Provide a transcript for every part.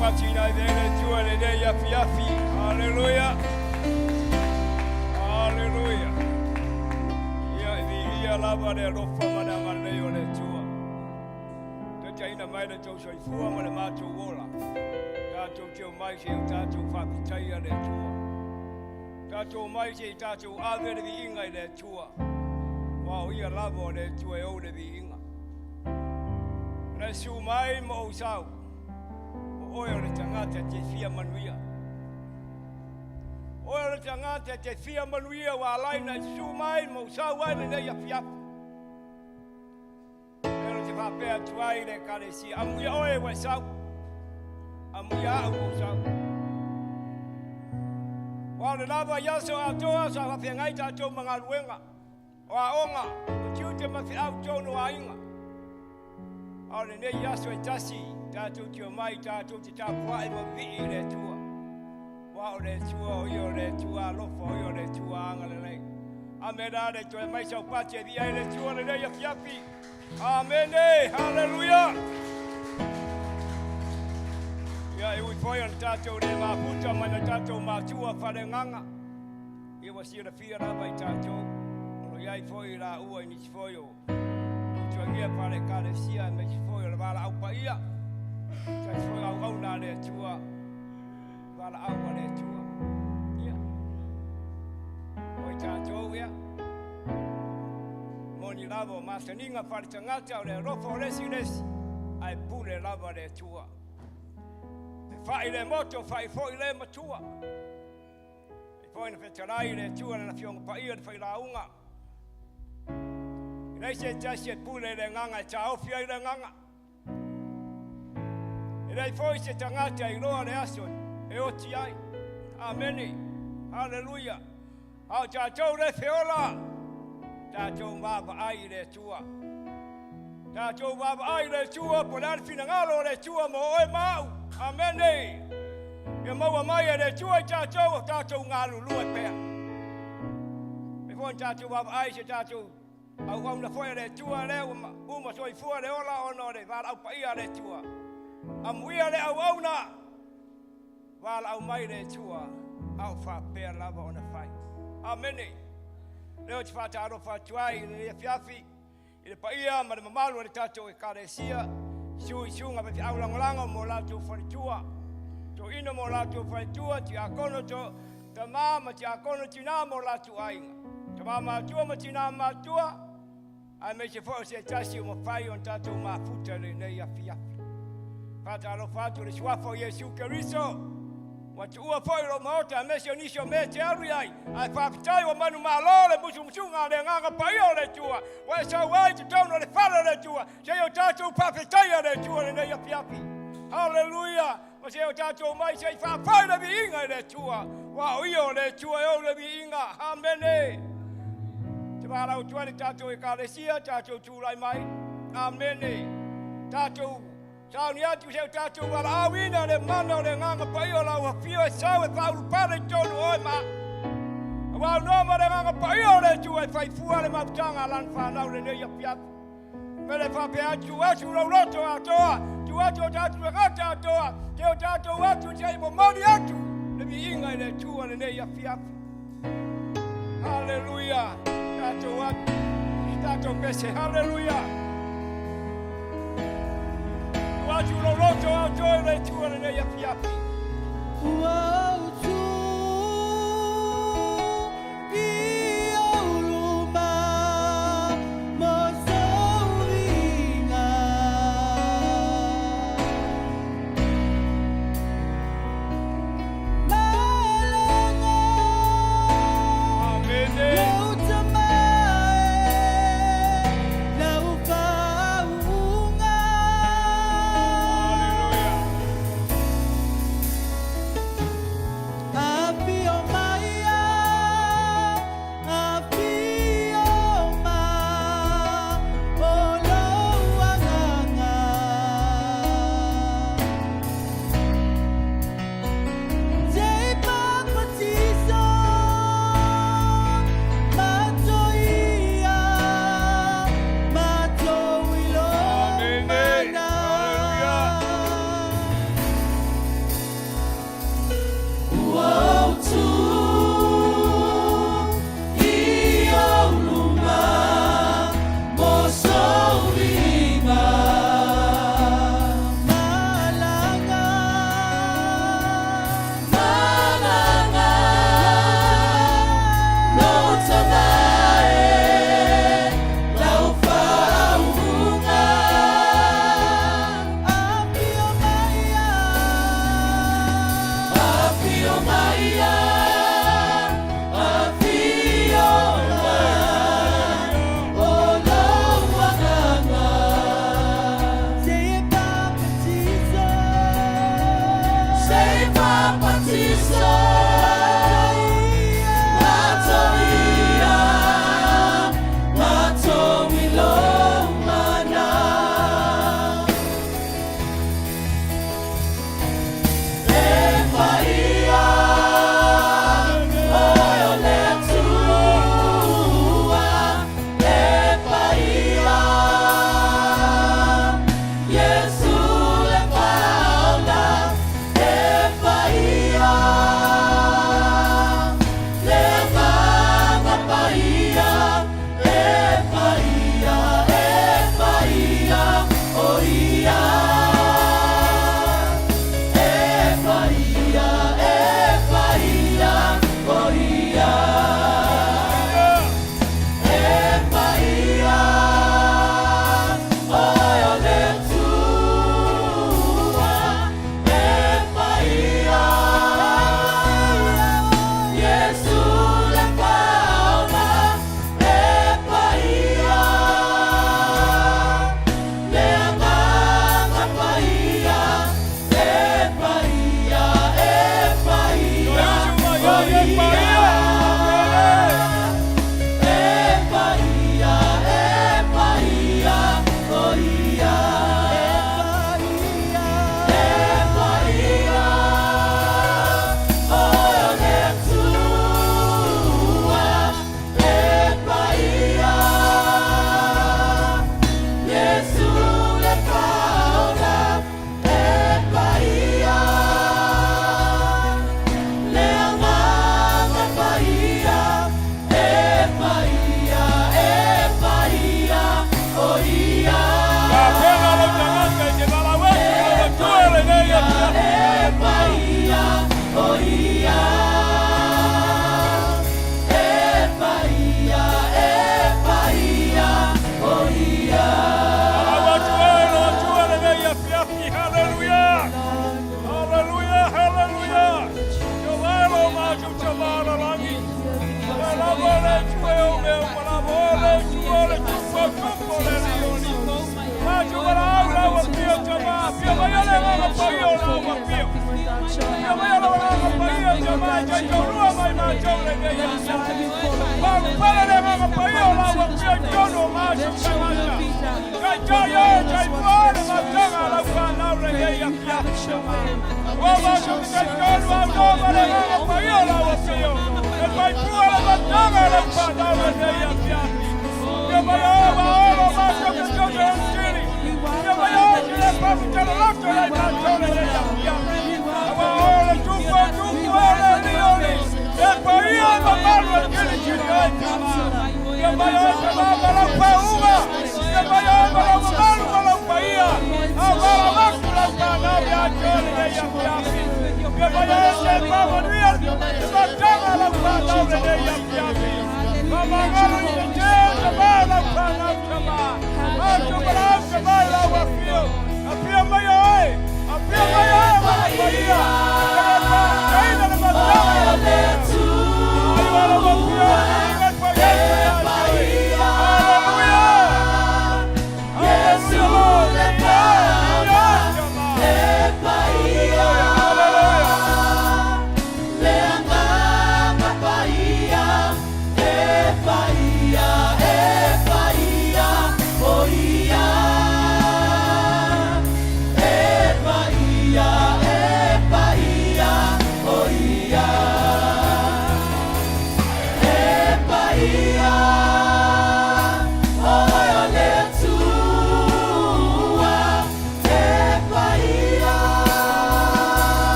pati na i le tua le nei afiafi. Haleluya. Haleluya. Ia i viia lava le alofa ma le agalelei o le Atua. Taitaiina mai le tou soifua ma le matou ola. Tatou te omai se i o tatou faafetaia le Atua. Tatou omai se i tatou ave le viiga i le Atua. Aua o Ia lava o le Atua e ou le viiga. Na e susu mai ma ou sau, o oe o le tagata e te fia manuia. O oe o le tagata e te fia manuia ua ala ai na e susu mai ma ou sau ai lenei afiafi. Lea ou te faapea atu ai i le Ekalesia, amuia oe ua e sau, amuia au ua ou sau. Aua o le lava i aso atoa sa faafeagai tatou ma galuega, o aoga, o tiute ma feau i totonu o aiga. A o lenei aso e tasi, tatou te omai tatou te tapuai ma vivii i le Atua. Aua o le Atua o ia o le Atua alofa, o ia o le Atua agalelei. Amene le toe mai sau pati e via i le Atua lenei afiafi. Amene, haleluia. Ia e ui foi ona tatou le mafuta mai na tatou matua faleagaga. Ia ua silafia lava i tatou. O lo o i ai foi laua i nisi foi o tuatuagia fale ekalesia aemaise foi o le valaau paia. Tasi foi auauna a le Atua. Valaau a le Atua. Ia. O i tatou ia. Moni lava o masaniga faale-tagata o le alofa o le isi i le isi, ae pule lava le Atua. E fai le moto, fai foi le matua. E foi na fetalai le Atua lana Afioga Paia le failauga. E leai se tasi e pule i le agaga e taofi ai le agaga. E leai foi se tagata e iloa le aso e oti ai. Amene. Haleluia. A o tatou le feola, tatou vaavaai i le Atua. Tatou vaavaai i le Atua, po o le a le finagalo o le Atua mo oe ma au. Amene. Ia maua mai e le Atua i tatou o tatou galulue pea. E foi tatou vaavaai se tatou Auauna foi a le Atua lea ua uma soifua le ola ona o le valaau paia a le Atua. Amuia le auauna, valaau mai le Atua, a o faapea lava ona fai. Amene. Lea ou te faatalofa atu ai i lenei afiafi i le paia ma le mamalu o le tatou Ekalesia, susu i susuga faifeau lagolago mo latou faletua, toeaina mo latou faletua, tiakono to, Tama ma tiakono tinā mo latou aiga, tama matua ma tinā matua, aemaise foi o se tasi ua mafai ona tatou mafuta i lenei afiafi. Faatalofa atu i le Suafa o Iesu Keriso, ua tuua foi lou maota aemaise o nisi o mea e te alu i ai, ae faafetai ua manumalo le musumusuga a le Agaga Paia o le Atua, ua e sau ai i totonu o le fale o le Atua, seia o tatou faafetaia le Atua i lenei afiafi. Haleluia! Ma se o tatou mai se i faafai le viiga i le Atua, aua o Ia o le Atua e ou le viiga. Amene. Te valaau atu ai le tatou Ekalesia, tatou tulai mai. Amene. Tatou sauni atu se o tatou valaauina le mana o le Agaga Paia o lau afio e sau e faaulupale i totonu o oe ma au. Aua o noa ma le Agaga Paia o le Atua e fai fua le mafutaga a lana fanau lenei afiafi. Mele faapea atu, atu lou loto atoa, tuu atu o tatou tagata atoa, te o tatou atu se i momoli atu le viiga i le Atua lenei afiafi. Haleluia! Tatou atu i tatou pese. Haleluia! Tuu atu lou loto atoa i le Atua lenei afiafi. Ua ou tu i ou luma mo sou viiga. Malaga Amene. lou tamae, lau faauuga. Haleluia.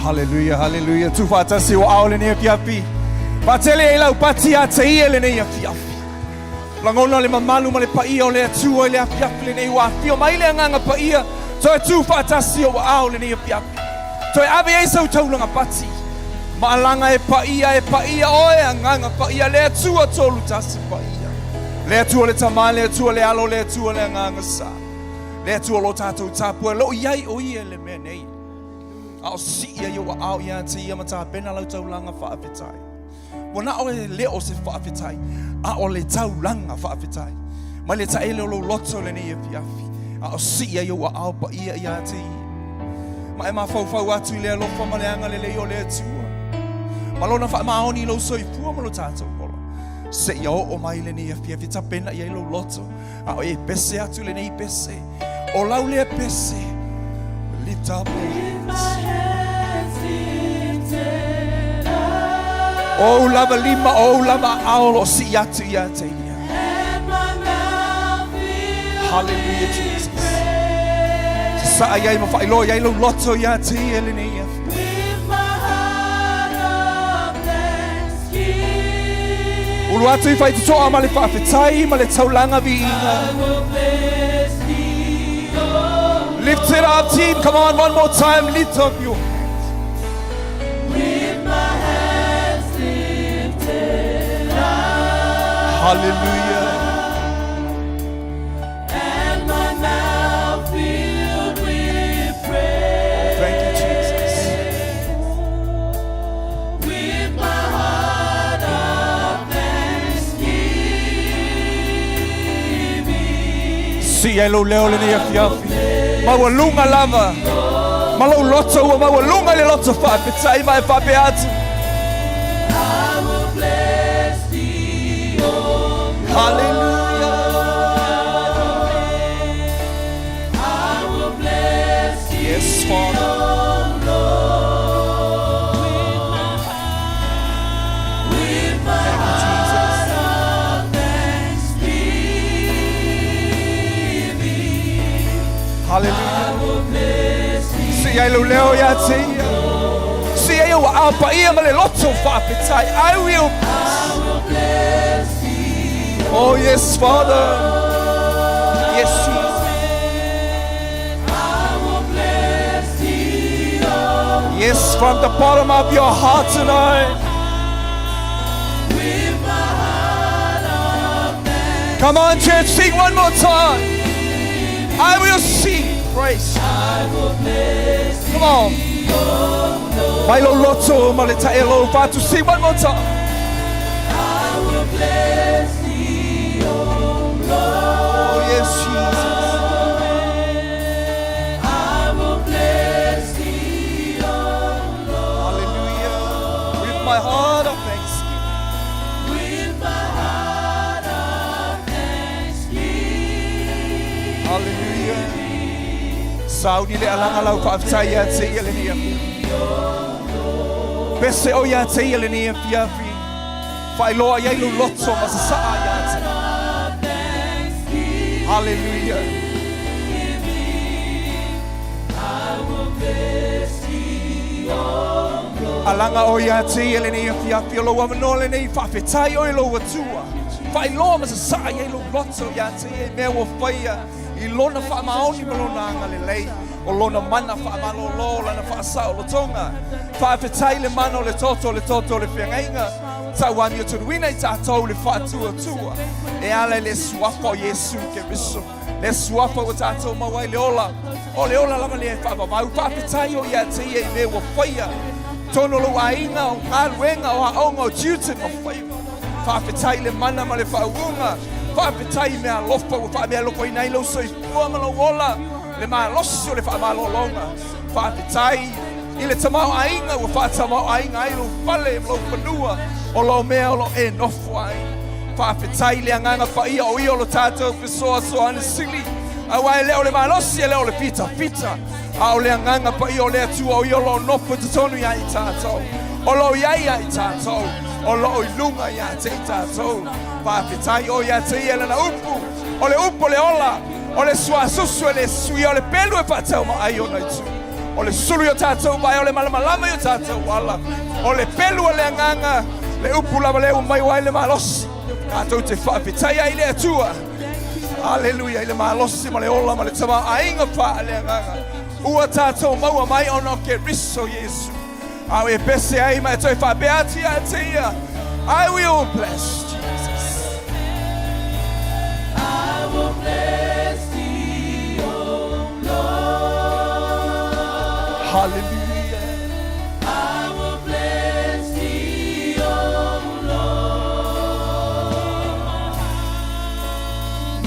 Haleluia, haleluia. Tuufaatasi o ao lenei afiafi. Faatele ai lau pati ia te ia lenei afiafi. Lagona le mamalu ma le paia o le Atua i le afiafi lenei ua afio mai le Agaga Paia. Toe tuufaatasi o ao lenei afiafi. Toe ave ai sau taulaga pati. Maalaga e paia e paia oe Agaga Paia le Atua tolu tasi paia. Le Atua le Tama, le Atua le Alo, le Atua le Agaga Sa. Le Atua o lo tātou tapuai, o lo o i ai o ia i le mea nei. A o sii ai ou aao ia te ia ma tapena lau taulaga faafetai. Ua na o e le o se faafetai, a o le taulaga faafetai. Mai le taele o lou loto lenei afiafi, a o sii ai ou aao paia ia te ia. Ma e mafaufau atu i le alofa ma le agalelei o le Atua, ma lona faamaoni i lou soifua ma lo tatou ola. Seia oo mai lenei afiafi, tapena i ai lou loto, a o e pese atu lenei pese. O lau lea pese. Lift up your hands. O ou lava lima, o ou lava aao o lo o sii atu ia te ia. Hallelujah, Jesus. Sasaa i ai ma faailoa i ai lou loto ia te ia lenei afiafi. Ulu atu i faitotoa ma le faafetai ma le taulaga viiga. Lift it up, team. Come on, one more time. Lift up your hands. With my hands lifted up. Hallelujah. And my mouth filled with praise. Oh, thank you, Jesus. With my heart of thanksgiving. Sii ai lou leo lenei afiafi. Maualuga lava. Ma lou loto ua maualuga i le loto faafetai ma e faapea atu. I will bless thee, O Lord. Hallelujah. I will bless thee, Yes, Father. O Lord. With my heart of thanksgiving. Hallelujah. I will bless thee. Sii ai lou leo ia te ia. Sii ai ou aao paia ma le loto faafetai. I will bless. I will bless thee, Oh yes, Father. Yes, Jesus. I will bless thee, O Yes, from the bottom of your heart tonight. With my heart of thanksgiving. Come on, church, sing one more time. I will sing praise. I will bless Come on. Mai lou loto ma le taele o lou fatu. Sing one more time. I will bless thee, O Lord. Oh, yes, Jesus. I will bless thee, O Lord. Hallelujah. With my heart of thanksgiving. With my heart of thanksgiving. Hallelujah. Sauni le alaga lau faafetai ia te ia lenei afiafi. Pese oe ia te ia lenei afiafi. Faailoa i ai lou loto ma sasaa ia te. Hallelujah. I will bless thee, O Lord. Alaga oe ia te ia lenei afiafi o lou avanoa lenei faafetai oe i lou Atua. Faailoa ma sasaa i ai lou loto ia te ia i mea ua faia i lona faamaoni ma lona agalelei o lona mana faamalōlō lana faasaolotoga. Faafetai le mana o le toto o le toto o le feagaiga tauamiotonuina i tatou le faatuatua e ala i le suafa o Iesu Keriso. Le suafa ua tatou maua ai le ola, o le ola lava lea e faavavau. Faafetai oe ia te ia i mea ua faia totonu o lou aiga, o galuega, o aoga, o tiute ma faiva. Faafetai i le mana ma le faauuga. Faafetai i meaalofa ua faameaalofaina ai lou soifua ma lou ola, le malosi o le faamalologa. Faafetai i le tamaoaiga ua faatamaoaiga ai lou fale ma lou fanua o lou mea o lo o e nofo ai. Faafetai i le Agaga Paia o ia o lo tatou fesoasoani sili, aua e le o le malosi e le o le fitafita, a o le Agaga Paia o le Atua o ia o lo o nofo i totonu ia i tatou, o lo o i ai ia i tatou, o lo o i luga ia te i tatou. Faafetai oe ia te ia i lana upu, o le upu o le ola, o le suasusu e le suia, o le pelu e faataumaai ona itu, o le sulu i o tatou vae, o le malamalama i o tatou ala, o le pelu a le Agaga, le upu lava lea ua mai ai le malosi. Tatou te faafetai ai i le Atua. Aleluia i le malosi ma le ola ma le tamaoaiga faaleagaga ua tatou maua mai ona o Keriso Iesu. A o e pese ai ma e toe faapea atu ia te ia, I will bless Jesus. Hallelujah. I will bless thee, O Lord,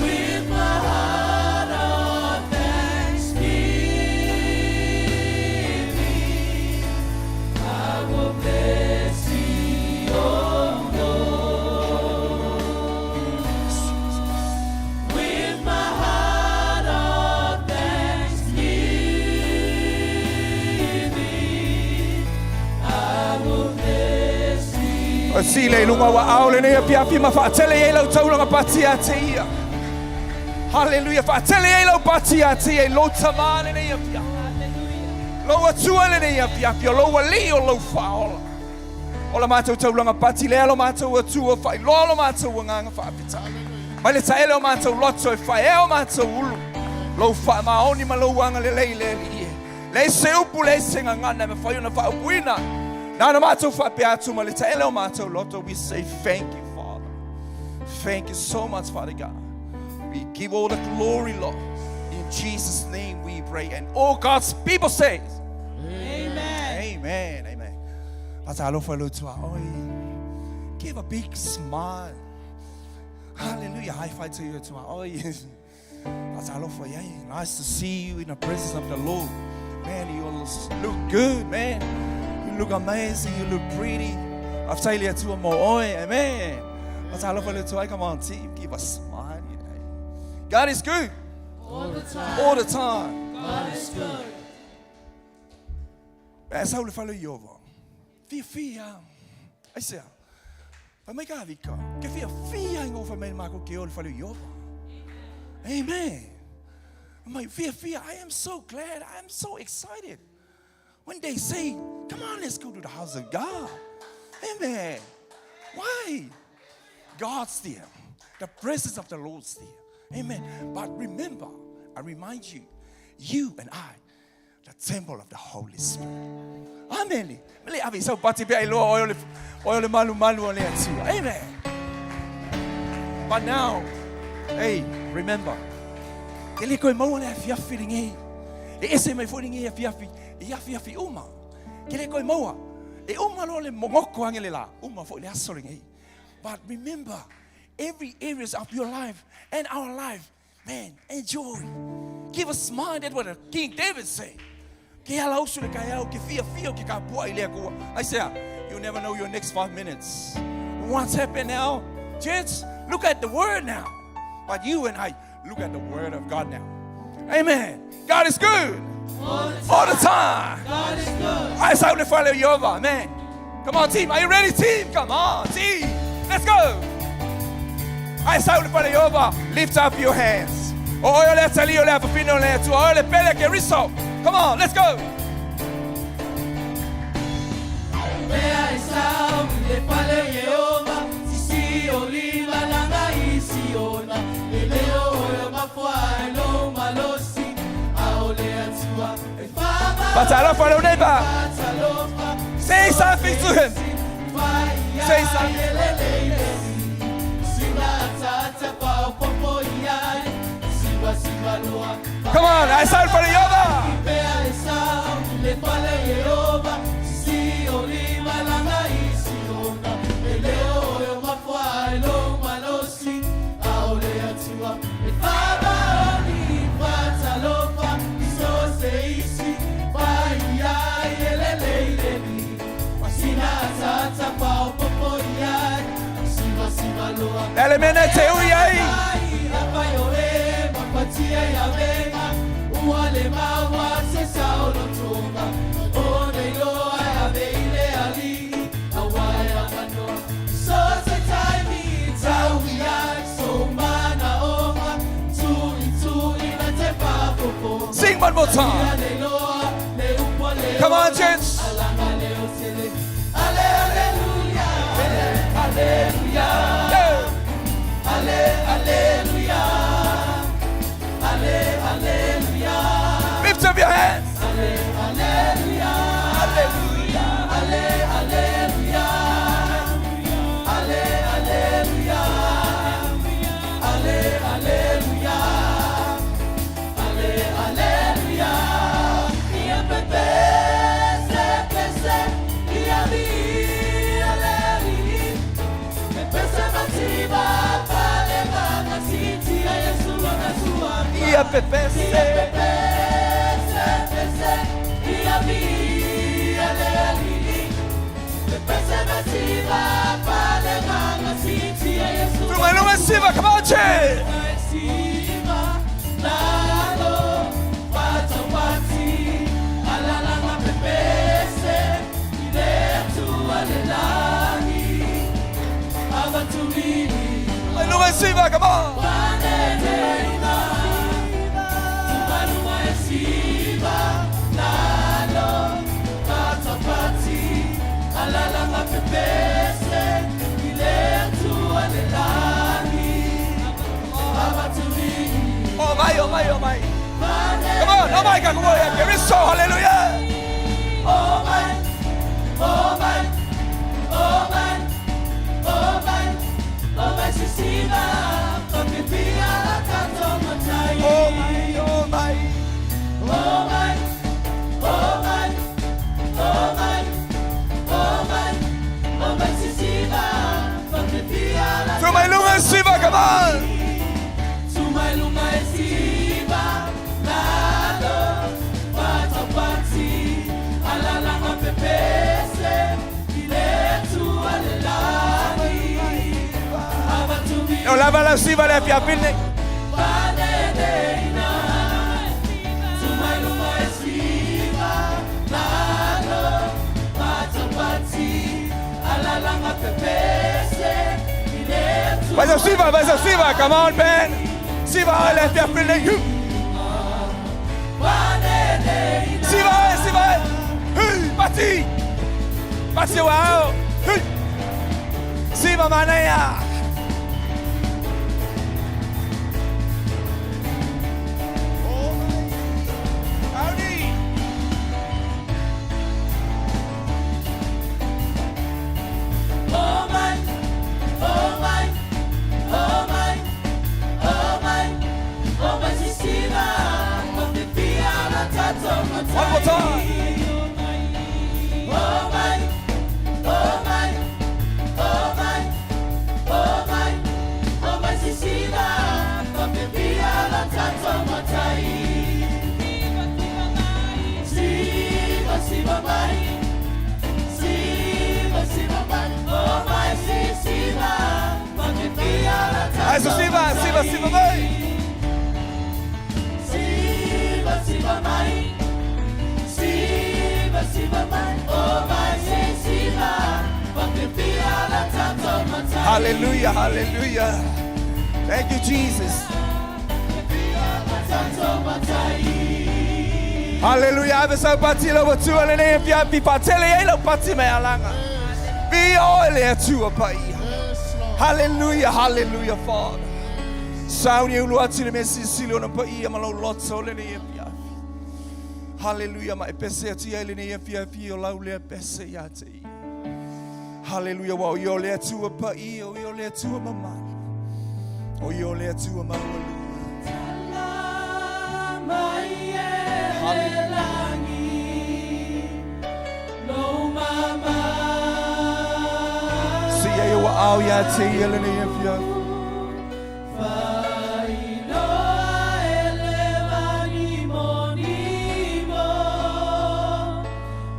with my heart of thanksgiving. I will bless thee, O Lord, with my heart of thanksgiving. I will bless thee. O sile i luga o aao lenei afiafi ma faatele ai lau taulaga pati ia te ia. Haleluia, faatele ai lau pati ia te ia i lou Tama lenei afiafi. Lou Atua lenei afiafi, o lou Alii, o lou Faaola. O la matou taulaga pati lea lo matou Atua, faailoa lo matou agaga faafetai. Mai le taele o matou loto e faaea o matou ulu, lou faamaoni ma lou agalelei le Alii e. Leai se upu, leai se gagana e mafai ona faaupuina. Na ona matou faapea atu ma le taele o matou loto, we say thank you, Father. Thank you so much, Father God. We give all the glory, Lord. In Jesus' name we pray. And all God's people say, Amen. Amen. Amen. Faatalofa i lou tuaoi. Give a big smile. Hallelujah. High five to your tuaoi. Faatalofa i ai. Nice to see you in the presence of the Lord. Man, you look good, man. You look amazing. You look pretty. Faafetai i le Atua mo oe. Amen. Faatalofa i lou tuaoi. Come on, team. Give a smile. God is good All the time. all the time. God is good. E sau i le fale o Ieova. Fiafia. Aisea? Fai mai Kavika, ke fiafia ina ua fai mai le makou ke o i le fale o Ieova. Amen. Fai mai, fiafia, I am so glad, I am so excited. When they say, come on, let's go to the house of God. Amen. Why? God's there. The presence of the Lord's there. Amen. But remember, I remind you, you and I, the temple of the Holy Spirit. Amen. Mele ave sau pati pea i loa oe o le, oe o le malumalu o le Atua. Amen. But now, hey, remember, ke le koe maua le afiafi lenei. E ese mai foi lenei afiafi, i afiafi uma. Ke le koe maua, e uma loa le mogoko ange le la, uma foi le aso lenei. But remember, every areas of your life and our life, man, enjoy. Give a smile. That's what King David said. Ke ala usu le kaeao, ke fiafia o ke kapuaʻi i le Atua. Aisea, you never know your next 5 minutes. What's happened now? Church, look at the word now. But you and I, look at the word of God now. Amen. God is good All the time. all the time. God is good. Ae sau i le fale o Ieova. Amen. Come on, team. Are you ready, team? Come on, team. Let's go. Ae sau i le fale o Ieova. Lift up your hands. O oe o le atalii o le afafine o le Atua. O oe le pele ke riso. Come on, let's go. Pea e sau i le fale o Ieova, sisī o lima laga i Siona, e leo oe o mafoa ai lou malosi, a o le Atua e faamaoni. Faatalofa i lou neighbor. Faatalofa. Say something to him. Say something. Sina ataata faaopoopo i ai, sivasiva loa. Come on, ae sau i le fale o Ieova. Pea e sau i le fale o Ieova, sisī o lima laga i Siona, e leo oe o mafoa ai lou malosi, a o le Atua e faamaoni. Faatalofa i so o se isi, paia ai e lelei le alii. Sina ataata faaopoopo i ai, sivasiva loa. Le a le mea na te ui ai. Afai o e mafatia ia avega, ua le maua se saolotoga. O nei loa e ave i le Alii, auā e avanoa. So se taimi tau i ai sou manaoga, tu'itu'i na te faafofoga. Sing one more time. Ia le loa, le upu a le Come on, ola, church. alaga leo tele. Ale, aleluia, ale, aleluia. Go. Ale, aleluia. Ale, aleluia. Lift up your hands. Ale, aleluia. Hallelujah. Ale, aleluia. Ale, aleluia. Ale, aleluia. Ale, aleluia. Ia pepe. Ia pepese. Ia pepese, pese, ia viia le Alii. Pepese me siva, pale ganga sitia Yesu. Tumailuga siva, come on, che. Siva, lalo, patapati, alalanga pepese, ile Atua le lagi. Avatulili, Tumailuga siva, come on. paneneina, tumalunga e siva, lalo, patapati, alalanga pepese, ile Atua le lagi. Avatulili, Oh my, oh my, oh my. Come on, oh my God, come on, Kristo, hallelujah. Oh my, oh my, oh my, oh my, oh my, sisiva, papipia la tato matai. Oh my, oh my. Oh my, oh my, oh my, oh my, oh my, sisiva, papipia la Tumailuga siva, come on. Tumailunga e siva, lalo, patapati, alalanga pepese, ile Atua le lagi. Avatumi, O lava la siva le afiafi lenei. paneneina, tumailunga e siva, lalo, patapati, alalanga pepese, ile Atua Vai siva, vai siva, come on, Ben. Siva le afiafi lenei. paneneina. Siva, siva. Hey, pati. Pati wow. Hey. Siva manaya. Oh my. Howdy. Oh my, oh my, oh my, oh my, oh my, sisiva, papipia la tato matai. One more time. Oh my, oh my, oh my, oh my, oh my, sisiva, papipia la tato matai. Siva, siva mai. Siva, siva mai, oh my, sisiva, papipia la tato Adesso siva, siva, siva mai. Siva, siva mai. Siva, siva mai, oh my, sisiva, papipia la tato matai. Hallelujah, hallelujah. Thank you, Jesus. Tato matai. Hallelujah. Ave sau pati lau Atua lenei afiafi. Patele ai lau pati mai alanga. Viia oe le Atua paia. Hallelujah, hallelujah, Father. Sauni e ulu atu le mea silisili ona paia ma lau loto lenei afiafi. Hallelujah, ma e pese atu ai lenei afiafi o lau lea pese ia te ia. Hallelujah, wa o ia o le Atua paia, o ia o le Atua mamalu. O ia o le Atua maualuga. Mai e le lagi, lo mama. Si e ua au ia te ia lenei afiafi. Failoa e le vanimonibo,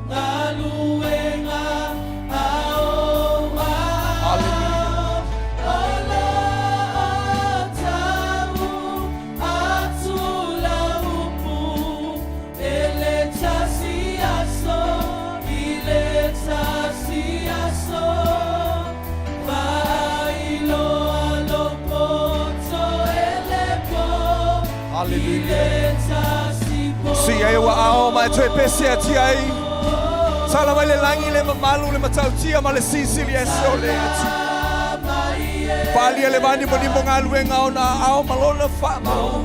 galuega a ou Hallelujah. O lo tau atu lau upu, e le tasi aso, i le tasi aso. Failoa lou poto e le po, Hallelujah. i le tasi po. Si e ua ao mai toe pese atu ai. Sala mai le langi le mamalu le matautia ma le sisili e se o le atu. Palia le vani mo nimo galuega ona ao ma lona whaamau.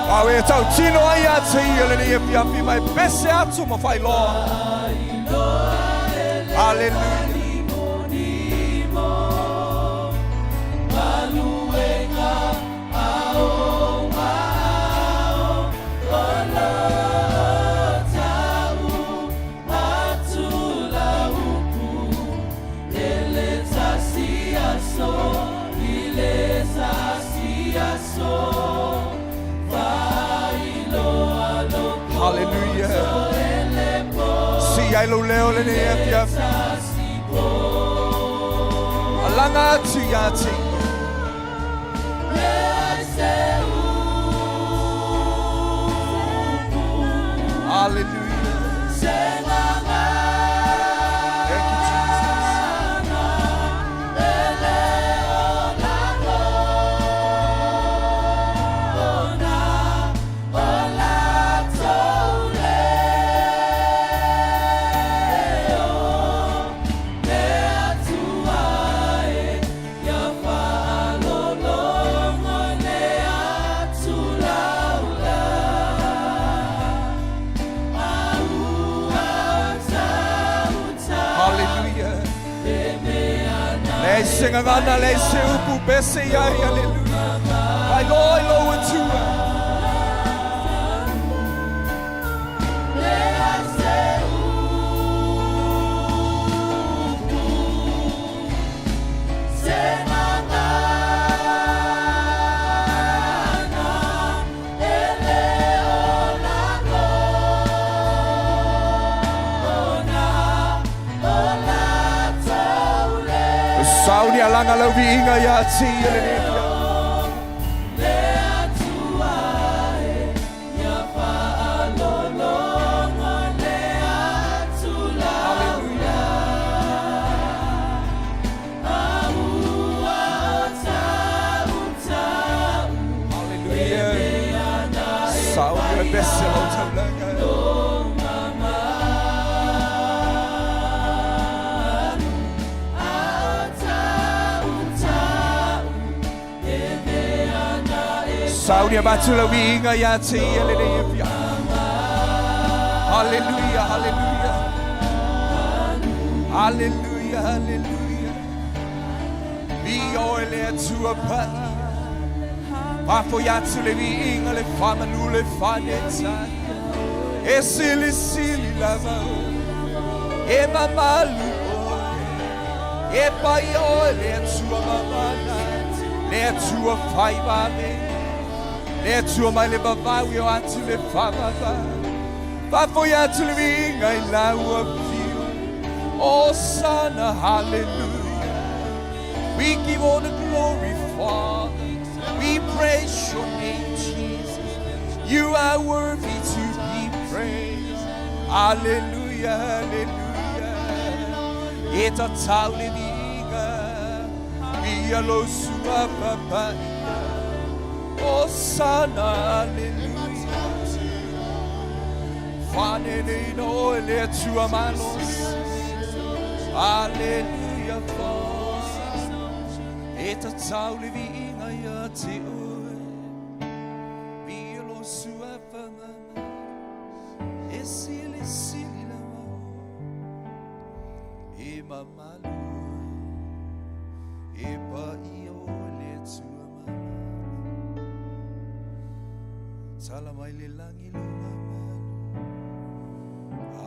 Au e tau tino ai a te ia lenei afiafi mai pese atu ma whailoa. Hallelujah. Galuega a ou ao, o lo tau atu lau upu, e le tasi aso, i le tasi aso. ai lou leo lenei afiafi. Alaga atu ia te ia. Hallelujah. Thank you, Jesus. Hallelujah. Leai se gagana, leai se upu pese i ai, hallelujah. Faailoa i lou Atua. Sauni alaga lau viiga ia te ia lenei afiafi. Hallelujah. Hallelujah. Sauni le pese o lau taulaga. Sauni avatu lau viiga ia te ia lenei afiafi. Hallelujah, hallelujah. Hallelujah, hallelujah. Viia oe le Atua paia. Faafoi atu le viiga le faamanu le faanetaga. E silisili lava oe. E mamalu oe. E paia oe le Atua mamana. Le Atua faivave. Le Atua mai le vavau e oo atu i le faavavau. Faafoi atu le viiga i lau Afio. Hosanna, hallelujah. We give all the glory, Father. We praise your name, Jesus. You are worthy to be praised. Hallelujah, hallelujah. E tatau le viiga, viia lou Suafa Paia. Hosanna, hallelujah. Faaneneina oe le Atua malosi. Hallelujah, Father. E tatau le viiga ia te oe. Viia lou Suafa mamalu. E silisili lava oe. E mamalu oe. E paia oe le Atua mamalu. Tala mai le lagi lou mamalu.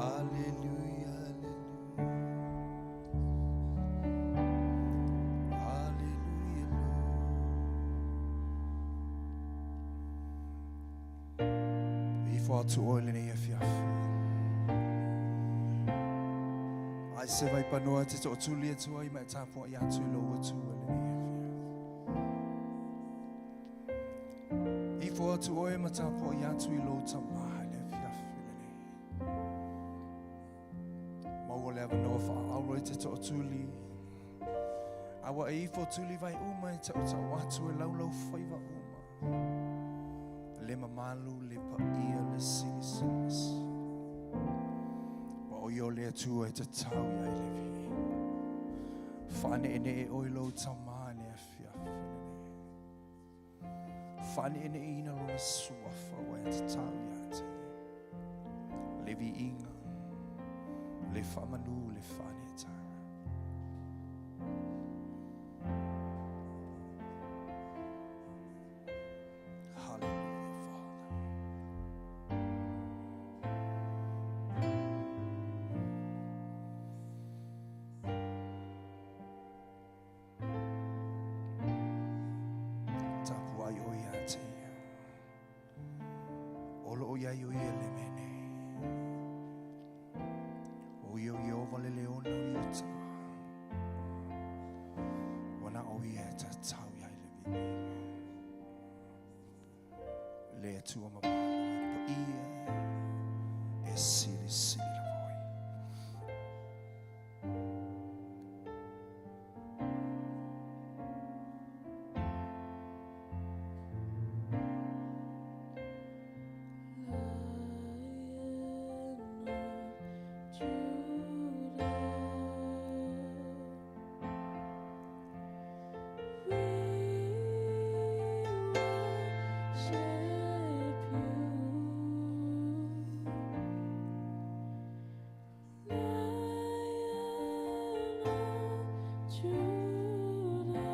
Hallelujah, hallelujah. Hallelujah, Lord. Ifo atu oe lenei afiafi. Ai se vai panoa te tootuli atu ai ma e tapuai atu i lou Atua lenei afiafi. Ifo atu oe ma tapuai atu i lou Tama i le afiafi lenei. Maua le avanoa faaauro i te tootuli. A ua e ifo tuli vai uma e tautau atu e laulau faiva uma. Le mamalu, le paia, le silisili. Ua o ia o le Atua e tatau i ai le viiga. Faaneenee oe i lou Tama i le afiafi lenei. Faaneeneeina lona suafa ua e tatau ia te ia. Le viiga, le faamanu, le faanetaga. Hallelujah, Father. Tapuai oe ia te ia. O loo i ai o ia le mea nei. O ia e tatau i ai le viiga. Le Atua mamalu e le paia e silisili lava oe. Lion of Judah, we worship you. Lion of Judah,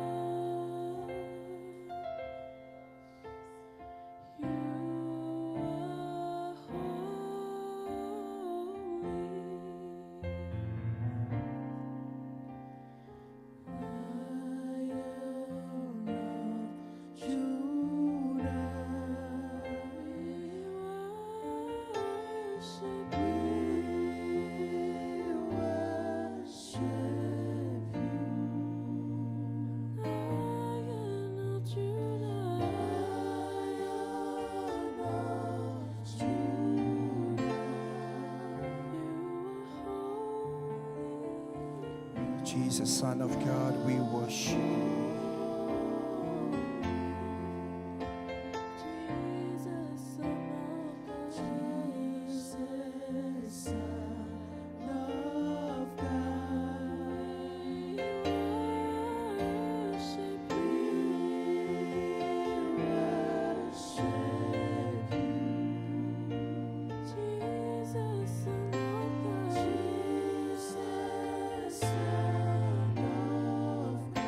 you are holy. Lion of Judah, We worship we worship you. Lion of Judah. Lion of Judah, You are holy. Jesus, Son of God, we worship you. Jesus, Son of God. Jesus, Son of God. We worship We worship you. Jesus, Son of God. Jesus, Son of God.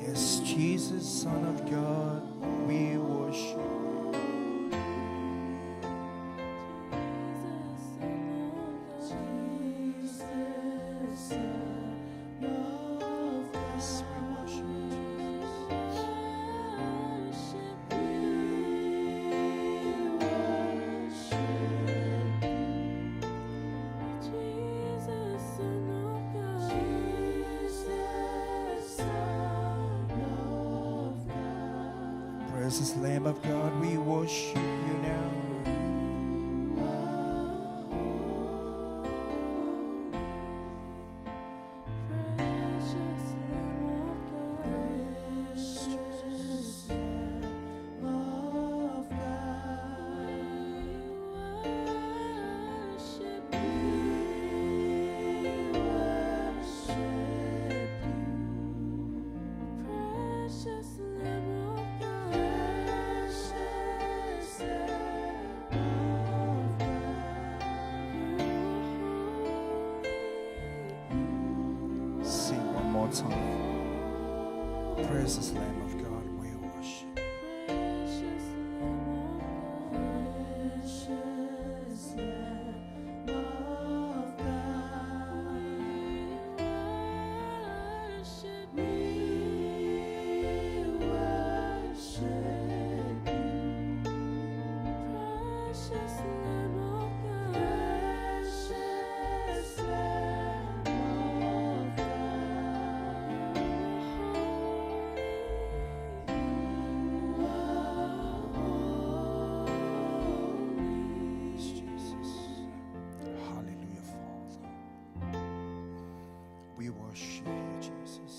Yes, Jesus, Son of God, we worship you. Jesus, Son of God. Jesus, Son of Yes, we worship you, Jesus. Worship We worship Jesus, Son of God. Jesus, Son of God. Precious Lamb of God, we worship you now. Precious Lamb of God. Precious Lamb of God. We worship We worship you. Precious Lamb of God. Precious Lamb of God. You are holy. Sing one more time. Precious Lamb of God, we worship. Precious Lamb of God. Precious Lamb of God. We worship We worship you. Precious Lamb of God. Precious Lamb of God. You are holy. Yes, Jesus. Hallelujah, Father. We worship you, Jesus.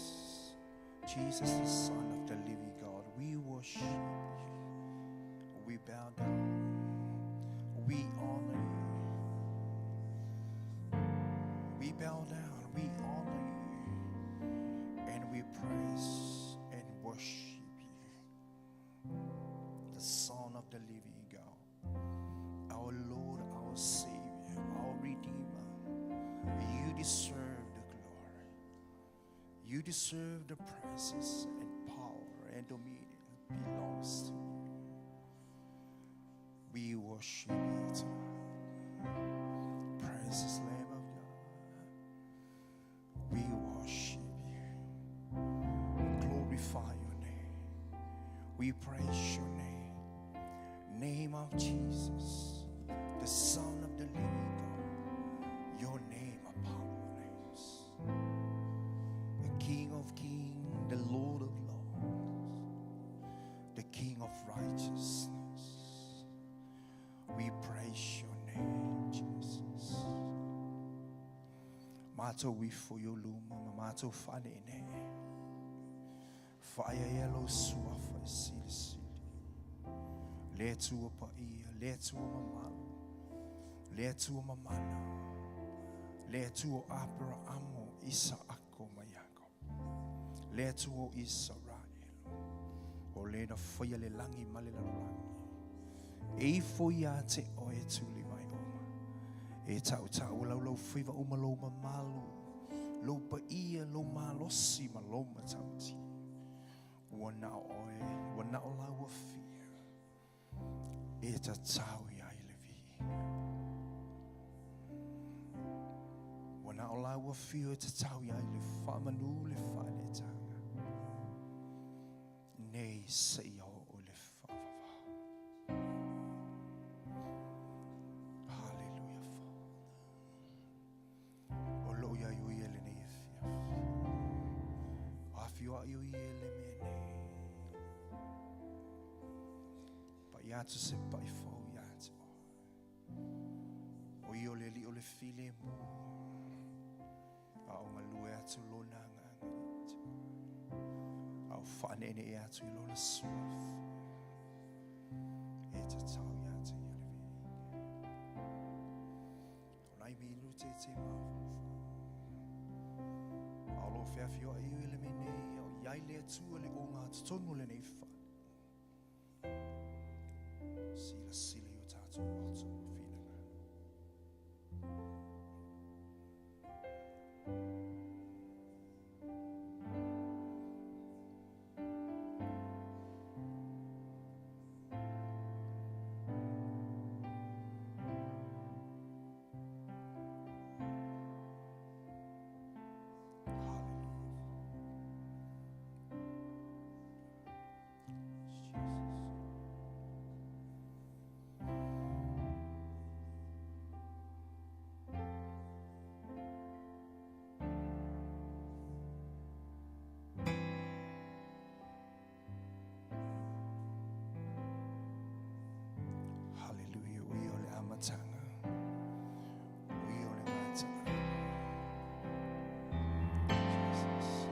Jesus, the Son of the living God, we worship you. We bow down. We honor you. We bow down. We honor you. And we praise and worship you. The Son of the living God, our Lord, our Savior, our Redeemer. You deserve the glory. You deserve the presence and power and dominion belongs to you. We worship you tonight. Precious Lamb of God. We worship you. We glorify your name. We praise your name. Name of Jesus, the Son of the living God. Your name above all names. Matou ifo i ou luma ma matou faaneenee. Faaeaea lou suafa e silisili. Le Atua paia, le Atua mamalu, le Atua mamana, le Atua o Aperaamo, Isaako ma Iakopo, le Atua o Isaraelu, o le na faia le lagi ma le lalolagi. E ifo ia te oe e tuli mai uma. E tautau lau lau faiva uma lou mamalu, lou paia, lou malosi ma lou matautia. Ua na o oe, ua na o lau afio. E tatau i ai le viiga. Ua na o lau afio e tatau i ai le faamanu le faaneetaga. Nei seia oo i le faavavau. Hallelujah, Father. O loo i ai o ia i lenei afiafi. Afioai o ia i le mea nei. Pai atu se pai fou ia te oe. O ia o le Alii o le filemu. A o galue atu lona agaga ia te oe. A o faaneenee atu i lona suafa. E tatau ia te ia le viiga. O nai minute e te mafaufau. A o loo feafioai o i le mea nei, a o i ai le Atua le ogatotonu o lenei fale. Silasila i o tatou loto ma finagalo. Hallelujah. O ia o le amataga. O ia o le gataaga. Jesus.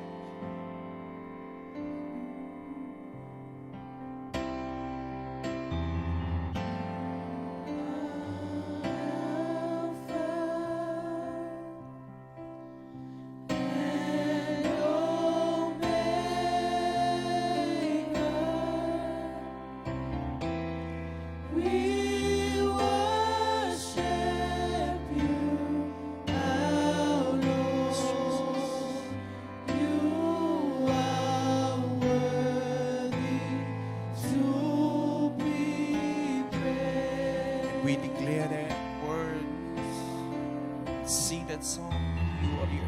We worship you, our Lord. You are worthy to be praised. We declare that word. Sing that song. You are the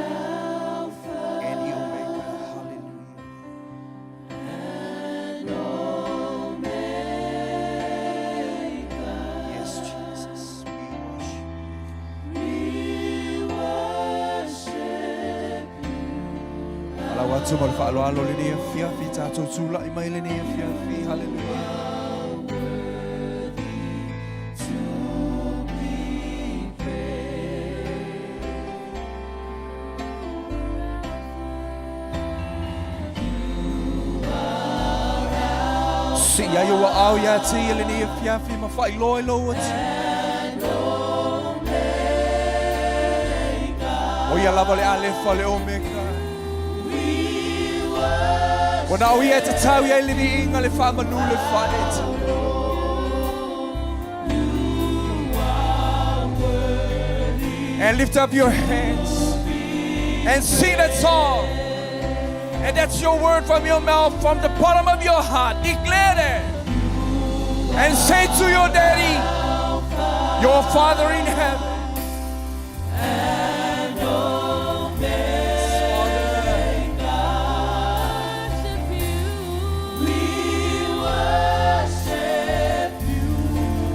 Alpha and the Omega. Hallelujah. Yes, Jesus, we worship. We worship Alau atu ma le faaaloalo lenei afiafi, tatou tulai mai lenei afiafi. Hallelujah. to be praised. Sii ai ou aao ia te ia lenei afiafi ma faailoa i lou Atua. O ia lava le Alefa le Omeka. Ua na o ia e tatau i ai le viiga le faamanu le faaneetaga. And lift up your hands and sing that song. And that's your word from your mouth, from the bottom of your heart. Declare that. And say to your daddy, your Father in heaven. Yes, Worship you. We worship you,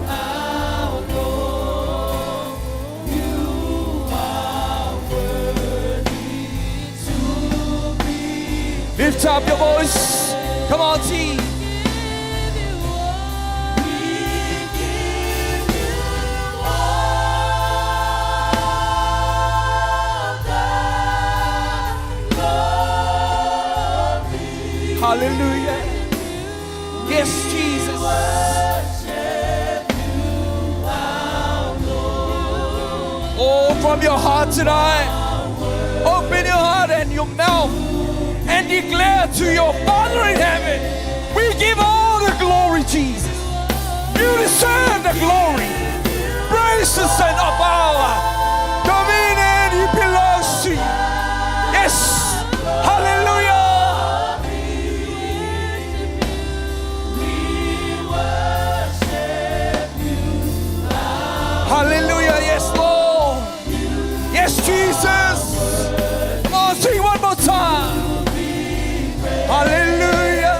our Lord. You are worthy to be Father. Lift up your voice. Come on, team. Give you all. We give you all Hallelujah. Yes, Jesus. Oh, from your heart tonight, open your heart and your mouth and declare to your Father in heaven, we give all the glory, Jesus. You deserve the glory. Praises and power. Dominion, it belongs to you. Yes. Hallelujah. Hallelujah. Yes, Lord. Yes, Jesus. Come on, sing one more time. Hallelujah.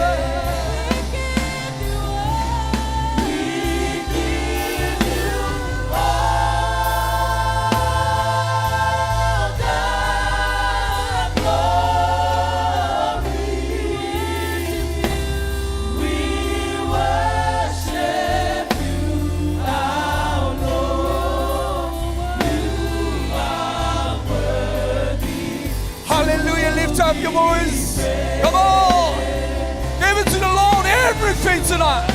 Hallelujah. Lift up your voice. Come on. Give it to the Lord everything tonight.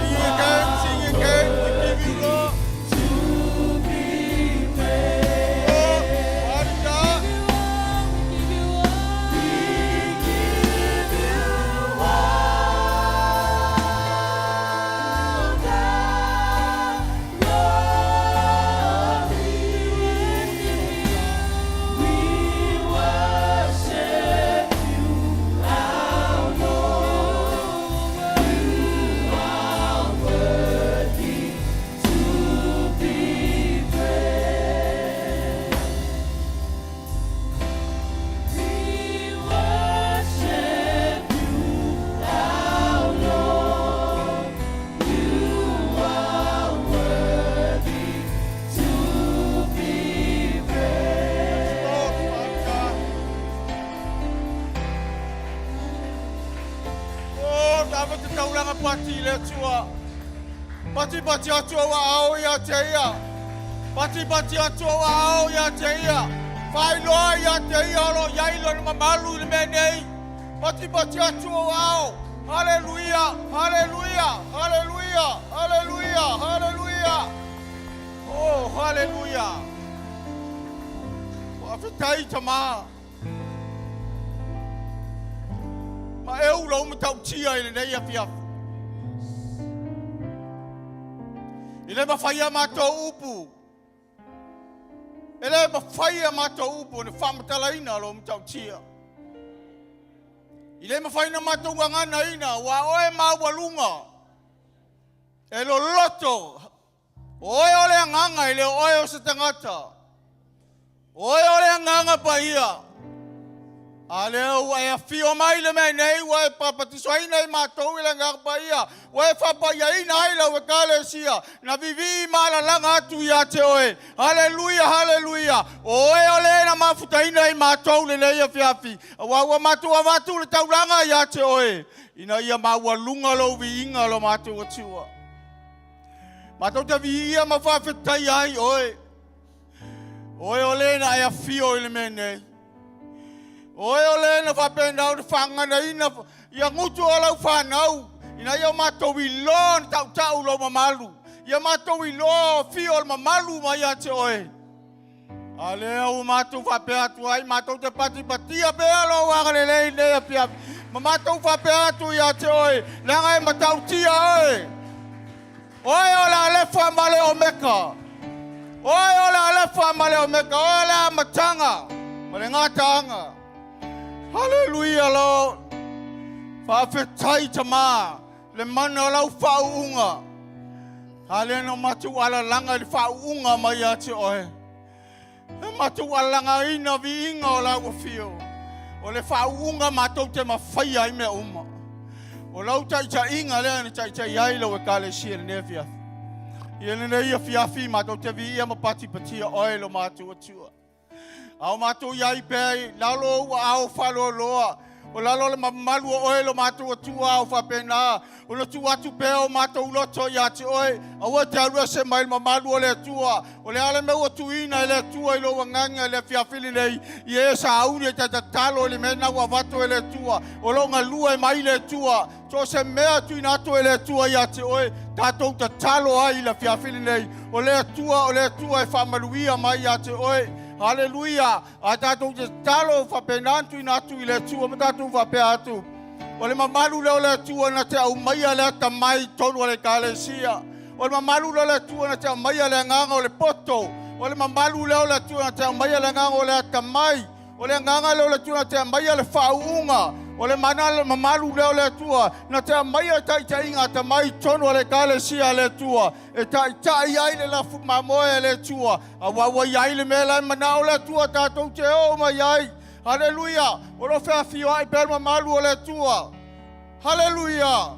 Sing again, sing again, we give you Lord. Oh, Marita. Lord, Marita. Oh, tava te taulanga pati le atua. Pati pati atua wa ao ia te ia. Pati pati atua wa ao ia te ia. Whailoa ia te ia olo iai lo ni mamalu i le mea nei. Pati pati atua wa ao. Hallelujah, hallelujah, hallelujah, hallelujah, hallelujah. Oh, hallelujah. Faafetai tama. Ma e u lou matautia i lenei afiafi. E le mafai a matou upu. E le mafai a matou upu ona faamatalaina lou matautia. I le mafai na matou gaganaina, aua o oe e maualuga, e loloto. O oe o le agaga, e le o oe o se tagata. O oe o le agaga paia. A lea ua e afio mai i le mea nei, ua e papatisoaina i matou i le agaga paia, ua e faapaiaina ai lau ekalesia, na vivii ma alalaga atu ia te oe. Haleluia, haleluia! O oe o le na mafutaina i matou lenei afiafi, aua ua matou avatu le taulaga ia te oe, ina ia maualuga lou viiga lo matou Atua. Matou te viia ma faafetaia ai oe. Oe o le na e afio i le mea nei. O oe o le na faapena ona faagaganaina ia gutu o lau fanau, ina ia o matou iloa ona tautau lou mamalu, ia matou iloa o fio o le mamalu mai ia te oe. A lea ua matou faapea atu ai, matou te patipatia pea lou agalelei i lenei afiafi, ma matou faapea atu ia te oe, leaga e matautia oe. Oe o le Alefa ma le Omeka. Oe o le Alefa ma le Omeka. Oe o le amataga ma le gataaga. Haleluia, Lord. Faafetai Tama, le mana o lau faauuga. A lea na matou alalaga i le faauuga mai ia te oe. E matou alalagaina viiga o lau afio. O le faauuga matou te mafaia ai mea uma. O lau taitaiga lea na taitai ai lau ekalesia i lenei afiafi. I lenei afiafi matou te viia ma patipatia oe lo matou Atua. A o matou i ai pea i lalo o ou aao faaloaloa, o lalo o le mamalu o oe lo matou Atua, a o faapena ona tuu atu pea o matou loto ia te oe, aua e te alu ese mai le mamalu o le Atua. O le a le mea ua tuuina e le Atua i lou agaga i le afiafi lenei, ia e sauni e ta tatalo i le mea na ua avatu e le Atua, o lo o galue mai le Atua. So o se mea tuuina atu e le Atua ia te oe, tatou tatalo ai i le afiafi lenei. O le Atua, o le Atua e faamaluia mai ia te oe. Haleluia! A tatou te tatalo faapena ona tuuina atu i le Atua ma tatou faapea atu, o le mamalu lea o le Atua na te aumaia le atamai i totonu o le Ekalesia. O le mamalu lea o le Atua na te aumaia le agaga o le poto. O le mamalu lea o le Atua na te aumaia le agaga o le atamai. O le agaga lea o le Atua na te aumaia le faauuga. O le mana le mamalu lea o le Atua na te aumaia taitaiga atamai i totonu o le Ekalesia a le Atua e taitai ai le lafu mamoe a le Atua. Aua ua i ai le mea la e manao le Atua tatou te oo mai ai. Haleluia! O lo o feafioai pea le mamalu o le Atua. Haleluia!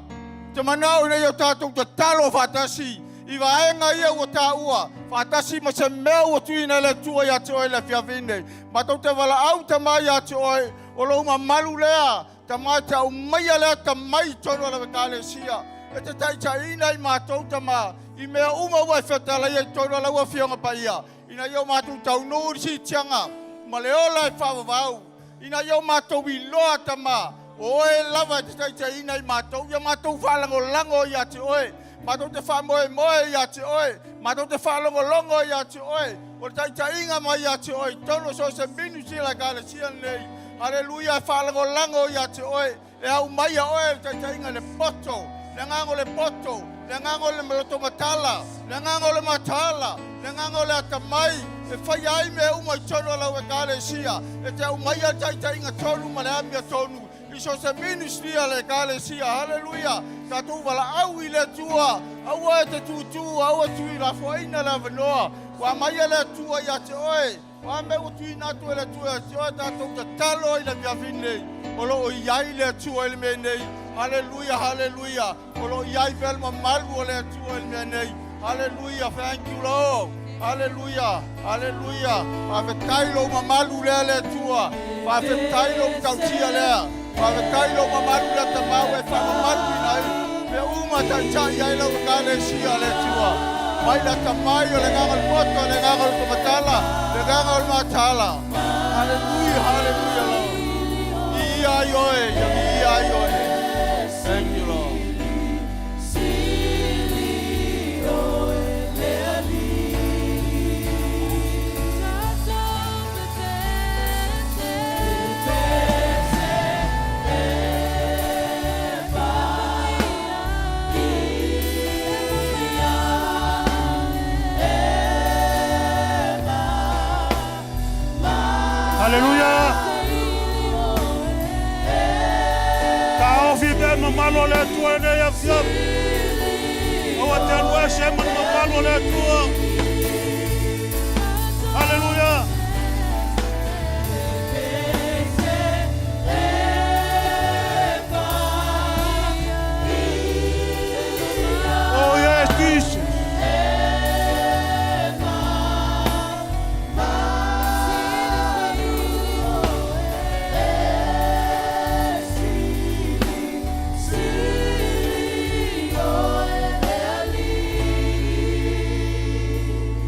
Te manao ina ia o tatou tatalo faatasi i vaega ia ua taua, faatasi ma se mea ua tuuina e le Atua ia te oe i le afiafi nei. Matou te valaau Tama ia te oe, o lou mamalu lea, Tama e te aumaia lea atamai i totonu o lau Ekalesia, e te taitaiina i matou, Tama, i mea uma ua e fetalai ai i totonu o lau Afioga Paia, ina ia o matou taunuu i le siitiaga ma le ola e faavavau, ina ia o matou iloa, Tama, o oe lava e te taitaiina i matou, ia matou faalagolago ia te oe, matou te faamoemoe ia te oe, matou te faalogologo ia te oe, o le taitaiga mai ia te oe i totonu o so o se ministry a le Ekalesia lenei. Haleluia, e faalagolago ia te oe, e aumaia oe le taitaiga i le poto, le agaga o le poto, le agaga o le loto matala, le agaga o le mataala, le agaga o le atamai, e faia ai mea uma i totonu o lau Ekalesia, e te aumaia le taitaiga tonu ma le amiotonu i so o se ministry a le Ekalesia. Haleluia! Tatou valaau i le Atua, aua e te tūtū, aua e tuulafoaiina le avanoa, ua aumaia le Atua ia te oe. O a mea ua tuuina atu e le Atua ia te oe, tatou tatalo i le afiafi nei. O lo o i ai le Atua i le mea nei. Haleluia, haleluia. O lo o i ai pea le mamalu o le Atua i le mea nei. Haleluia, thank you Lord. Haleluia, haleluia. Faafetai lou mamalu lea le Atua. Faafetai lou tautia lea. Faafetai lou mamalu lea Tamau e faamamaluina ai mea uma taitai ai lau Ekalesia le Atua. Mai le atamai o le agaga o le poto, le agaga o le tomatala, le agaga o le mataala. Haleluia, haleluia Lord. Viia ai oe, ia viia ai oe. Thank you Lord. Haleluia! Taofi pea mamalu o le Atua i lenei afiafi. Aua te alu ese ma le mamalu o le Atua. Haleluia! Oh yes, Jesus.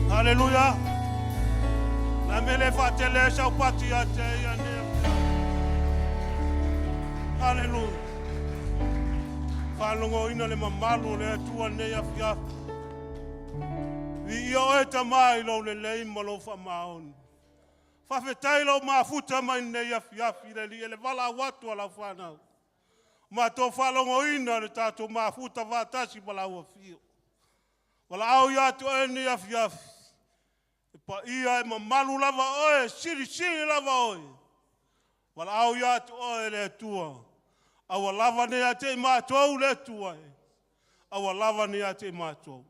Haleluia. Na mele faatele ai sau pati ia te ia nei. Haleluia. Faalogoina le mamalu o le Atua lenei afiafi. Viia oe Tama i lou lelei ma lou faamaoni. Faafetai lou mafuta mai lenei afiafi le Alii e le valaau atu a lau fanau. Matou faalogoina le tatou mafuta faatasi ma lau afio. Valaau ia te oe lenei afiafi, e paia e mamalu lava oe, e silisili lava oe. Valaau ia te oe le Atua, aua lava ne i ia te i matou le Atua e, aua lava ne i ia te i matou.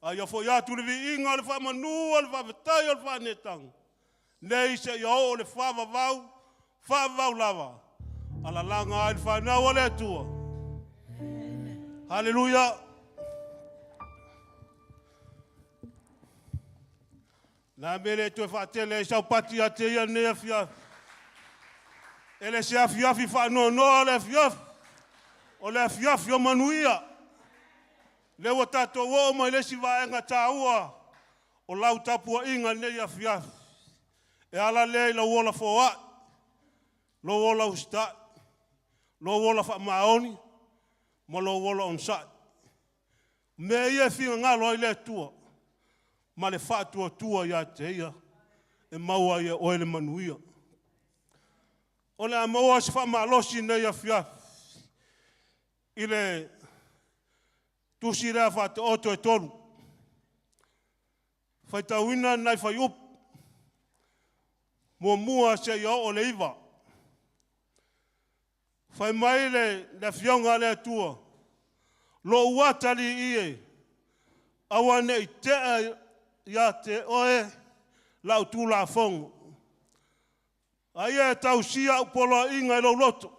A ia foi atu le viiga o le faamanu o le faafetai o le faaneetaga, nei seia oo le faavavau, faavavau lava, alalaga ai le fanau a le Atua. Haleluia! Na mea le toe faatele ai sau pati ia te ia lenei afiafi. E le se afiafi faanoanoa o le afiafi, o le afiafi o manuia. Lea ua tatou oo mai le isi vaega taua o lau tapuaiga lenei afiafi. E ala lea i lou ola foai, lou ola usitai, lou ola faamaoni, ma lou ola onosai. O mea ia e finagalo ai le Atua ma le faatuatua ia te Ia e maua ai e oe le manuia. O le a maua se faamalosi i lenei afiafi i le tusi lea Faataoto e 3. Faitauina nai fuaiupu 1 seia oo i le 9. Fai mai le Afioga a le Atua, lou atalii e, aua ne i tea ia te oe lau tulafono, a ia e tausia au poloaiga i lou loto,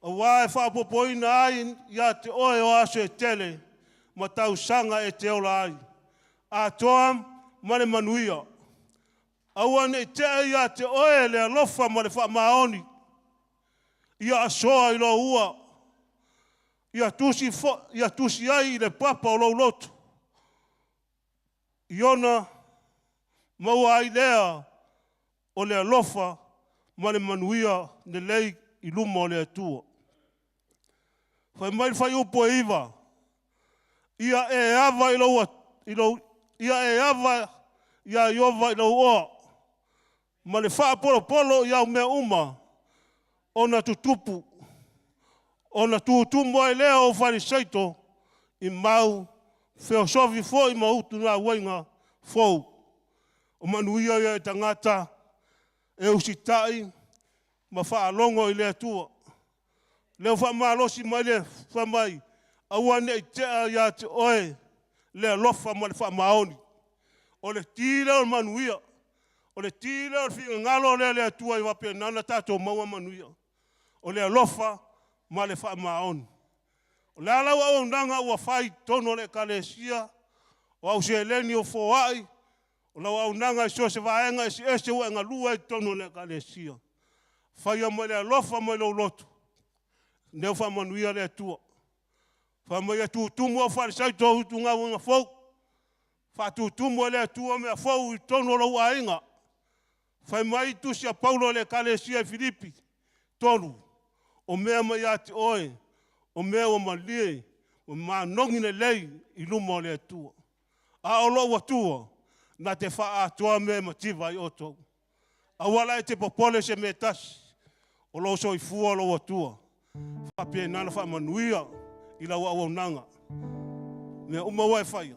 aua e faaopoopoina ai ia te oe o aso e tele ma tausaga e te ola ai, atoa ma le manuia. Aua ne i tea ia te oe le alofa ma le faamaoni, ia asoa i lou ua, ia tusi ai i le papa o lou loto, i ona maua ai lea o le alofa ma le manuia lelei i luma o le Atua. Fai mai le fuaiupu e 9, ia e ava i lou, ia e ava iā Ieova i lou oa, ma le faapolopolo i au mea uma, ona tutupu, ona tutumu ai lea o ou falisaito i mau feosofi foi ma utugaauaiga fou. O manuia ia e tagata e usitai ma faalogo i le Atua. Lea ua faamalosi mai le fai mai, aua ne i tea ia te oe le alofa ma le faamaoni. O le ti lea o le manuia, o le ti lea o le finagalo lea o le Atua ia faapena ona tatou maua manuia. O le alofa ma le faamaoni. O le a lau auaunaga ua fai i totonu o le Ekalesia, o au seleni ua foai, o lau auaunaga i so o se vaega eseese ua e galue ai i totonu o le Ekalesia, faia mai le alofa mai lou loto, lea ua faamanuia le Atua. Fai mai e tutumu au falesaito o utugaina fou, faatutumu e le Atua mea fou i totonu o lou aiga. Fai mai tusi a Paulo i le Ekalesia i Filipi 3, o mea mai ia te oe, o mea ua malie, ua manogi lelei i luma o le Atua. A o lou Atua, na te faaatoa mea e mativa ai outou. Aua la e te popole se mea e tasi, o lou soifua lou Atua. Faapena ona faamanuia i lau auaunaga. Mea uma ua e faia,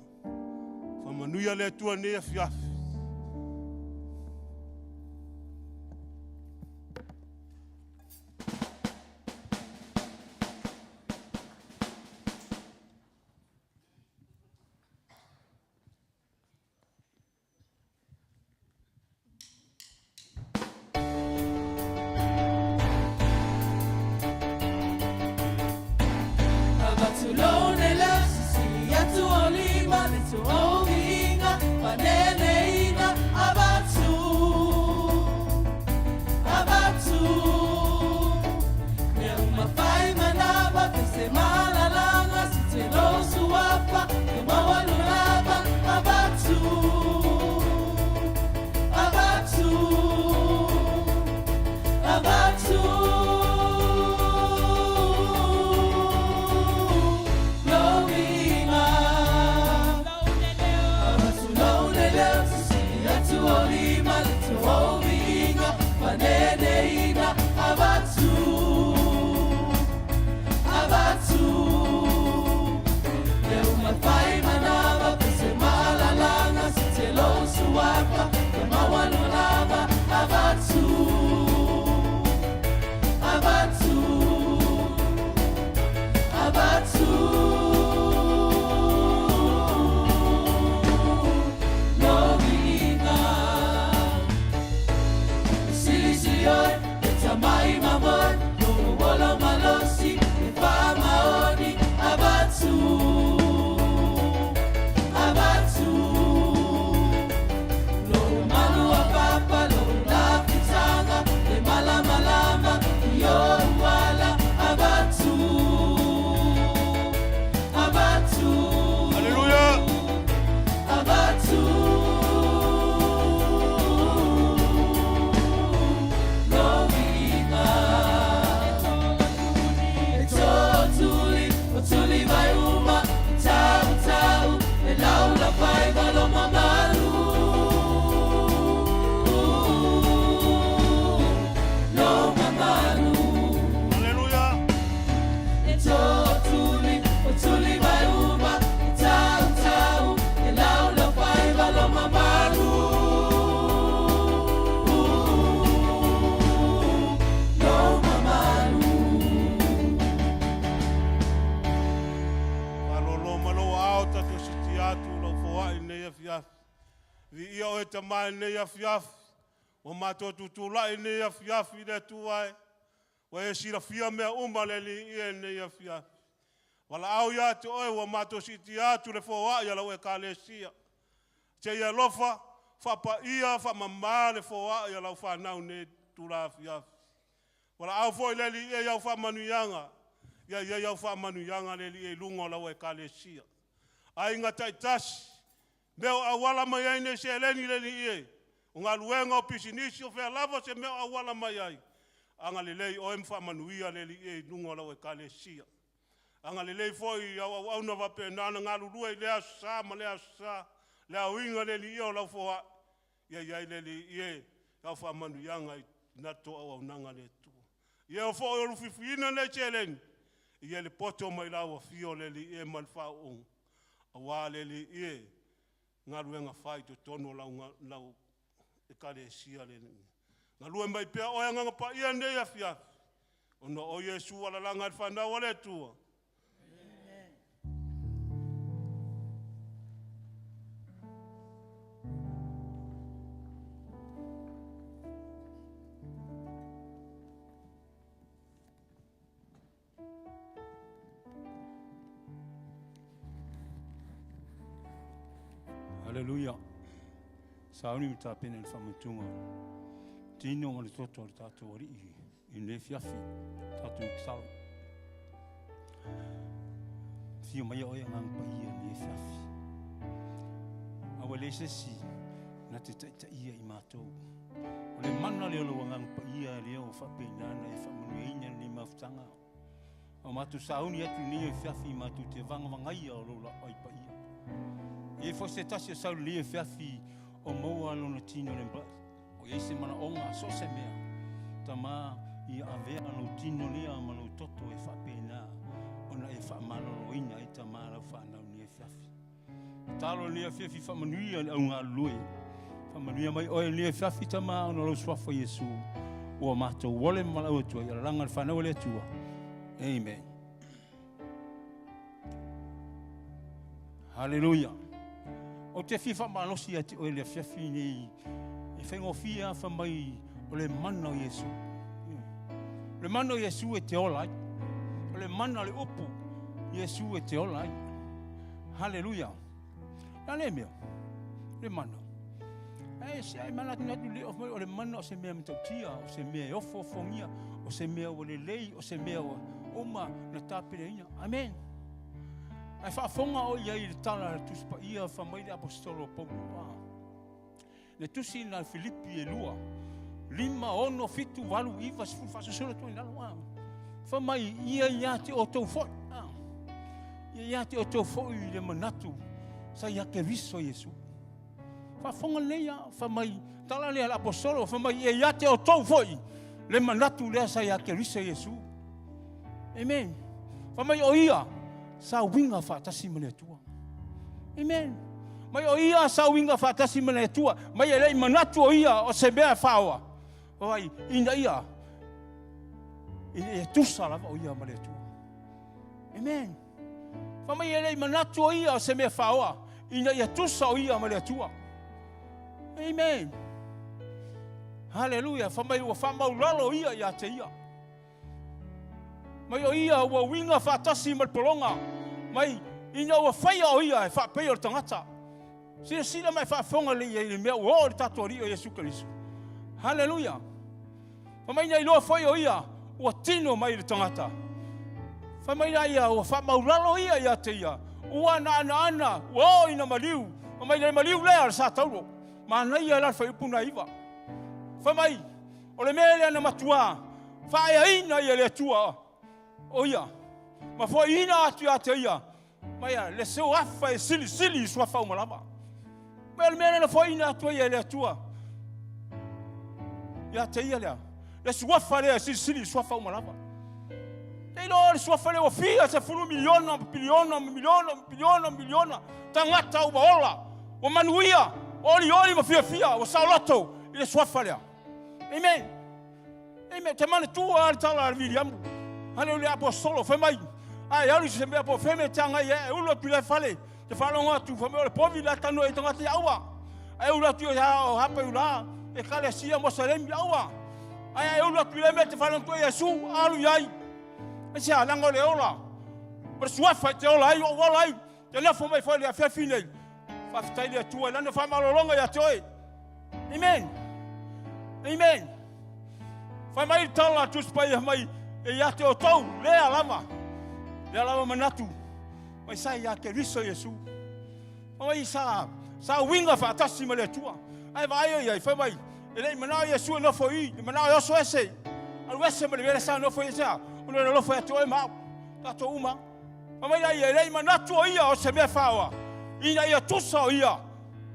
faamanuia le Atua i lenei afiafi. Avatu. Maota tositia atu lau foai i lenei afiafi. Viia oe Tama i lenei afiafi, ua matou tutulai i lenei afiafi le Atua e, ua e silafia mea uma le Alii i lenei afiafi. Valaau ia te oe ua matou siitia atu le foai a lau Ekalesia. Se i alofa, faapaia, faamama le foai a lau fanau i lenei itula afiafi. Valaau foi le Alii e i au faamanuiaga, ia i ai au faamanuiaga le Alii e i luga o lau Ekalesia. Aiga taitasi, mea o auala mai ai nei seleni le Alii e, o galuega, o pisinisi, o fea lava se mea o auala mai ai, agalelei oe ma faamanuia le Alii e i luga o lau Ekalesia. Agalelei foi i au auauna faapena ona galulue i lea Aso Sa ma lea Aso Sa, le aoina le Alii e o lau foai, ia i ai le Alii e lau faamanuiaga i na tou auaunaga le Atua. Ia e foi o lufilufiina nei seleni, ia le poto mai lau afio le Alii e ma le faauuga, aua le Alii e, galuega fai i totonu o lau Ekalesia le Alii. Galue mai pea oe Agaga Paia i lenei afiafi, ona o Iesu alalaga i le fanau a le Atua. Haleluia. Sauni ma tapena i le faamatuga tino ma le toto o le tatou Alii i lenei afiafi, tatou tatalo. Afio mai oe Agaga Paia i lenei afiafi. A ua leai se isi na te taitaia i matou. O le mana lea o lou Agaga Paia lea ua faapena ona e faamanuiaina lenei mafutaga. A o matou sauni atu i lenei afiafi matou te vagavagaia o lou lapai paia. E i ai foi se tasi o sau i lenei afiafi o maua lona tino i le ma'i, o i ai se manaoga, so o se mea, Tama, ia avea lou tino lea ma lou toto e faapena ona e faamaloloina ai Tama lau fanau i lenei afiafi. Tatalo i lenei afiafi faamanuia le au galulue. Faamanuia mai oe i lenei afiafi Tama ona o lou suafa Iesu ua matou ole ma valaau atu ai alalaga le fanau a le Atua. Amen. Haleluia. Ou te fia faamalosi ia te oe le afiafi nei e faigofie lava fai mai o le mana o Iesu. O le mana o Iesu e te ola ai. O le mana o le upu Iesu e te ola ai. Haleluia. Na le mea, le mana. E se ai mana atu le of mai o le mana o se mea matautia, o se mea e ofoofogia, o se mea ua lelei, o se mea ua uma na tapenaina. Amen. Ae faafofoga o i ai i le tala a le Tusi Paia fai mai le Aposetolo o Paulo. Ah. Le tusi na Filipi e lua, 5, 6, 7, 8, 9, 10, faasolosolo atu ai i lalo. Ah. Fai mai, ia ia te outou foi. Ah. Ia ia te outou foi le manatu sa ia Keriso Iesu. Faafofoga lelei lava, fai mai, tala lea a le Aposetolo, fai mai, ia ia te outou foi le manatu lea sa ia Keriso Iesu. Amen. Fai mai o ia sa uiga faatasi ma le Atua. Amen. Mai o ia sa uiga faatasi ma le Atua, mai e le i manatu o ia o se mea e faaoa. Fai ina ia tusa lava o ia ma le Atua. Amen. Fai mai e le i manatu o ia o se mea faaoa, ina ia tusa o ia ma le Atua. Amen. Haleluia. Fai mai ua faamaulalo ia ia te ia. Mai o ia ua uiga faatasi ma le pologa, mai ina ua faia o ia e faapei o le tagata. Silasila ma e faafofoga lelei i ai i le mea ua oo i le tatou Alii o Iesu Keriso. Haleluia! Fai mai na iloa foi o ia ua tino mai i le tagata. Fai mai la ia ua faamaulalo ia ia te ia, ua naanaana, ua oo ina maliu. Fai mai le maliu lea o le Satauro. Manaia la le fuaiupu na 9. Fai mai, o le mea lea na matuā faaeaina ia le Atua o ia, ma foaiina atu ia te ia, mai a le suafa e silisili i suafa uma lava. Mai o le mea lea na foaiina atu ai e le Atua ia te ia lea, le suafa lea e silisili i suafa uma lava. Te iloa le suafa lea ua fia sefulu miliona ma piliona ma miliona ma piliona ma miliona tagata ua ola, ua manuia, ua olioli ma fiafia, ua saoloto i le suafa lea. Amen. Amen. Te manatua lava le tala a le Viliamu. Haleluia aposolo, fai mai, a e alu i se mea po o fea mea e te agai ai, e ulu atu i le fale. Te faalogo atu fai mai o le povi la tanu ai tagata ia aua. Ae ulu atu ia o hapa i ula ekalesia Moselemi aua. Ae ae ulu atu i le mea te faalogo atu Iesu alu i ai. Ai se leaga o le ola. O le suafa e te ola ai, o ola ai. Te nofo mai foi le afiafi nei. Faafetai le Atua i lana faamalologa ia te oe. Amen. Amen. Fai mai le tala a Tusi Paia mai e ia te outou, lea lava. Lea lava manatu. Mai sa ia Keriso Iesu. Fai mai sa sa uiga faatasi ma le Atua. Ae vaai ai ai, fai mai, e le i manao Iesu e nofo i, e manao e oso ese. Alu ese ma le mea sa nofo i ese, ona e alofa ia te oe ma au. Tatou uma. Fai mai la ia, e le i manatu o ia o se mea faoa, ina ia tusa o ia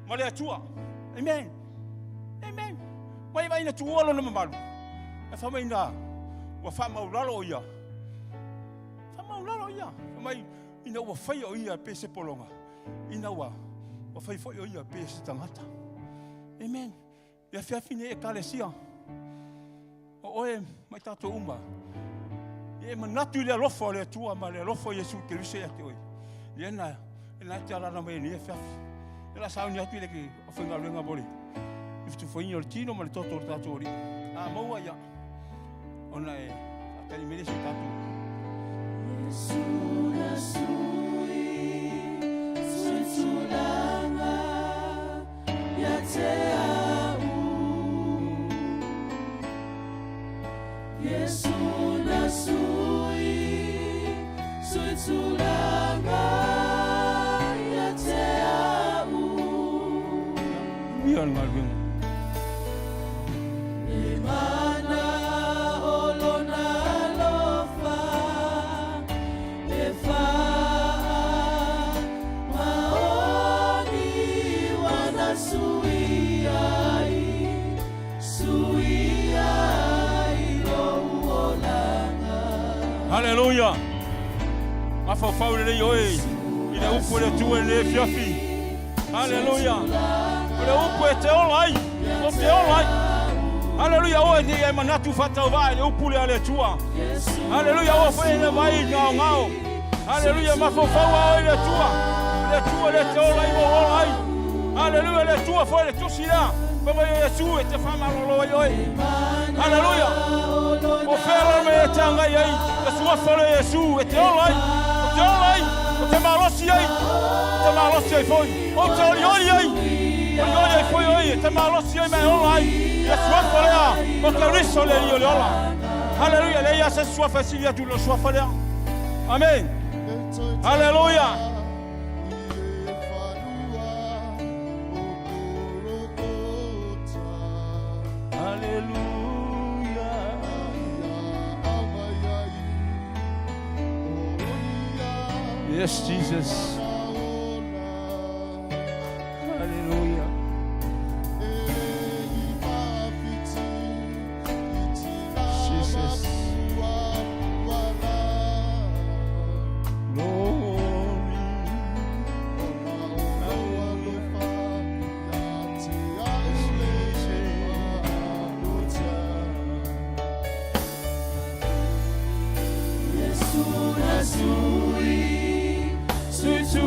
ma le Atua. Amen. Amen. Mai vai na tuua lona mamalu. Ae fai mai na, ua faamaulalo o ia. Faamaulalo ia. Fai mai, ina ua faia o ia pe se pologa. Ina ua, ua fai foi o ia pe se tagata. Amen. E afiafi nei ekalesia. O oe mai tatou uma. E manatu i le alofa o le Atua ma le alofa o Iesu Keriso ia te oe. Ia na, e na te alala mai nei afiafi. E la sauni atu i le ke faigaluega mo le i fetufoiga o le tino ma le toto o le tatou Alii. A maua ia, ona e faatali mai le si tatou. Yesu na sui, sui tulaga ia te au. Yesu na sui, sui tulaga ia te au. Ia le galuega. Le mana o lona alofa e faa maoni wana sui ai, sui ai lou olaga. Haleluia. Mafaufau lelei oe i le upu a le Atua i lenei afiafi. Haleluia. O le upu e te ola ai, o te ola ai. Haleluia, oe nei e manatu faatauvaa i le upu lea a le Atua. Haleluia, oe foi e vai gaogao. Haleluia, mafaufau a oe i le Atua. O le Atua lea e te ola ai ma ou ola ai. Haleluia, le Atua foi le tusi lea. Fai mai o Iesu e te faamalolo ai oe. Haleluia. O fea la mea e te agai ai, le suafa o le Iesu e te ola ai, o te ola ai, o te malosi ai, o te malosi ai foi, o te olioli ai, olioli ai foi oe, e te malosi ai ma e ola ai, le suafa lea, o Keriso le Alii o le ola. Haleluia, leai lava se isi suafa e sili atu i lo suafa lea. Amen. Haleluia. Haleluia. Yes, Jesus. Haleluia. Jesus. Glory. Yesu na sui, sui.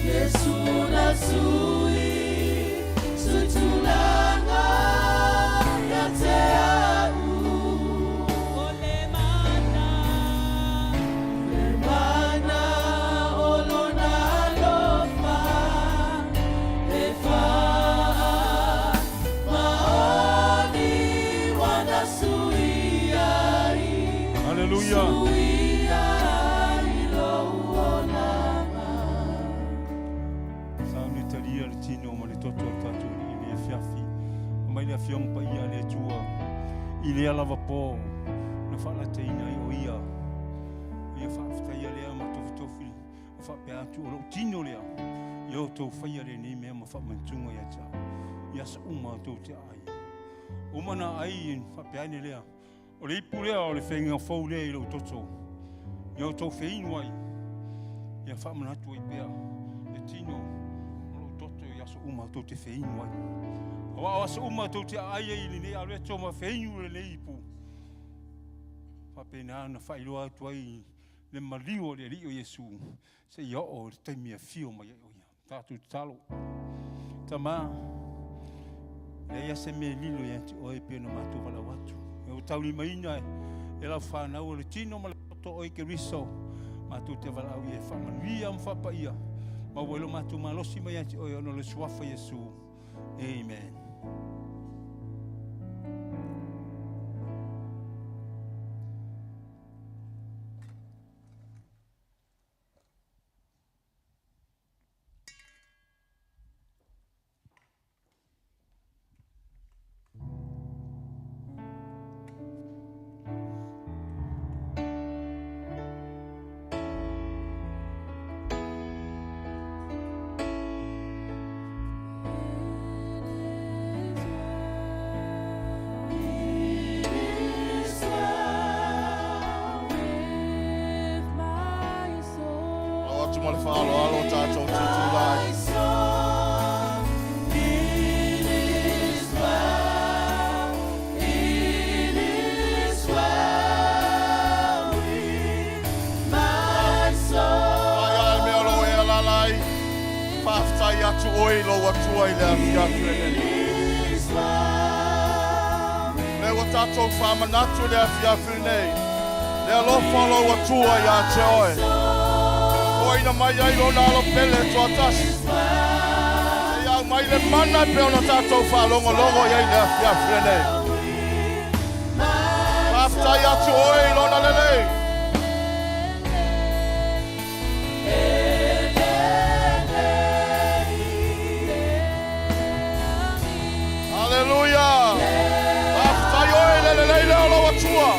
Iesu na sui, sui tulaga ia te au. O le mana, le mana o lona alofa e faamaoni ua na suia ai. Haleluia. Suia ai lou olaga. Sa ona talia le tino ma le toto o le tatou Alii i le afiafi. Aumai le Afioga Paia a le Atua i lea lava po na faalataina ai o Ia. O Ia faafetaia lea ma tofitofi ma faapea atu o lou tino lea ia outou faia lenei mea ma faamanatuga ia te au i aso uma outou te aai. Uma ona aai faapea ane lea O le ipu lea o le feiga fou lea i lou toto. Ia outou feinu ai, ia faamanatu ai pea le tino o lou toto i aso uma tou te feinu ai. Aua o aso uma tou te aai ai i lenei aloeto ma feinu lenei ipu, faapena ona faailoa atu ai le maliu o le Alii o Iesu seia oo i le taimi e afio mai ai o ia. Tatou tatalo. Tama, leai lava se mea lilo ia te oe pei ona matou valaau atu. E ua taulimaina e lau fanau o le tino ma le toto oe Keriso, matou te valaau ia e faamanuia ma faapaia, maua ai lo matou malosi mai ia te oe ona o le suafa Iesu. Amen. It is well with my soul. Lau atu ma le faaaloalo o tatou tutulai. My soul, it is well, it is well with my soul. Ai ai mea o lo o e alaala ai. Faafetai atu oe i lou Atua i le afiafi lenei. It is well Lea ua tatou faamanatu i le afiafi lenei, le alofa o lou Atua ia te oe. Toaina mai ai lona alo pele e toatasi. Seia aumai le mana e pei ona tatou faalogologo i ai i le afiafi lenei. Faafetai atu oe i lona lelei. Haleluia! Faafetai oe i le lelei lea o lou Atua.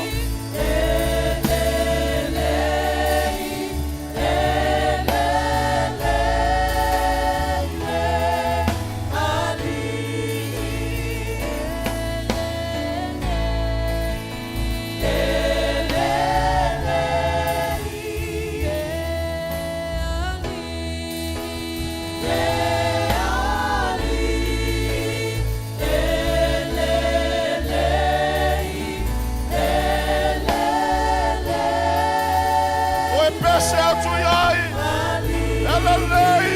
Toe pese atu i ai, e lelei.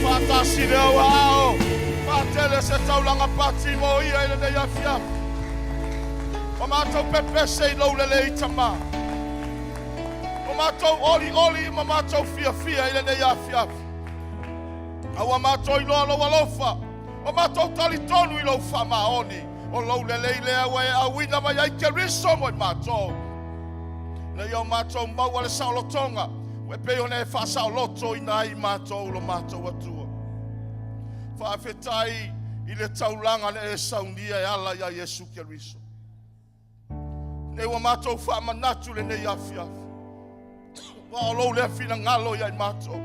Faatasi le au aao, faatele se taulaga pati mo ia i lenei afiafi. Ua matou pepese i lou lelei Tama. Ua matou olioli ma matou fiafia i lenei afiafi. A ua matou iloa lou alofa, ua matou talitonu i lou faamaoni, o lou lelei lea ua e auina mai ai Keriso mo i matou. Ina ia o matou maua le saolotoga, e pei ona e faasaolotoina ai i matou lo matou Atua. Faafetai i le taulaga na e saunia e ala ia Iesu Keriso. Nei ua matou faamanatu lenei afiafi. Ua o lou lea finagalo ia i matou.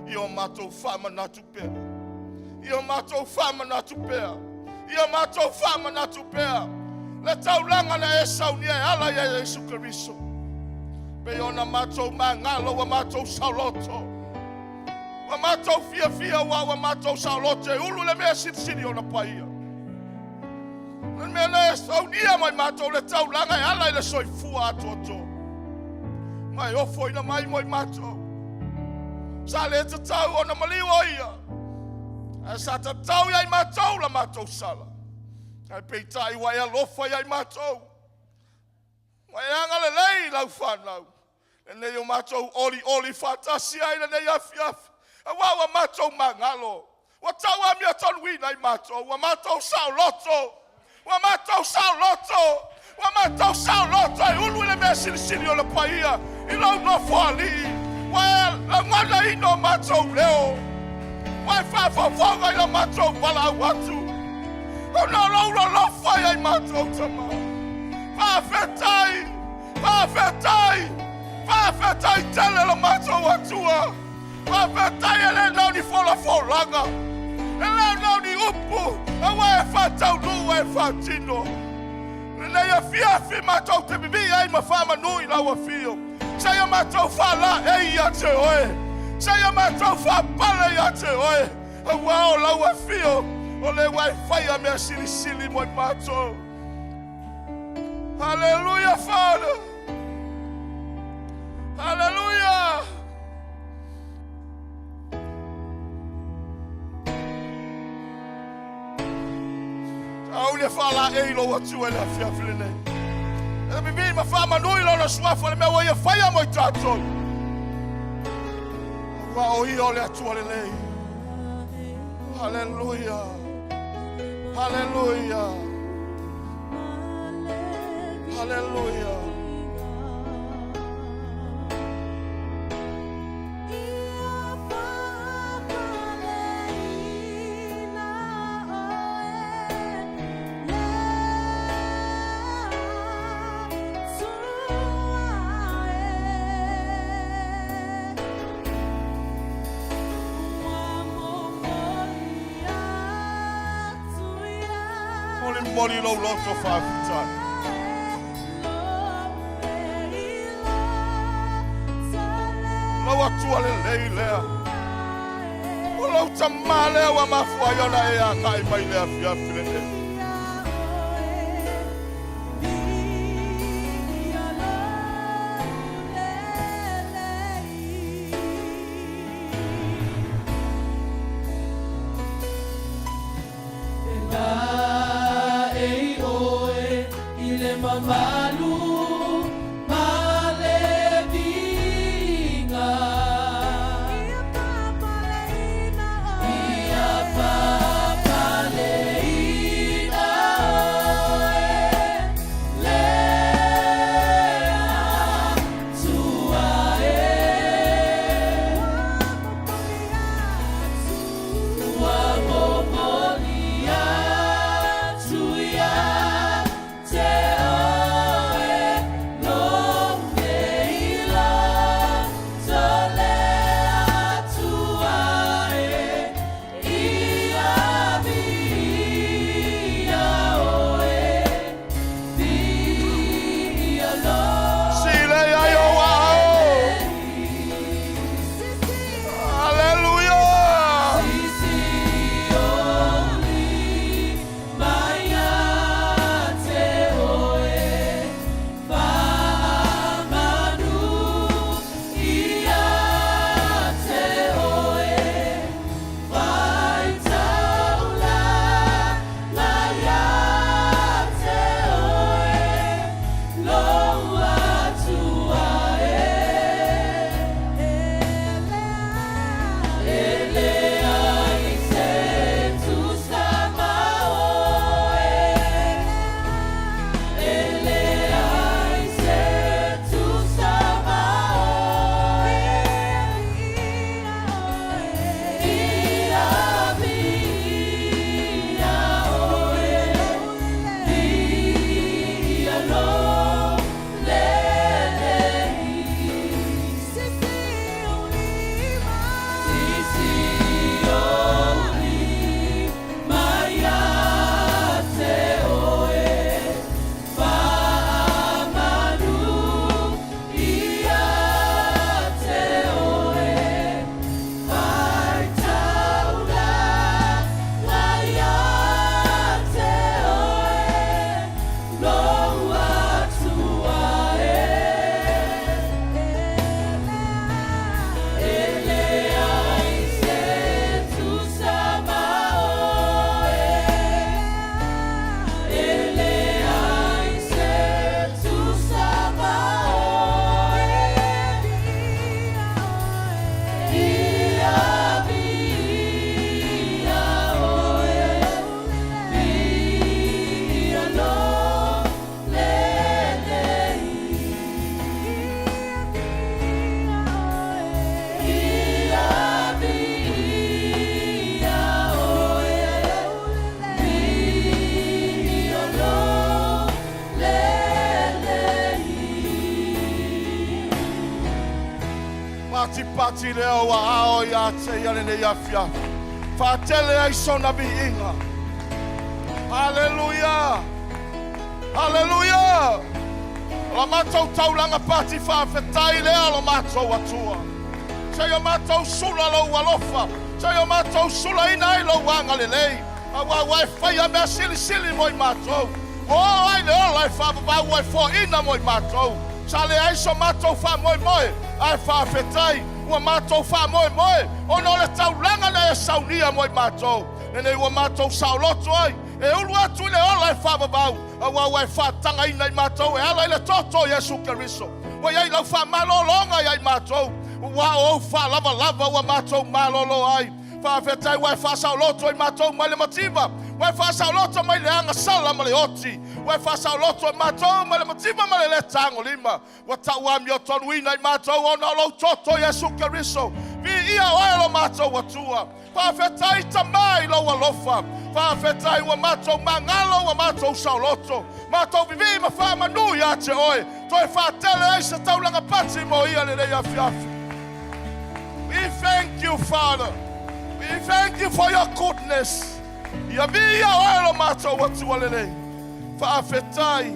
Ia o matou faamanatu pea. Ia o matou faamanatu pea. Ia o matou faamanatu pea. Le taulaga na e saunia e ala ia Iesu Keriso. Pei ona matou magalo ua matou saoloto. Ua matou fiafia ua ua matou saoloto e ulu le mea silisili ona paia. Le mea lea e saunia mai matou le taulaga e ala i le soifua atoatoa. Ma e ofoina mai mo i matou. Sa le tatau ona maliu o ia. Ae sa tatau ia i matou la matou sala. Ae peitai ua e alofa ia i matou. Ua e agalelei i lau fanau. Lenei o matou olioli faatasi ai lenei afiafi, aua ua matou magalo, ua tauamiotoluina i matou, ua matou saoloto, ua matou saoloto, ua matou saoloto e ulu i le mea silisili o le paia i lou nofoalii. Ua e lagonaina o matou leo, ua e faafofoga i lo matou valaau atu, ona o lou lolofa ia i matou tama. Faafetai! Faafetai! Faafetai tele lo matou Atua! Faafetai e le na o ni folafolaga, e le na o ni upu, aua e faataunuu e faatino. Lenei afiafi matou te mimii ai ma faamanu i lau afio. Seia matou faalaei ia te oe. Seia matou faapale ia te oe. Aua o lau afio, o le ua e faia mea silisili mo i matou. Hallelujah, Father. Hallelujah. Au le faalaei lou Atua i le afiafi lenei. E mimi ma faamanui lona suafa le mea ua ia faia mo i tatou. Aua o ia o le Atua lelei. Hallelujah. Hallelujah. Hallelujah. Molimoli lou loto faafetai. Lau Atua lelei lea. O lau tamā lea ua mafua ai ona e agai mai le afiafi lenei. E laei oe i le mamalu ma le viiga. Ia papaleina oe. Ia papaleina oe le Atua e. Ua momoli atu ia te oe. pati lea o aao ia te ia lenei afiafi. Faatele ai sona viiga. Haleluia! Haleluia! O la matou taulaga pati faafetai lea lo matou Atua. Seia matou sula lou alofa, seia matou sulaina ai lou agalelei, auā ua e faia mea silisili mo i matou. Ua oo ai le ola e faavavau ua e foaina mo i matou. Sa leai so matou faamoemoe, ae faafetai ua matou faamoemoe ona o le taulaga na e saunia mo i matou. Lenei ua matou saoloto ai, e ulu atu i le ola e faavavau, auā ua e faatagaina i matou e ala i le toto o Iesu Keriso. Ua i ai lau faamalologa ia i matou, ua o ou faalavalava ua matou malolo ai. Faafetai ua e faasaoloto i matou mai le mativa, ua e faasaoloto mai le agasala ma le oti, ua e faasaoloto i matou mai le mativa ma le lē tagolima. Ua tau amiotonuina i matou ona o lou toto Iesu Keriso. Viia oe lo matou Atua. Faafetai Tama i lou alofa. Faafetai ua matou magalo, ua matou saoloto, matou vivii ma faamanu ia te oe. Toe faatele ai se taulaga pati mo ia lenei afiafi. We thank you, Father. We thank you for your goodness. Ia viia oe lo matou Atua lelei. Faafetai,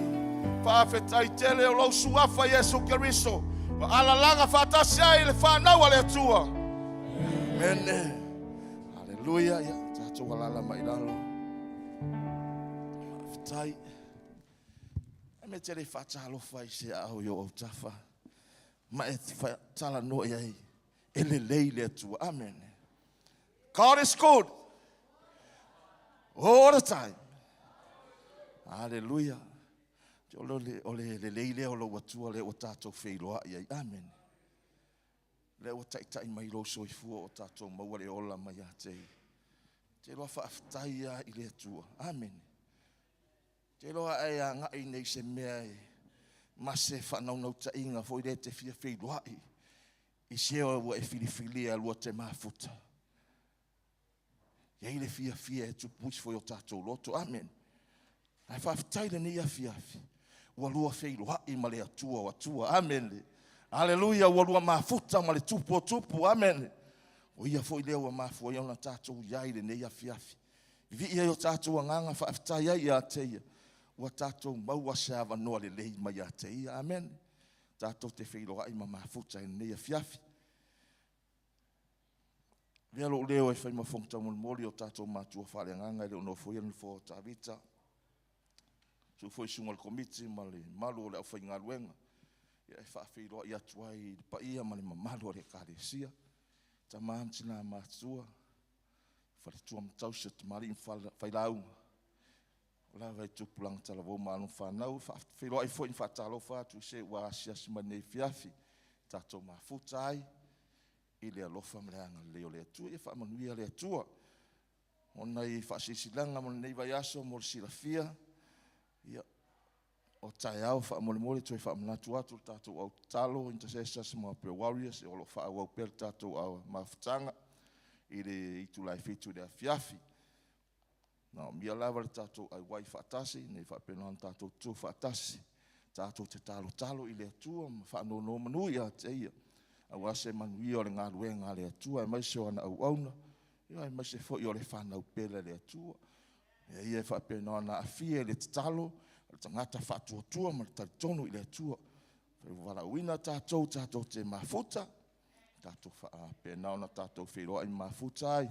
faafetai tele o lou suafa Iesu Keriso. Ua alalaga faatasi ai le fanau a le Atua. Amene. Haleluia. Ia, tatou alala mai lalo. Faafetai. Ai me tele faatalofa i se aao i o autafa. Ma e talanoa i ai e lelei le Atua. Amene. God is good all the time. Hallelujah. O le lelei lea o lou Atua lea ua tatou feiloai ai. Amene. Lea ua taitai mai lou soifua o tatou maua le ola mai ia te ia. Te iloa faafetai lava i le Atua. Amene. Te iloa a e agai nei se mea e ma se faanaunautaiga foi lea e te fia feiloai i se ua e filifilia lua te mafuta. E i ai le fiafia e tupu ifo i o tatou loto. Amene. Ae faafetai lenei afiafi. Ua lua feiloai ma le Atua o Atua. Amene. Aleluia. Ua lua mafuta ma le Tupu o Tupu. Amene. O ia foi lea ua mafua ai ona tatou i ai lenei afiafi. Vivii ai o tatou agaga faafetai ai ia te ia. Ua tatou maua se avanoa lelei mai ia te ia. Amene. Tatou te feiloai ma mafuta i lenei afiafi. Avea lou leo e fai ma fofoga taumolimoli o tatou matua faaleagaga e le o nofoia le nofoa o Tavita. Susu foi susuga o le komiti ma le mamalu o le aufaigaluega e faafeiloai atu ai i le paia ma le mamalu o le Ekalesia, tama ma tina matutua, faletua ma tausi o tamalii ma failauga, o lava i tupulaga talavou ma alo ma fanau. Faafeiloai foi ma faatalofa atu i se ua asiasi mai lenei afiafi, tatou mafuta ai i le alofa ma le agalelei o le Atua. Ia faamanuia le Atua. O nai faasilasilaga mo lenei vaiaso mo le silafia, ia, o taeao faamolemole toe faamanatu atu le tatou au tatalo, intercessors ma prayer warriors, o lo o faaauau pea le tatou au mafutaga i le itula e 7 i le afiafi. Naomia lava le tatou auai faatasi, nei faapena ona tatou tutu faatasi, tatou te talotalo i le Atua ma faanonomanu ia te ia, aua se manuia o le galuega a le Atua, aemaise o ana auauna, aemaise foi o le fanau pele a le Atua. Ia ia e faapena ona aafia i le tatalo, le tagata faatuatua ma le talitonu i le Atua. Ua valaauina tatou, tatou te mafuta, tatou faapena ona tatou feiloai mafuta ai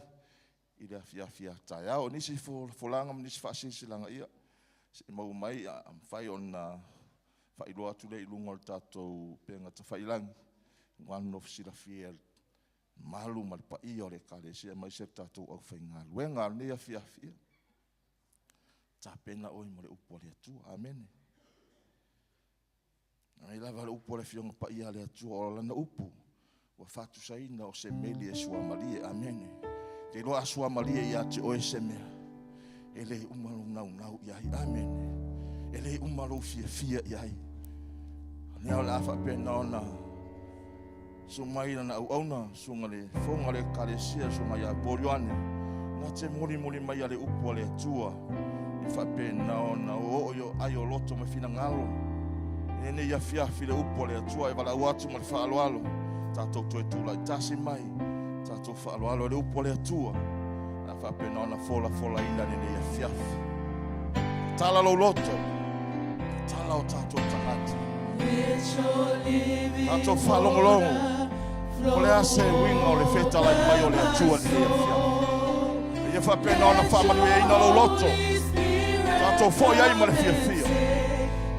i le afiafi a taeao. O nisi folafolaga ma nisi faasilasilaga, ia, se i maua mai, a mafai ona faailoa atu lea i luga o le tatou upega tafailagi, aua le nofo silafia e le mamalu ma le paia o le Ekalesia, aemaise le tatou aufaigaluega. A o lenei afiafi, ia, tapena oe mo le upu a le Atua. Amene. Ai lava le upu a le Afioga Paia a le Atua, o lana upu ua faatusaina o se meli e suamalie. Amene. Te iloa a suamalie ia te oe se mea, e le uma lou naunau i ai. Amene. E le uma lou fiafia i ai. Lea o le a faapena ona susu mai lana auauna, susuga le fofoga o le Ekalesia, susuga ia Paul Ioane, na te molimoli mai a le upu a le Atua, i faapena ona oo i o ai o loto ma finagalo. I lenei afiafi le upu a le Atua e valaau atu ma le faaaloalo. Tatou toe tulai tasi mai, tatou faaaloalo i le upu a le Atua, a faapena ona folafolaina lenei afiafi. Tala lou loto, tala o tatou tagata. Tatou faalogologo, o le a se uiga o le fetalai mai o le Atua lenei afiafi. Ia faapena ona faamanuiaina lou loto, tatou foi ai ma le fiafia.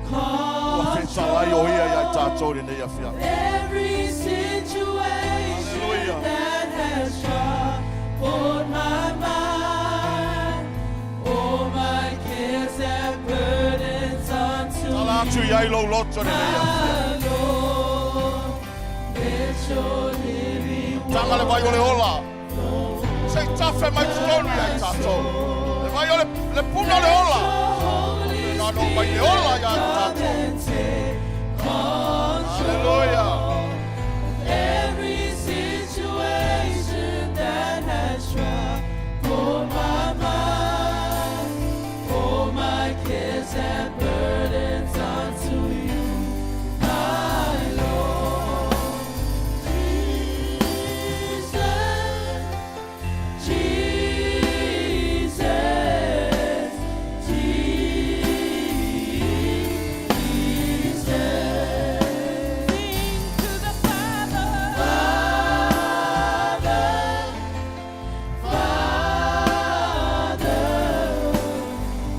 Ua fetalai o ia ia i tatou lenei afiafi. Every situation Hallelujah. that has troubled my mind, all my cares and burdens unto Tala atu i ai lou loto lenei afiafi. my Lord. Let your living Tanga le vai o le ola. Se i tafe mai totonu ia i tatou. Le vai o le, le puna o le ola. Holy Na no mai le ola ia i tatou. Spirit, take control. Hallelujah. Every situation that has troubled my mind, all my cares and burdens unto you, my Lord. Jesus, Jesus, Jesus. Sing to the Father. Father,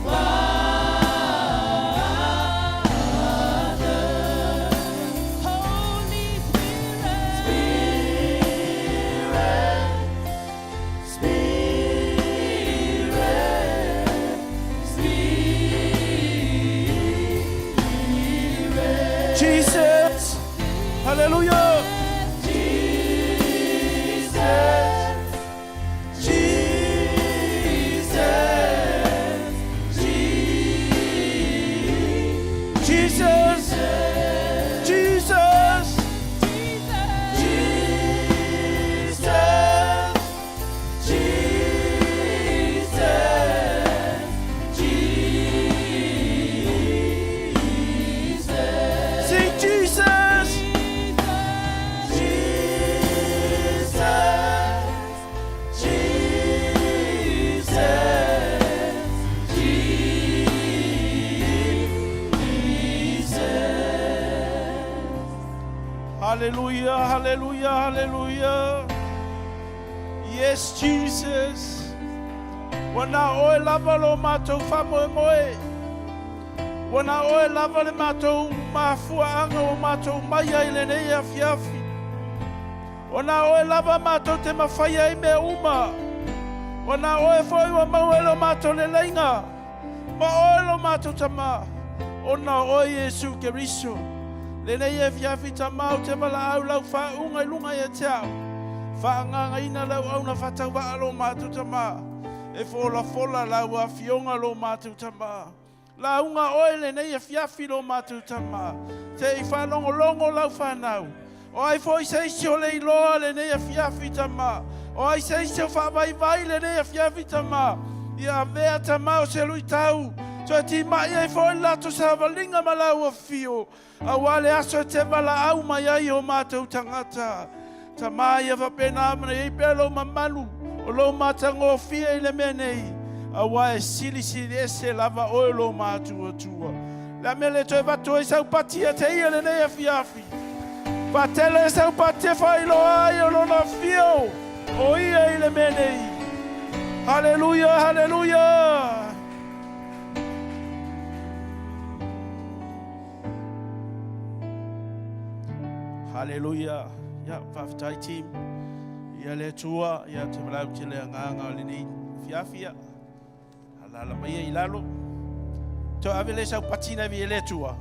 Father, Holy Spirit. Spirit, Spirit, Jesus. Hallelujah. Jesus, Jesus, Jesus. Jesus. Jesus, Jesus, Jesus, Sing Jesus. Jesus, Jesus, Jesus. Hallelujah, hallelujah, hallelujah. Yes, Jesus. Ua na oe lava lo matou faamoemoe. Ua na oe lava le matou mafuaaga o matou mai ai lenei afiafi. Ua na oe lava matou te mafaia ai mea uma. Ua na oe foi ua maua ai lo matou leleiga. Ma oe lo matou Tamā. Ona o oe Iesu Keriso. Lenei afiafi Tamā ou te valaau lau faauuga i luga ia te au. Faaagagaina lau auauna faatauvaa lo matou Tamā. E folafola lau afioga lo matou Tamā. Lauga oe lenei afiafi lo matou Tamā. Te i faalogologo lau fanau. O ai foi se isi o le iloa lenei afiafi Tamā. O ai se isi o faavaivai lenei afiafi Tamā. Ia avea Tamā o se luitau. Toe timai ai foi le latou savaliga ma lau afio. Auā le aso e te valaau mai ai o matou tagata. Tamā ia faapena mana i ai pea lou mamalu o lou matagofie i le mea nei. Auā e silisili ese lava oe lo matuatua. Le a mea le toe avatu ai sau pati ia te ia lenei afiafi. Faatele sau pati e faailoa ai o lona afio o ia i le mea nei. Haleluia, haleluia. Haleluia. Ia, faafetai team. Ia le Atua, ia te valaau tele agaga o lenei afiafi. Ia. Alaala mai ia i lalo. Toe ave le sau pati na vi e le Atua.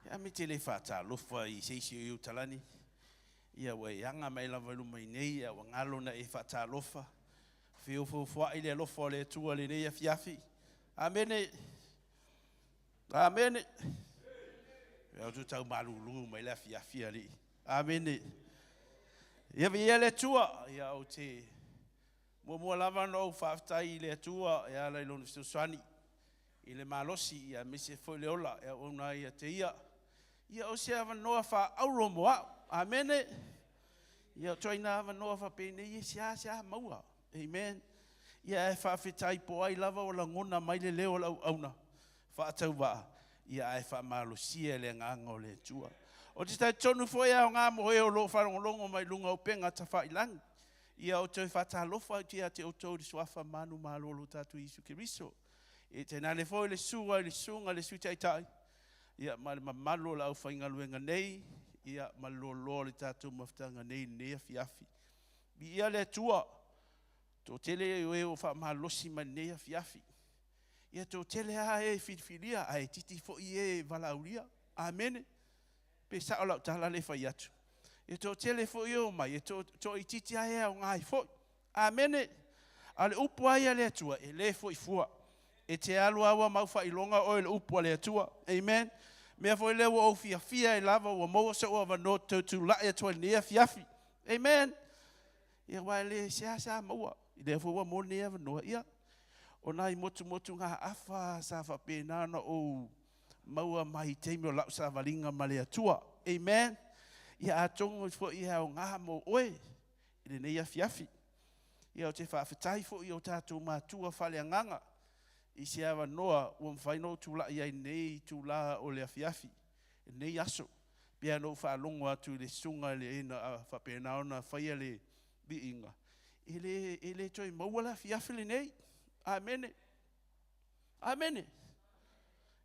Ia me te le faatalofa i se isi o i utalani. Ia ua e aga mai lava i luma i nei, ia ua galo na e faatalofa. Feofoofoai le alofa o le Atua lenei afiafi. Amene. Amene. Ia tu tau malulu mai le afiafi ali. Amene. Ia viia le Atua, ia ou te muamua lava ona ou faafetai i le Atua e ala i lona fesoasoani. i le malosi ia aemaise foi le ola e auauna ai ia te ia. Ia o se avanoa faaauro mo a'u. Amene. Ia o ituaiga avanoa faapenei e seasea maua. Amen. Ia ae faafetai po o ai lava ua lagona mai le leo o le auauna faatauvaa, ia ae faamalosia e le Agaga o le Atua. Ou te talitonu foi e aoga mo e o lo o faalogologo mai luga o upega tafailagi. Ia ou te faatalofa atu ia te outou i le suafa manumalo o lo tatou Iesu Keriso. E tainane foi le susu ai le susuga i le Sui Taitai, ia ma le mamalu o le aufaigaluega nei, ia ma le loaloa o le tatou mafutaga nei i lenei afiafi. Viia le Atua, toatele o e ua faamalosi mai lenei afiafi. Ia toatele lava e filifilia, ae itiiti foi e valaaulia. Amene. Pe sao lau tala lea e fai atu. E toatele foi e omai, e toaitiiti lava e aoga ai foi. Amene. A o le upu lava ia a le Atua, e le foi fua. E te alu lava ua maufailoga oe i le upu a le Atua. Amen. Mea foi lea ua ou fiafia ai lava ua maua sou avanoa ou te toe tulai atu ai i lenei afiafi. Amen. Ia aua e le seasea maua. Lea foi ua maua lenei avanoa. Ia, o nai motumotugaafa sa faapena ona ou maua mai i taimi o lau savaliga ma le Atua. Amen. Ia atonu foi e aoga mo oe i lenei afiafi. Ia ou te faafetai foi i o tatou matua faaleagaga i se avanoa ua mafai ona ou tulai ai i lenei itula o le afiafi, i lenei aso. Pei ona ou faalogo atu i le susuga i le na faapena ona faia le viiga, e le, e le toe maua le afiafi lenei. Amene. Amene.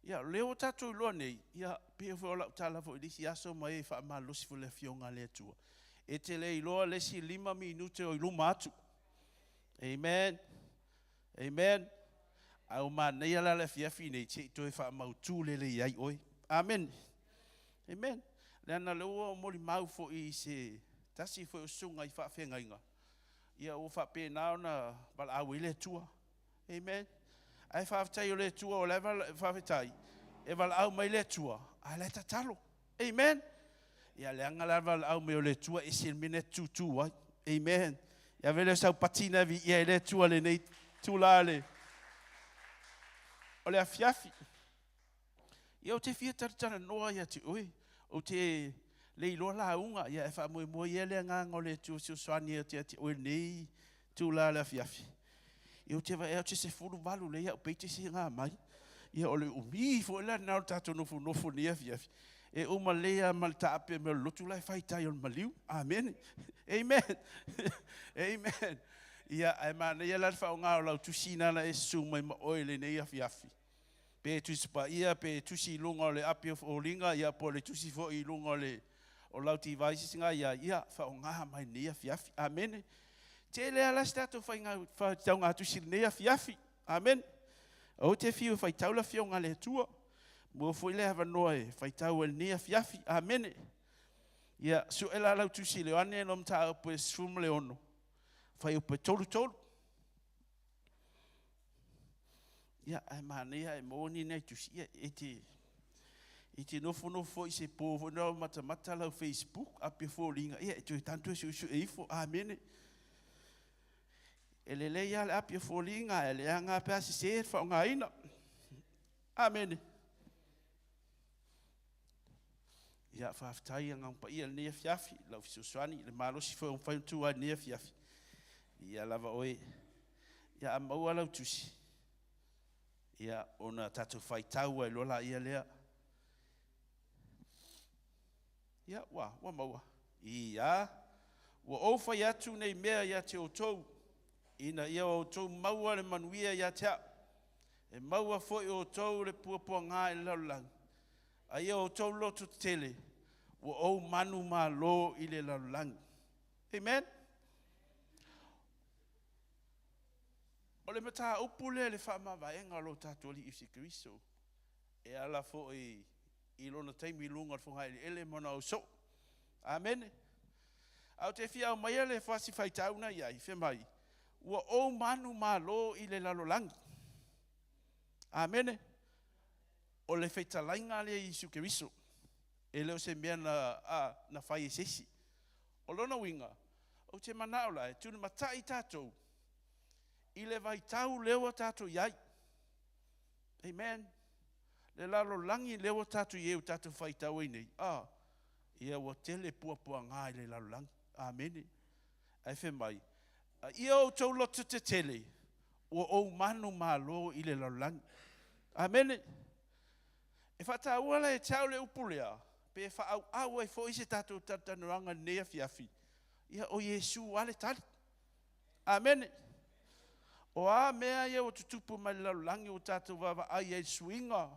Ia, o lea ua tatou iloa nei, ia, pei foi o lau tala foi i le isi aso ma e faamalosi foi le Afioga a le Atua, e te le iloa le isi 5 minute o i luma atu. Amen. Amen. Ae ua manaia la le afiafi nei, se i toe faamautu lelei ai oe. Amen. Amen. Leaga o lea ua molimau foi i se tasi foi o susuga i faafeagaiga, ia ua faapena ona valaau ai le Atua. Amen. Ae faafetai o le Atua, o la e faafetai, e valaau mai le Atua, a o la e tatalo. Amen. Ia leaga la le valaau mai o le Atua, ese le mea na e tutu ai. Amen. Ia ave lea o sau pati na viia ai le Atua i lenei itula o le afiafi. Ia ou te fia talatalanoa ia te oe, ou te le iloa lauga, ia e faamoemoe ia le agaga o le Atua fesoasoani atu ia te oe i lenei itula o le afiafi. Ia ou te vaai atu e 18 lea au pages e na mai. Ia o le umi foi la lena o le tatou nofonofo i lenei afiafi. E uma lelei lava ma le taape mai o le lotu la e fai i tai o le maliu. Amene. Amen. Amen. Ia, ae manaia la le faaaoga o lau tusi lena na e susu mai ma oe i lenei afiafi. Pe Tusi Paia, pe tusi i luga o le api o foliga, ia po o le tusi foi i luga o le o lau devices nga i ai, ia faaaoga mai lenei afiafi. Amene. Tele lava la se tatou faiga faitauga tusi i lenei afiafi. Amene. Ou te fiu e faitau le Afioga a le Atua. Maua foi le avanoa e faitau ai i lenei afiafi. Amene. Ia, sue la lau tusi i le Ioane no mataupu e 16, fuaiupu e 33. Ia, ae manaia ae maua ni nai tusi, ia, e te, e te nofonofo foi i se po foi na matamata lau Facebook, api o foliga, ia, e toe tanu toe suesue ifo. Amene. E lelei lava le api o foliga, ae leaga pe a sese le faaaogaina. Amene. Ia, faafetai Agaga Paia i lenei afiafi, lau fesoasoani, le malosi foi ua mafai ona tu ai i lenei afiafi. Ia lava oe, ia a maua lau tusi, ia ona tatou faitau ai loa laia lea. Ia, ua, ua maua. Ia, ua ou fai atu nei mea ia te outou, ina ia outou maua le manuia ia te au. E maua foi outou le puapuaga i le lalolagi, a ia outou loto tetele, ua ou manumalo i le lalolagi. Amen. O le mataupu lea i le faamavaega o lo tatou Alii Iesu Keriso, e ala foi i lona taimi i luga o le fogaeleele ma ona ausoo. Amene. Ae ou te fia aumaia le fasi faitau na i ai, fai mai, ua ou manumalo i le lalolagi. Amene. O le fetalaiga lea i Iesu Keriso, e le o se mea na, a, na fai e se isi. O lona uiga, ou te manao la e tulimatai tatou i le vaitau lea ua tatou i ai. Amen. Le lalolagi lea ua tatou i ai ua tatou faitau ai nei, a, ia ua tele puapuaga i le lalolagi. Amene. Ae fai mai, A ia outou loto tetele, ua ou manumalo i le lalolagi. Amene. E faataua la e te au le upu lea, pe faaauau ai foi se tatou talatalanoaga i lenei afiafi, ia o Iesu lava le tali. Amene. O a mea ia ua tutupu mai le lalolagi ua tatou vaavaai ai i le suiga,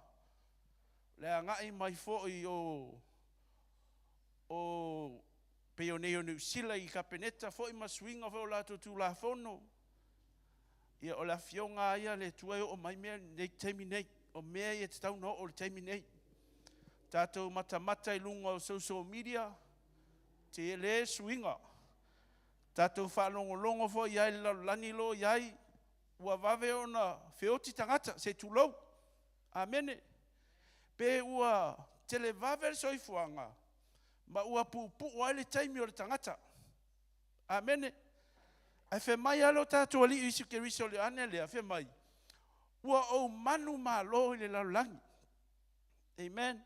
le agai mai foi o o pei o nei o Niu Sila i Kapeneta foi ma suiga foi o latou Tulafono. Ia o le Afioga lava ia a le Atua e oo mai mea i lenei taimi nei. O mea ia e tatau ona oo i le taimi nei. Tatou matamata i luga o social media, tele suiga. Tatou faalogologo foi i ai i le lalolagi o lo o i ai, ua vave ona feoti tagata, se i tulou. Amene. Pe ua televave le soifuaga ma ua puupuu ai le taimi o le tagata. Amene. Ae fai mai lava lo tatou Alii Iesu Keriso i le Ioane lea, fai mai, Ua ou manumalo i le lalolagi. Amen.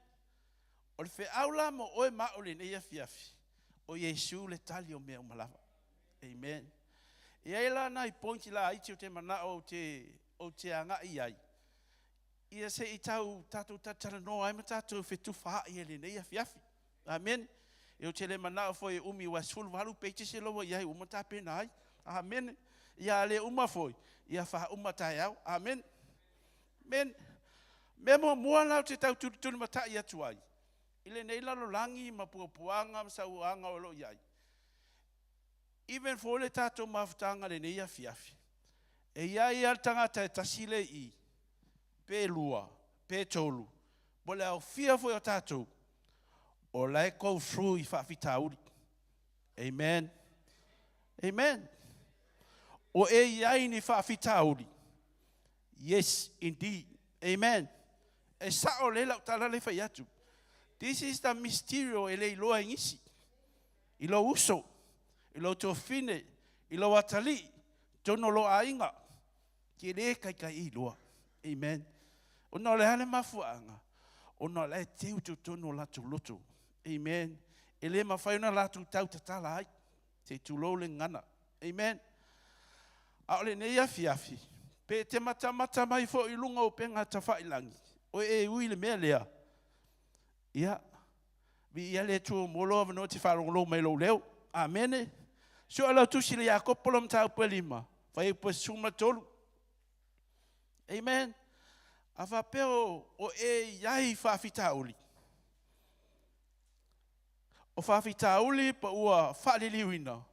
O le feau la mo oe ma au i lenei afiafi, o Iesu le tali o mea uma lava. Amen. E i ai la nai pointi laiti ou te manao ou te agai i ai, ia se i tau tatou talatalanoa ai ma tatou fetufaai ai i lenei afiafi. Amene. Ou te le manao foi e umi aua e 18 pages la ua i ai ua uma ona tapena ai. Amene. Ia a le uma foi, ia faauma taeao. Amene. Amene. Mea muamua la ou te tau tulitulimatai atu ai i lenei lalolagi ma puapuaga ma sauaga o lo o i ai, even foi le tatou mafutaga i lenei afiafi, e i ai lava le tagata e tasi lea i i, pe lua, pe tolu, po o le aofia foi o tatou, o la e go through i faafitauli. Amen. Amen. O e i ai ni faafitauli? Yes, indeed. Amen. E sao lelei lau tala lea e fai atu. This is the mysterio e le iloa e nisi. I lou uso, i lou tuafafine, i lou atalii, totonu o lou aiga. Ke le taitai e iloa. Amen. Ona o le a le mafuaaga? Ona o la e teu i totonu o latou loto. Amen. E le mafai ona latou tautatala ai. Se i tulou le gagana. Amen. A o lenei afiafi, pe e te matamata mai foi i luga o upega tafailagi, o e ui i le mea lea, ia, viia le Atua mo lou avanoa e te faalogologo mai i lou leo. Amene. Sue lau tusi i le Iakopo lau mataupu e 5, fuaiupu e 13. Amen. A faapea o e i ai faafitauli, o faafitauli pa ua faaliliuina,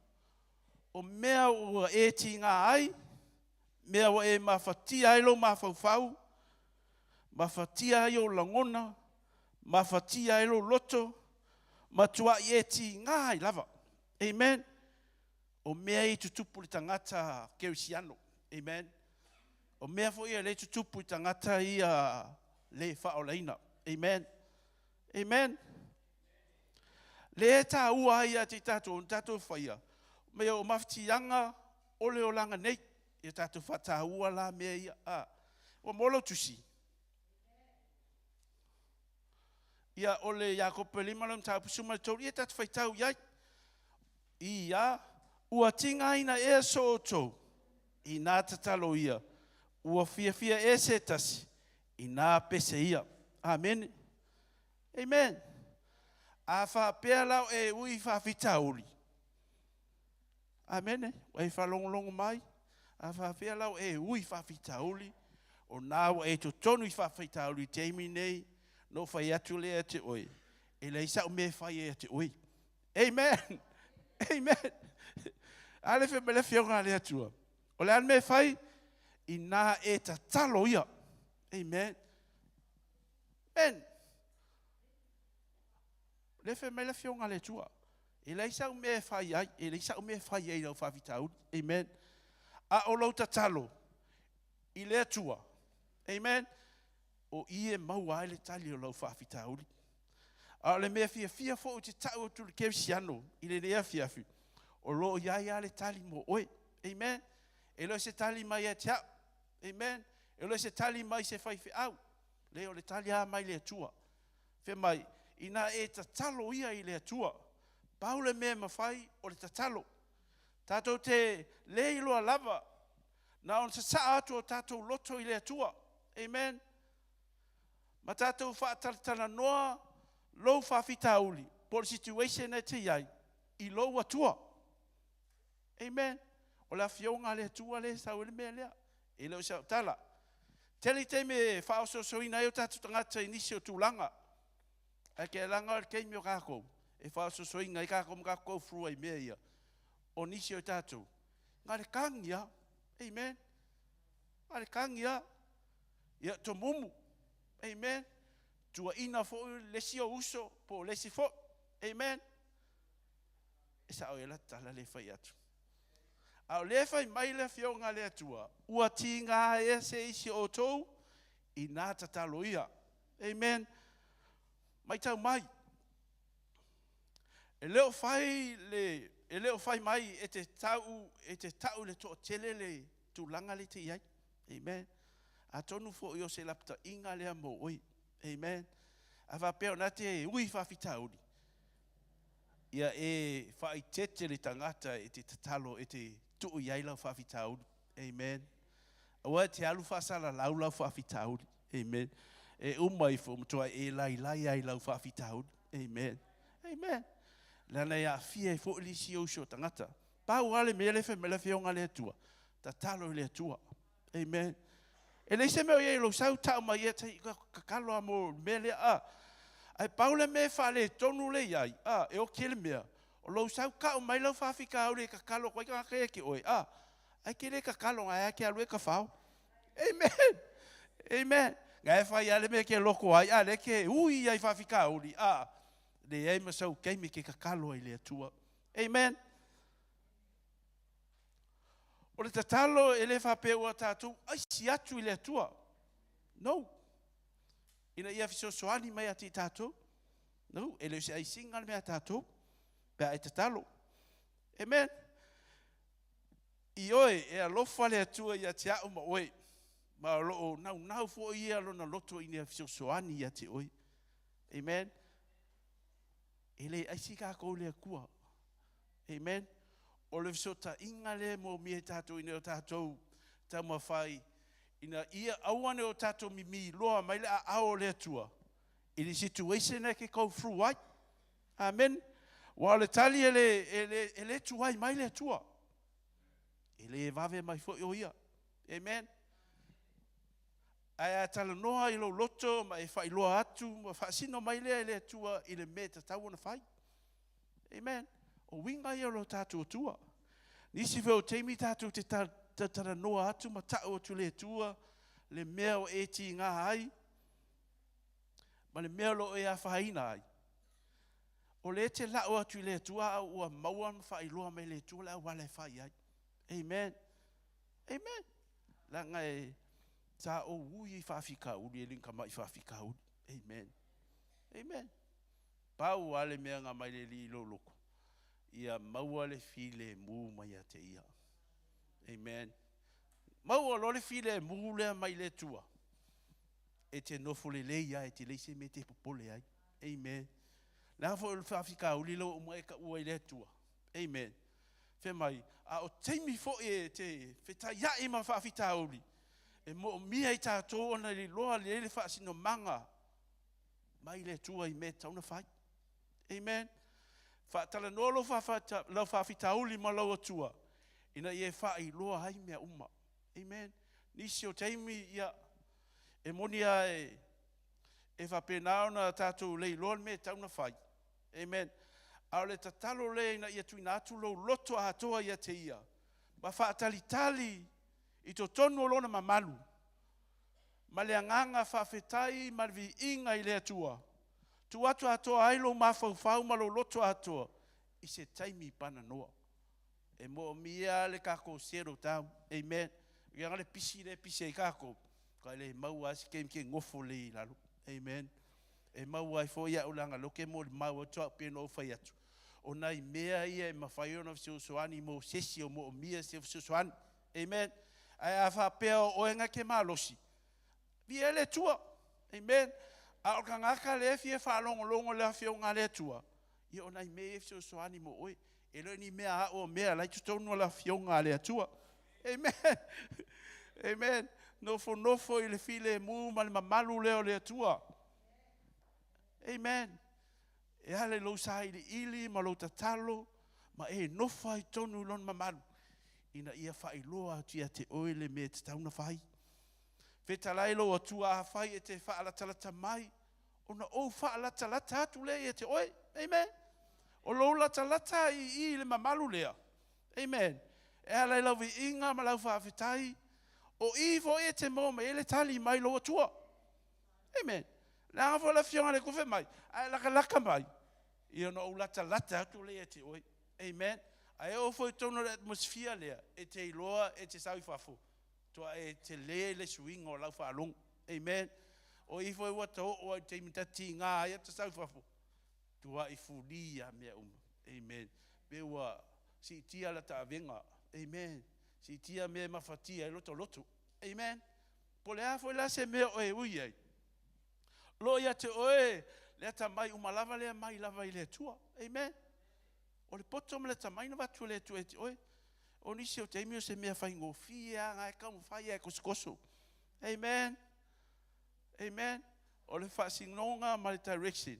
o mea ua e tiga ai, mea ua e mafatia ai lou mafaufau, mafatia ai ou lagona, mafatia ai lou loto, matuai e tiga ai lava. Amen. O mea ia e tutupu i le tagata kerisiano. Amen. O mea foi ia lea e tutupu i tagata ia le faaolaina. Amen. Amen. Lea e taua ai ia te i tatou, ona tatou faia, mea o mafatiaga o le olaga nei. Ia tatou faataua la mea ia. A, ua maua lau tusi? Ia, o le Iakopo e 5 lau mataupu 13, ia tatou faitau i ai. Ia, ua tigaina ea so outou, inā tatalo ia, ua fiafia ea se tasi, inā pese ia. Amene. Amen. A faapea la o e ui i faafitauli, Amene. Ua e faalogologo mai? A faapea la o e ui i faafitauli, o na ua e totonu i faafitauli i taimi nei, na ou fai atu lea ia te oe, e leai sa'u mea e fai ai ia te oe. Amen. Amen. A lea fai mai le Afioga a le Atua, o le a le mea e fai? Inā e tatalo ia. Amen. Amen. Lea fai mai le Afioga a le Atua, e leai sau mea e fai ai, e leai sa'u mea e fai ai i lau faafitauli. Amen. A o lou tatalo i le Atua, amen, o i e maua ai le tali o lau faafitauli. A o le mea fiafia foi ou te tau atu i le kerisiano i lenei afiafi, o lo o i ai lava le tali mo oe. Amen. E le o se tali mai ia te au. Amen. E le o se tali mai se faifeau, leai o le tali lava mai le Atua. Fai mai, ina e tatalo ia i le Atua. Pau le mea e mafai o le tatalo. Tatou te le iloa lava, na ona sasaa atu o tatou loto i le Atua. Amen. Ma tatou faatalatalanoa lou faafitauli, po o le situation e te i ai, i lou Atua. Amen. O le Afioga a le Atua lea e sau ai le mea lea. E le o se tala. Tele taimi e faaosoosoina ai o tatou tagata i nisi o tulaga. Ae ke laga o le taimi o kākou, e faaosoosoina ai kākou ma kākou fua i mea ia. O nisi o tatou, na le kagi a. Amen. Na le kagi a. Ia tomumu. Amen. Tuaina foi le isi o uso po o le isi foi. Amen. E sao e la tala le fai atu. A o lea fai mai le afioga a le Atua, ua tiga ea se isi o outou ina tatalo ia. Amen. Mai tau mai. E le o fai le e le o fai mai e te tau e te tau le toatele le tulaga le te i ai. Amen. Atonu foi o se lapataiga lea mo oe. Amen. A faapea o na te ui faafitauli, ia e faaeteete le tagata e te tatalo e te tuu i ai lau faafitauli. Amen. Aua e te alu faasalalau lau faafitauli. Amen. E uma ifo matua e lailai ai lau faafitauli. Amen. Amen. Leaga e aafia ai foi le isi uso o tagata. Pau lava le mea lea e fai mai le Afioga a le Atua, tatalo i le Atua. Amen. E leai se mea o i ai i lou sau tau mai ia tai tatalo lava mo le mea lea. A. Ae pau le mea e faaletonu lea i ai, a, e oti ai le mea, o lou sau tau mai lau faafitauli e tatalo atu ai tagata ia te oe, a, ae te le tatalo na e te alu e tafao. Amen. Amen. Na e fai lava le mea e te loto ai, a lea te ui ai faafitauli, a, leai ma sau taimi e te tatalo ai i le Atua. Amen. O le tatalo e le faapea ua tatou aisi atu i le Atua. No. Ina ia fesoasoani mai ia te i tatou. No, e le o se aisiga le mea a tatou pe a e tatalo. Amen. Ioe, e alofa le Atua ia te au ma oe, ma o lo o naunau foi ia lona loto ina ia fesoasoani ia te oe. Amen. E le aisi kākou i le Atua. Amen. O le fesootaiga lea e moomia e tatou ina ia o tatou taumafai ina ia aua ne i o tatou mimi loa mai le aao o le Atua i le situation e ke go through ai. Amen. Aua o le tali e le, e le, e le tuai mai le Atua. E le vave mai foi o ia. Amen. Ae a talanoa i lou loto ma e faailoa atu ma faasino mai lea e le Atua i le mea e tatau ona fai. Amen. O uiga ia o lo tatou Atua. Nisi foi o taimi tatou te talanoa atu ma tau atu le Atua le mea o e tiga ai ma le mea o lo o e afaina ai. O lea e te lau atu i le Atua a ua maua ma faailoa mai le Atua le auala e fai ai. Amen. Amen. Leaga e sa ou ui i faafitauli e le ni tamai faafitauli. Amen. Amen. Pau lava le mea na mai le Alii i lou loto, ia maua le filemu mai ia te Ia. Amen. Maua loa le filemu lea mai le Atua, e te nofo lelei lava, e te leai se mea e te popole ai. Amen. Leaga foi o le faafitauli lea ua uma e taua i le Atua. Amen. Fai mai, a o taimi foi e te fetaiai ma faafitauli, e moomia i tatou ona iloa lelei le faasinomaga mai le Atua i mea e tatau ona fai. Amen. Faatalanoa lau faafitauli ma lau Atua, ina ia e faailoa ai mea uma. Amen. Nisi o taimi, ia, e moni lava e faapena ona tatou leiloa le mea e tatau ona fai. Amen. A o le tatalo lea ina ia tuuina atu lou loto atoa ia te Ia, ma faatalitali i totonu o lona mamalu, ma le agaga faafetai ma le viiga i le Atua, tuu atu atoa ai lou mafaufau ma lou loto atoa i se taimi pananoa. E moomia le tatou settle down. Amen. Leaga le pisi lea e pisi ai tatou, ka le maua lava se taimi ke nofo lelei i lalo. Amen. E maua ai foi au leaga lea ou te molimau atu au pei ona ou fai atu, o nai mea ia e mafai ona fesoasoani mo se isi o moomia se fesoasoani. Amen. Ae a faapea o oe na e te malosi, viia le Atua. Amen. A o le tagata lea e fia faalogologo i le Afioga a le Atua, ia o nai mea ia e fesoasoani mo oe. E le o ni mea a au o mea o la e i totonu o le Afioga a le Atua. Amen. Amen. Nofonofo i le filemu ma le mamalu lea o le Atua. Amen. E ala i lou sailiili ma lou tatalo ma e nofo ai totonu i lona mamalu ina ia faailoa atu ia te oe le mea e tatau ona fai. Fetalai lou Atua, afai e te faalatalata mai, ona ou faalatalata atu lea ia te oe. Amen. O lou latalata i i i le mamalu lea. Amen. E ala i lau viiga ma lau faafetai, o i foi e te maua mai ai le tali mai lou Atua. Amen. Leaga foi le Afioga i le Atua fai mai, a e latalata mai, ia ona ou latalata atu lea ia te oe. Amen. Ae oo foi i totonu o le atmosphere lea, e te iloa e te sau i fafo, toa e tele le suiga o lau faalogo. Amen. O i foi ua ta oo ai i le taimi ta tiga ai ta sau i fafo, tuai fuli a mea uma. Amen. Pe ua siitia la ta avega. Amen. Siitia mea e mafatia ai lo ta loto. Amen. Po le a foi la se mea o e ui ai, lo ia te oe le atamai uma lava lea mai lava i le Atua. Amen. O le poto ma le atamai na avatu e le Atua ia te oe. O nisi o taimi o se mea faigofie lava na e taumafai lava e kosokoso. Amen. Amen. O le faasinoga ma le direction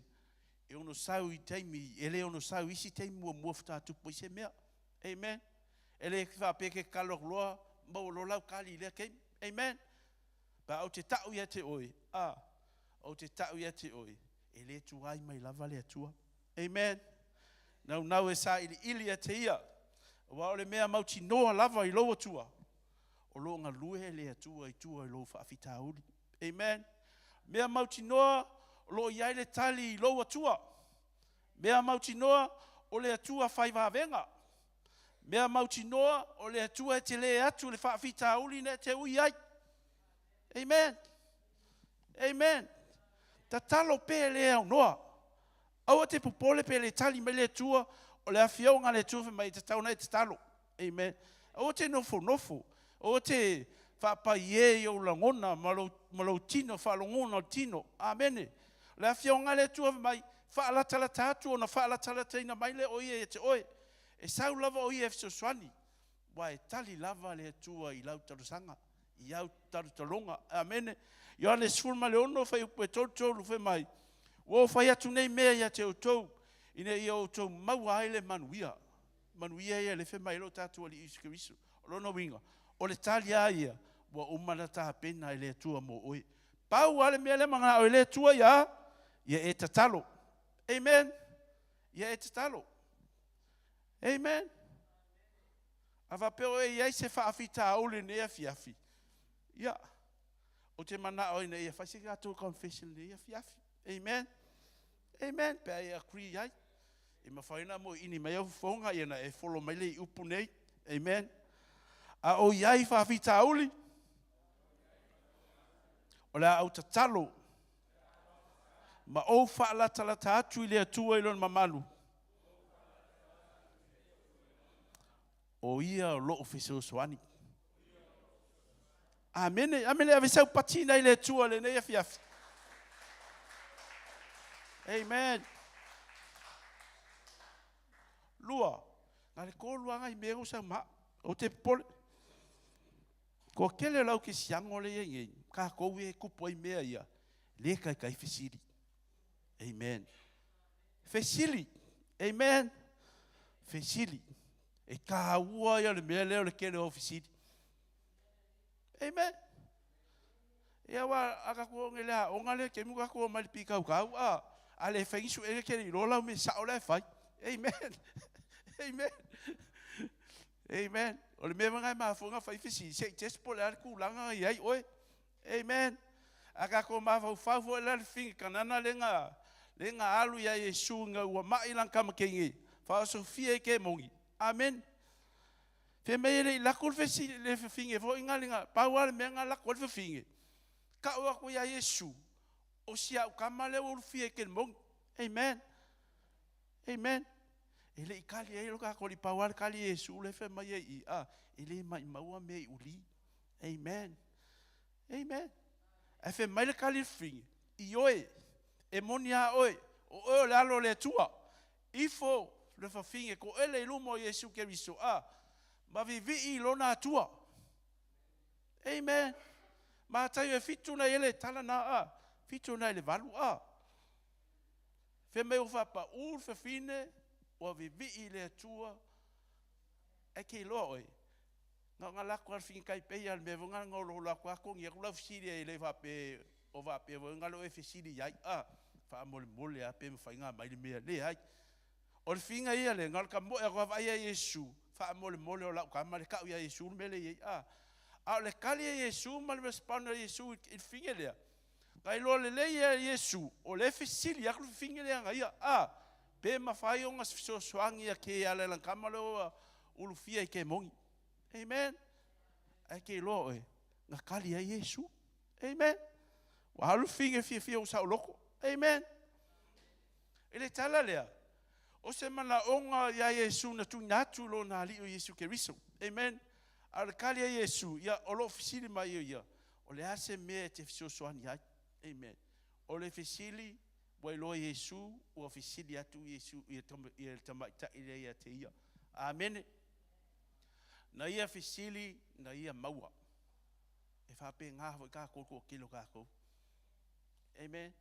e ono sau i taimi, e le ono sau i isi taimi muamua faatoa tupu ai se mea. Amen. E le faapea ke tatalo atu loa, maua loa lau tali i lea taimi. Amen. Pe a ou te tau ia te oe, a, ou te tau ia te oe, e le tuai mai lava le Atua. Amen. Naunau e sailiili ia te ia, aua o le mea mautinoa lava i lou Atua, o lo o galue le Atua i tua i lou faafitauli. Amen. Mea mautinoa o lo o i ai le tali i lou Atua. Mea mautinoa o le Atua fai vavega. Mea mautinoa o le Atua e tele atu le faafitauli na e te ui ai. Amen. Amen. Tatalo pea le aunoa. Aua te popole pe le tali mai le Atua, o le afioga a le Atua fai mai e tatau ona e tatalo. Amen. Aua te nofonofo, aua te faapaie i ou lagona ma lou, ma lou tino, faalogona o le tino. Amene. O le afioga a le Atua fai mai, faalatalata atu ona faalatalataina mai lea o ia ia te oe. E sau lava o ia e fesoasoani, aua e tali lava le Atua i lau talosaga, i au talotaloga. Amene. Ioane 16, fuaiupu e 33, fai mai, Ua ou fai atu nei mea ia te outou, ina ia outou maua ai le manuia. Manuia ia le fai mai ai lo tatou Alii Iesu Keriso. O lona uiga, o le tali lava ia, ua uma ona tapena e le Atua mo oe. Pau lava le mea lea manao e le Atua ia, ia e tatalo. Amen. Ia e tatalo. Amen. A faapea o e i ai se faafitauli i lenei afiafi, ia, ou te manao ina ia fai se tatou confession i lenei afiafi. Amen. Amen. Pe a e agree ai. E mafai ona moeini mai au fofoga, ia na e follow mai le i upu nei. Amen. A o i ai faafitauli, o le a ou tatalo ma ou faalatalata atu i le Atua i lona mamalu. O ia o lou fesoasoani. Amene. Amene. Ave sau patina i le Atua lenei afiafi. Amen. Lua, na le tolu lava nai mea sau ma o te popole. Kua kele o lau kesiago le iai nei, kākou e kupu ai mea ia, le taitai fesili. Amen. Fesili. Amen. Fesili. E tāua ia le mea lea o le kele o fesili. Amen. Ia wa a ka ku nge le aoga le ke mu ka ku mai le pikau kau a a le fai su e ke le iloa lau me sao le fai. Amen. Amen. Amen. O le mea ngai mafuanga fai fesili se i test po le a le tulaga i ai oe. Amen. A tatou mafaufau foi la le finga kanana le nga le nga alu ia Iesu nga ua mai lan kama ke faaosofia i ke mongi. Amen. Fe mai e le i lako le fesili le fafine foi nga le nga pau lava le mea nga lako ai le fafine. Ka'u atu ia Iesu, o si a'u tama lea ua ulufia i Kelemoni. Amen. Amen. E le i kali ai lo tatou alii, pau lava le kali a Iesu lea e fai mai ai i i, a, e le ma'imaua mea i uli. Amen. Amen. Ae fai mai le kali le fafine, Ioe, e moni a oe, o oe o le Alo o le Atua. Ifo le fafine koele i luma o Iesu Keriso, a, ma vivii i lona Atua. Amen. Mataio e fitu nai ele tala na, a, fitu nai le valu, a. Fai mai ua faapaū le fafine, ua vivii i le Atua, ae ke iloa oe, Na ona lako lava le fingitai pei lava o le mea foi lena na oloholo atu lava togi atu lau fesili e le faapea o faapea foi na o e fesili i ai a faamolemole lava pe mafai ona aumai le mea. Leai. O le figa ia lea, na o le tamoe atu lava vaai ia Iesu, faamolemole o lau tama le tau ia Iesu le mea lea e i ai a. A o le tali a Iesu ma le respond a Iesu i le fige lea, na iloa lelei e Iesu o lea e fesili atu le fafine lea ana ia a, pe mafai ona fesoasoani ia ke ala i lana tama lea ua ulufia i kemoni. Amen. Ae ke iloa oe, na tali ai Iesu. Amen. Ua alu fine fiafia ua saoloto. Amen. I le tala lea, o se manaoga ia Iesu na tuuina atu i lona Alii o Iesu Keriso. Amen. A o le tali a Iesu, ia, o lo o fesili mai o ia, o le a se mea e te fesoasoani ai? Amen. O le fesili, ua iloa Iesu, ua fesili atu Iesu i le tamaitai lea ia te ia. Amene. Na ia fesili, na ia maua. E faapena foi tatou toatele o tatou. Amen.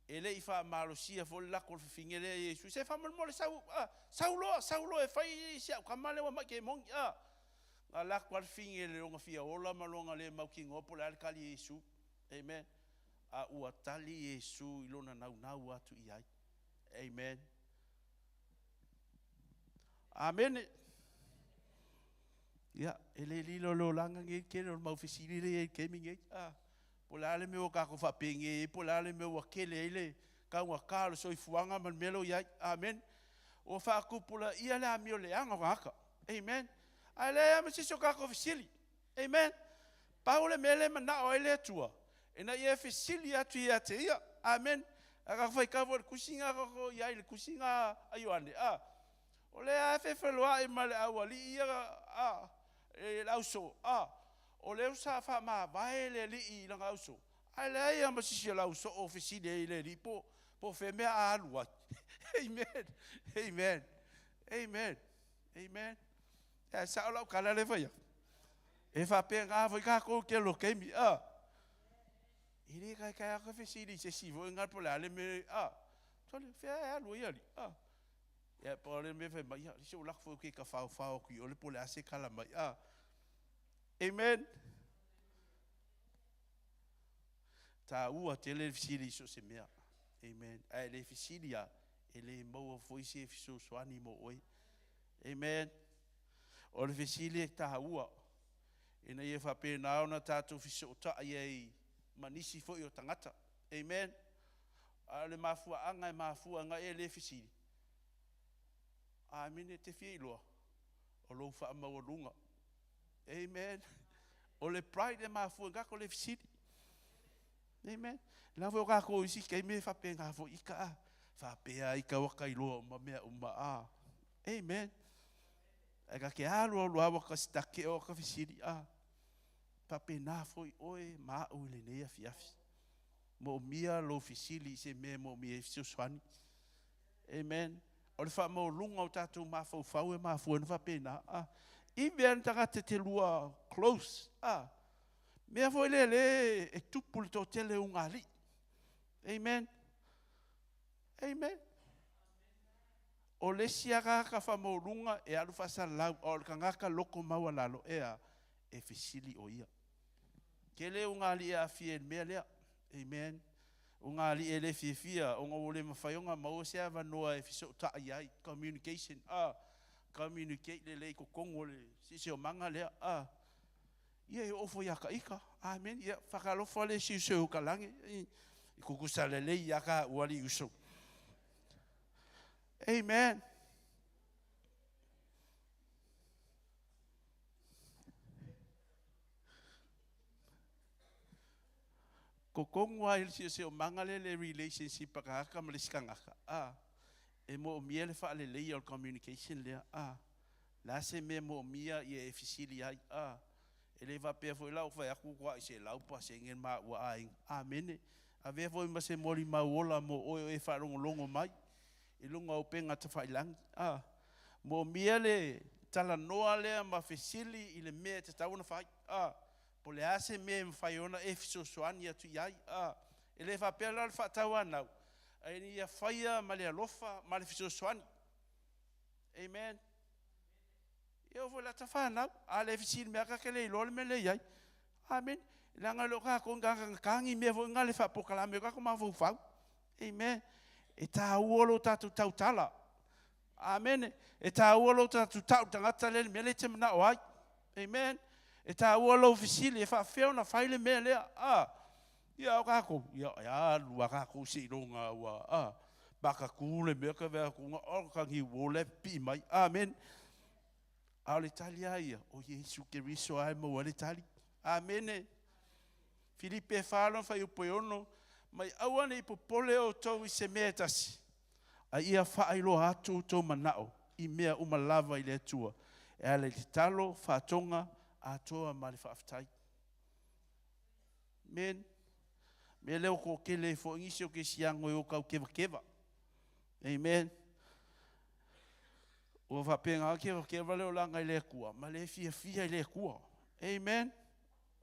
E le i faamalosia foi le lako o le fafine lea e Iesu. Se faamolemole sau, ah, sau loa, sau loa e fai si au tama lea ua mai kemoni. Ah. Na lako lava le fafine i lona fia ola ma lona le mautinoa po o le a le tali a Iesu. Amen. A ua tali Iesu i lona naunau atu i ai. Amen. Amene. Ia, e le lilo le olaga nei tele o le mau fesili lea i ai i le taimi nei. Ah, po o le a le mea ua tatou faapenei ai, po o le a le mea ua tele ai le taugata o le soifuaga ma le mea lea ua i ai. Amene. Ua faatupulaia le amio leaga o tagata. Amen. Ae leai lava ma se isi o tatou fesili. Amen. Pau le mea lea e manao ai le Atua, ina ia fesili atu ia te Ia. Amen. A tatou faitau foi i le tusi na tatou i ai, le tusi na a Ioane, a, o lea lava e fefeloai ma le aualii ia, a, e, le ausoo, a, o lea sa faamavae le alii i lana ausoo, ae leai lava ma se isi o le ausoo o fesili ai i le alii po, po o fea mea a alu ai. Amen. Amen. Amen. Amen. Ae sao lau tala lea e fai atu. E faapena foi tatou i tele o taimi, a. E le taetae atu fesili i se isi foi na po o le a le mea, a. Sole, fea e alu ai alii, a. Ia, pau le mea fai mai, ia, se ua lako foi ou te tafaofao atu i o le po o le a se tala mai, a. Amen. Taua tele le fesili i so o se mea. Amen. Ae le fesili lava, e le maua foi se fesoasoani mo oe. Amen. O le fesili e taua, ina ia faapena ona tatou fesootai ai ma nisi foi o tagata. Amen. A o le mafuaaga e mafua ai e le fesili, Amene, e te fia iloa, o lou faamaualuga. Amen. O le pride e mafua ai o le fesili. Amen. La foi o kākou isi taimi e faapena foi ika a. Faapea ika waka iloa uma mea uma a. Amen. Ae ka te alu alu lava ka sitake o ka fesili a. Faapena foi oe ma a'u i lenei afiafi. Moomia lou fesili i se mea e moomia ai fesoasoani. Amen. O le faamaualuga o tatou mafaufau e mafua ai ona faapena. A. I mea ni tagata te lua close. A. Mea foi lea lea e tupu le toatele o ugaalii. Amen. Amen. O le isi lava tagata faamaualuga e alu faasalalau, a o le tagata loto maualalo, e a? E fesili o ia. Tele ugaalii e aafia i le mea lea. Amen. Ugaalii e le fiafia ona ua le mafai ona maua se avanoa e fesootai ai, communication, a, communicate lelei i totonu o le siosiomaga lea, a. Ia e oo foi ia ka ika. Amen. Ia whakalofa le si uso o ka langi. I kukusa lelei ia ka uali uso. Amen. Totonu lava i le siosiomaga lea le relationship a tagata ma le isi tagata, a, e moomia le faaleleia o le communication lea, a, le a se mea e moomia ia e fesili ai, a, E le faapea foi la ua fai atu ua toai 100% le maua aiga. Amene. Avea foi ma se molimau ola mo oe o e faalogologo mai i luga o upega tafailagi. A, moomia le talanoa lea ma fesili i le mea e tatau ona fai. A, po o le a se mea e mafai ona e fesoasoani atu i ai. A, e le faapea la o le faatauanau, ae ia faia ma le alofa ma le fesoasoani. Amen. E oo foi i lata fanau, a le fesili mai lava ta te le iloa le mea lea e i ai. Amene. Leaga e le o tatou ni tagata na ta ni mea foi na le faapolokalame ai o tatou mafaufau. Amen. E taua lo tatou tautala. Amene. E taua lo tatou tau i le tagata lea i le mea lea e te manao ai. Amen. E taua lou fesili e faapefea ona fai le mea lea. A, ia o tatou, ia e alu lava tatou seiloga ua, a, pakatu le mea ka vaai atu, o ka niuo la e pipii mai. Amene. A o le tali lava ia, o Iesu Keriso lava e maua ai le tali. Amene. Filipe 4 lona fuaiupu e 6, Mai aua ne i popole outou i se mea e tasi, a ia faailoa atu outou manao i mea uma lava i le Atua, e ala i le tatalo, faatoga, atoa ma le faafetai. Amen. Mea lea ua toatele ai foi nisi o kerisiano e o tau kevakeva. Amen. Ua faapena kevakeva le olaga i le Atua ma le fiafia i le Atua. Amen.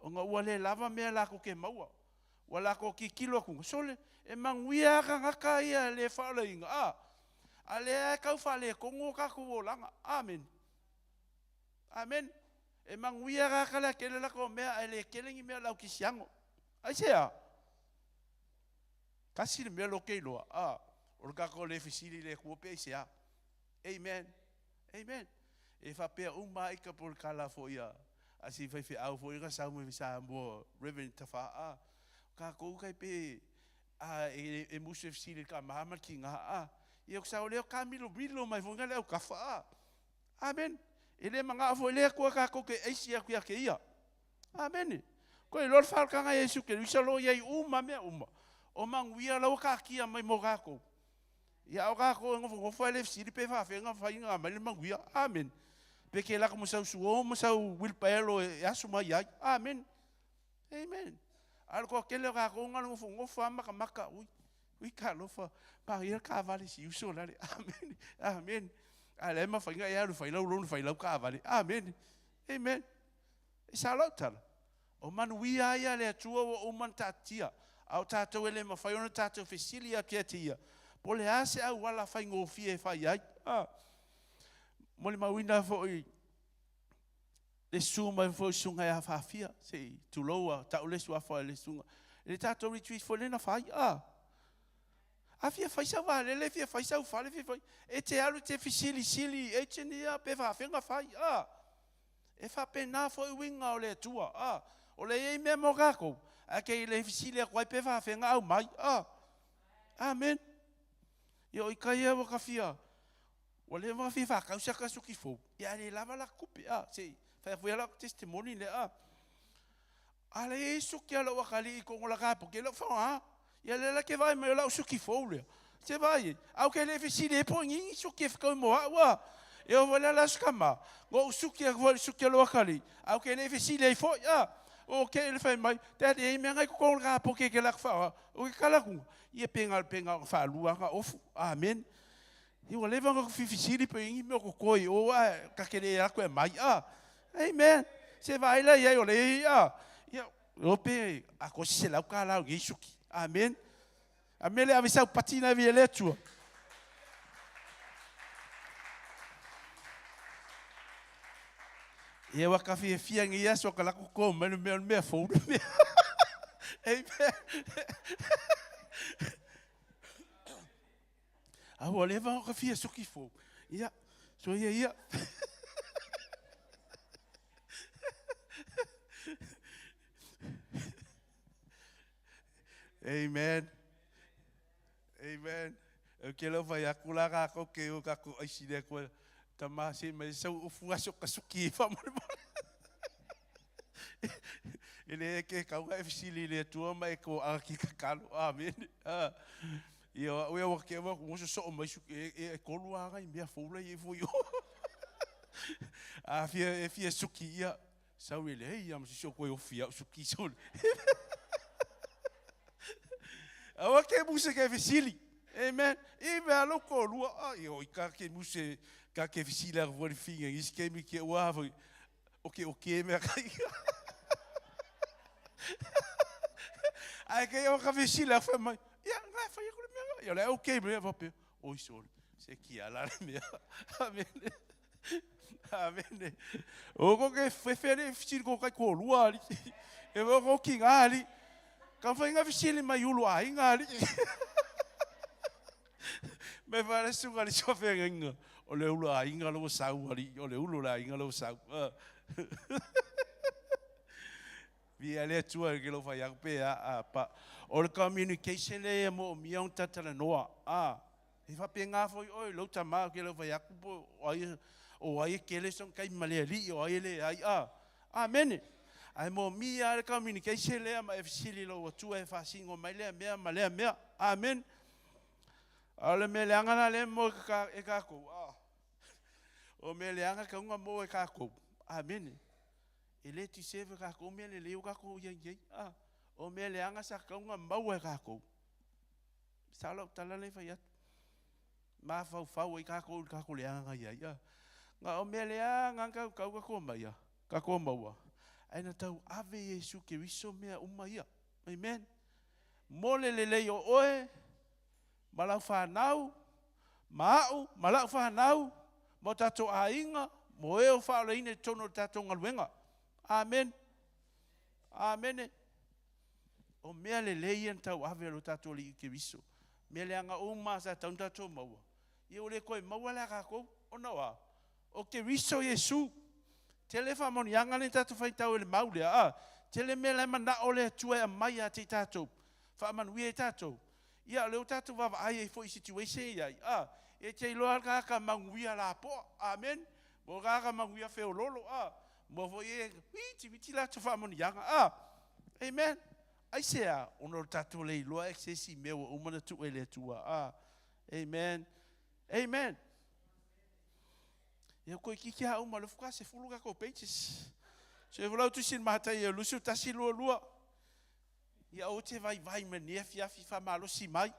Ona ua le lava mea latou te maua. Ua latou tilotilo atu, sole, e manuia lava tagata ia e le faaolaina, a, a lea e tau faaletonu o tatou olaga. Amene. Amene. E manuia tagata la e tele latou mea, ae le tele ni mea a le aukisiano. Aisea? Tasi le mea lea ou te iloa, a, o le tatou le fesili i le Atua pe aisea. Amen. Amen. E faapea uma lava ita po o le tala foi a, a si faifeau foi na sau mai Samoa, Reverend Tafa'a, o tatou tai pe, a, e, e musu e fesili i le tama ma le tina, a, ia o sao lea o kamilomilo mai foi na le aukafa, a. Amen. E le manao foi le Atua tatou te aisi atu ia te ia. Amene. Koe iloa le faaolataga a Iesu Keriso o lo o i ai uma mea uma, o manuia la ua taatia mai mo tatou. Ia a o tatou e nofonofo ae le fesili pe faafefea ona fai ona aumai le manuia. Amene. Pe ke lako ma sau suo ma sau wilpaelo e asu mai ai. Amene. Amen. A o le toatele o tatou na o le nofonofo lava matamata, ui, ui talofa, manaia le taavale si uso lale. Amene. Amene. A o la e mafai ona e alu e fai lau loan e fai lau taavale. Amene. Amen. E sao lau tala, o manuia lava ia a le Atua ua uma ona taatitia, a o tatou e le mafai ona tatou fesili atu ia te Ia, po o le a se auala faigofie e fai ai. A molimauina foi le susu mai foi o le susuga ia Faafia, se i tulou a tau le suafa i le susuga, i le tatou retreat foi lea na fai. A, a fia fai sau vaalele, fia fai sau fale, fia fai, e te alu e te fesilisili i agent ia pe faafefea ona fai. A. E faapena foi uiga o le Atua, a, o lea e i ai mea mo tatou, ae ke i le fesili atu ai pe faafefea ona aumai, a. Amen. Ia o ita ia ua ka fia, ua leva ona fia faatau se ata suki fou, ia ae le lava la tupe, a, se i fai atu ia lau testimony lea, a. A lea e i ai suki a lou atalii i totonu o la ta poke, e le o faoga. Ia lea la ke vaai mai o lau suki fou lea. Se vaai ai, a ou ke le fesili ai po o ni ni suki e fetaui mo au a. E oo foi la i le Aso Tama, na ou suki atu foi i le suki a lou atalii, a ou ke le fesili ai foi a. O ke le fai mai, Daddy, e i ai mea na i totonu o le ta poke ke lak faoga. O ke tala atu, ia pe na, pe na o na faalua lava ona ofu. Amene. Ia ua leva ona ou fifisili pe i ai ni mea o totoe i o ae ta te le alu atu e aumai. A. Amen. Se vaai la i ai o lea e i ai. A. Ia, iloa pe atoa se $100 o lenei suki. Amen. A mea lea ave sau pati na ave i le Atua. Ia ua ka fiafia nei aso ka lako ko mai le mea o le mea fou le mea. Amen. A ua leva ona ka fia suki fou. Ia, soia ia. Amen. Amen. E ke lau fai aku la kākou ke o kākou aisi le akua tama se mai sau ufu aso ka suki e whamole E le e ke kauga e fisili le atua ma e ko a ki kakalo. Amen. Ah. Ia o au ia ua ke ua ngoso soo mai su e e kolu a ngai mea fou la i fo yo. A fia e fia suki ia. Sau e leai a ma se isi o koe ofi au suki sole. Aua ke muse ke fesili. Amen. I mea lou toalua, a i o i ka ke muse, ka ke fesili a fua le finga ngisi ke mi ke ua foi. O ke o ke mea kai. Ai ke o ka fesili a fua mai. Ia, ngai fai aku le mea. Ia le okay mea faapea. Oi sole, se kia la le mea. Amen. Amene. O ko ke fefe le fisili ko kai ko lua ali. E o ko ki ngā ali. Ka whai ngā fisili mai ulu a inga ali. Me whare sunga li sofe inga. O le ulu a inga lo sau ali. O le ulu la inga lo sau. Via le atua ke lo whai aku pe a a pa. O le communication le mo mia un tatala noa. A. E faapena foi oe i lou tama ke lau fai atu po o ai o ai e kele song kai ma le alii o ai e leai a. Amene. Ae moomia lava le communication lea ma e fesili i lou Atua e faasino mai lea mea ma lea mea. Amene. A o le mea leaga la lea mo e tatou, a. O mea leaga tauga mo e tatou. Amene. E le deserve e tatou mea lelei o tatou i ai nei. A. O mea leaga sa tauga maua e tatou. Sao lau tala lea e fai atu. Mafaufau ai tatou i le tatou leaga na i ai. A, na o mea leaga lava na tau tatou mai a, tatou maua, ae na tau ave Iesu Keriso mea uma ia. Amen. Mo le lelei o oe, ma lau fanau, ma au, ma lau fanau, ma o tatou aiga, mo e o faaolaina i totonu o le tatou galuega. Amen. Amene. O mea lelei ia na tauave e lo tatou Alii Keriso. Mea leaga uma sa tatau ona tatou maua, ia ua le toe maua la e tatou, ona o a? O Keriso Iesu. Tele faamanuiaga lea na tatou faitau ai i le mau lea, a? Tele mea la e manao le Atua e aumai ia te i tatou, faamanuia i tatou. Ia, o lea ua tatou vaavaai ai foi i situation ia i ai, a? E te iloa lava le tagata manuia lapoa. Amen. Mo le tagata manuia feololo, a? Mo foi e miti miti latou faamanuiaga. A! Amen. Aisea? Ona o le tatou le iloa e se isi mea ua uma ona tuu e le Atua. A! Amen. Amen. Ia toeitiiti lava uma, o lea faatoa 10 tatou pages. So e lau tusi i le Mataio 21, 22. Ia aua te vaivai mai lenei afiafi, faamalosi mai.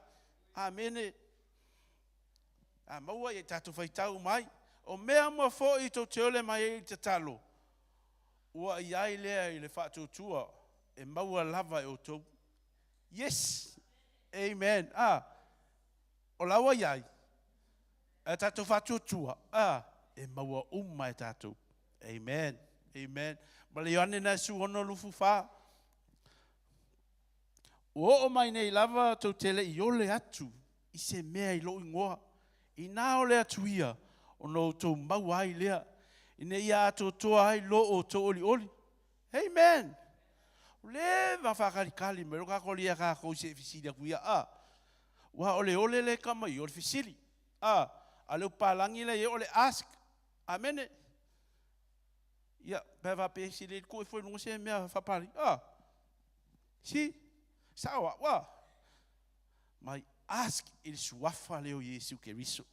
Amene. A maua ia tatou faitau mai. O mea uma foi tou te ole mai ai i le tatalo, ua i ai lea i le faatuatua e maua lava e outou. Yes! Amen. A, o la ua i ai, a tatou faatuatua, a, e maua uma e tatou. Amen. Amen. Ma le Ioane na e 16 24. Ua oo mai nei lava tou te le i ole atu i se mea i lou igoa. Inā ole atu ia, ona outou maua ai lea, ina ia atoatoa ai lo outou olioli. Amen! Ua leva faakalikali mai lo kakou lia kakou i se fesili aku ia, a. Ua ole ole le kama i o le fesili. A, a le upalagi le ia o le ask. Amene. Ia, pe a faapea e sili ai le tuu ifo i luga se mea faapalagi. A. Si, sao au, a. Mai ask i le suafa lea o Iesu Keriso.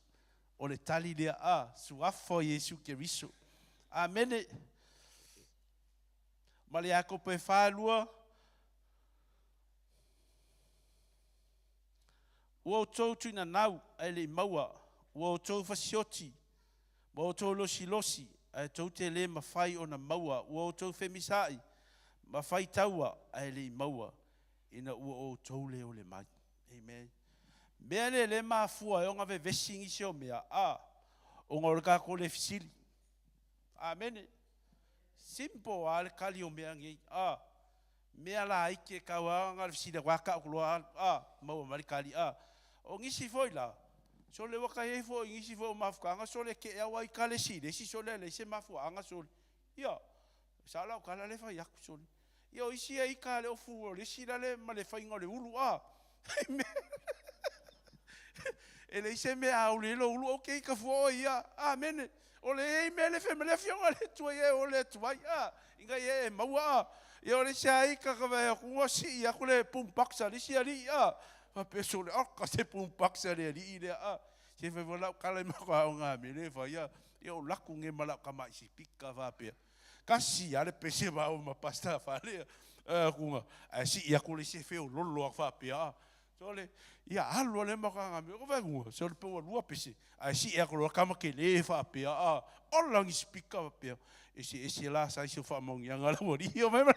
O le tali lea, a, suafa o Iesu Keriso. Amene. Ma le Iakopo e 4:2, Ua outou tuinanau ae le i maua, ua outou fasioti, ua outou losilosi, ae tou te le mafai ona maua, ua outou femisaai ma faitaua, ae le i maua, ina ua outou le ole mai. Amen. Mea lea le mafua ai ona vevesi nisi o mea, a, ona o le tatou le fesili. Amene. Simple lava le tali o mea nei, a. Mea laiti e tau lava ona fesili atu, a tau loa a, maua mai le tali, a. O nisi foi la, sole ua ta i ai foi i nisi foi o mafutaga, sole te au ai tale isi i le isi, sole a leai se mafuaaga, sole. Ia, sao lau tala lea e fai atu, sole. Ia, o isi e ita le ofu o le isi la le ma le faiga o le ulu, a. E leai se mea a uli ai lou ulu, ok, ita fua oe ia, amene. O le i ai mea le fai mai le Afioga a le Atua ia e ole atu ai, a, ina ia e maua, a. Ia o le isi a ita ka vaai atu ua sii atu le boom box a le isi alii, a. Faapea sole, oka se boom box a le alii lea, a. Se fai foi lau tala i matou aoga a mea le fai, a. Ia o laku nei ma lau tamai sipika faapea. Tasi lava le pese maua ma Pastor Fale akuga ae sii atu le isi e feololo atu faapea. Sole, ia alu lava le makaga mea, o vaeaguga, sole pe ua lua pese, ae sii atu loa tama tele faapea, a, ola ni sipika faapea, eseese la size o faamaoniaga a le aualii, omai ma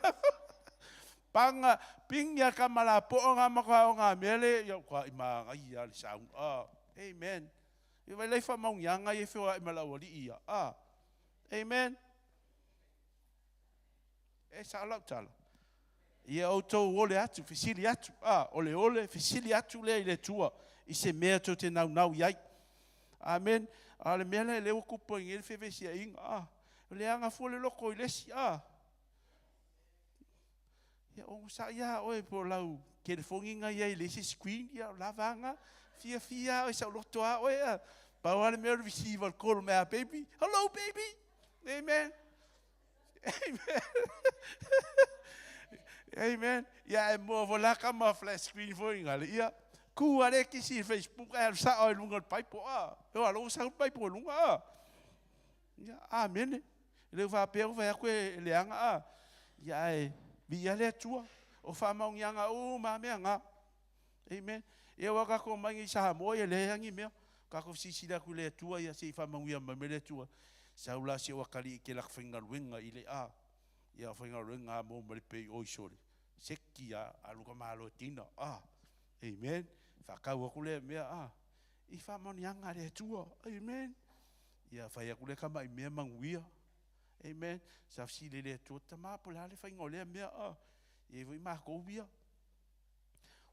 paga, pigi lava tama lapoa na matua o mea le, ia matua manaia lava le sound, a, amen. Ia vaai la i faamaoniaga ia e feoai ma le aualii ia, a, amen. E sao lau tala. Ia outou ole atu, fesili atu. A, o le ole, fesili atu lea i le Atua i se mea tou te naunau i ai. Amen. A o le mea lea, lea ua tupu ai nei le fevesiaiga. A, o le aga fua le loto i le isi. A, ia onosai lava oe po o lau telefoni na i ai i le isi screen, ia o lava lava na. Fiafia lava oe, saoloto lava oe. A, pau lava le mea o le receive o le call mai a baby. Hello baby. Amen. Amen. Amen. Ia e mua foi la kama flat screen foi ngale. Ia ku ale kisi Facebook e sa o lunga le paipo a. E o alo sa paipo lunga a. Ia amen. Le fa pe o fa ku e le anga a. Ia e vi ia le tua o fa maungianga u ma mea nga. Amen. Ia wa ka ko mai i Samoa ia le angi mea. Ka ko sisi la ku le tua ia se fa maungia ma me le tua. Sau la se o kali ke la whaingaluenga i le a. Ia whaingaluenga mo ma le pei oi sole. Seki a aluka malo tina. Ah. Amen. Whakau aku le mea a. I whamonianga le tua. Amen. Ia whai aku le kama i mea manguia. Amen. Sa fsi le le tua tama po le ale whainga le mea a. Ia i ma kou ia.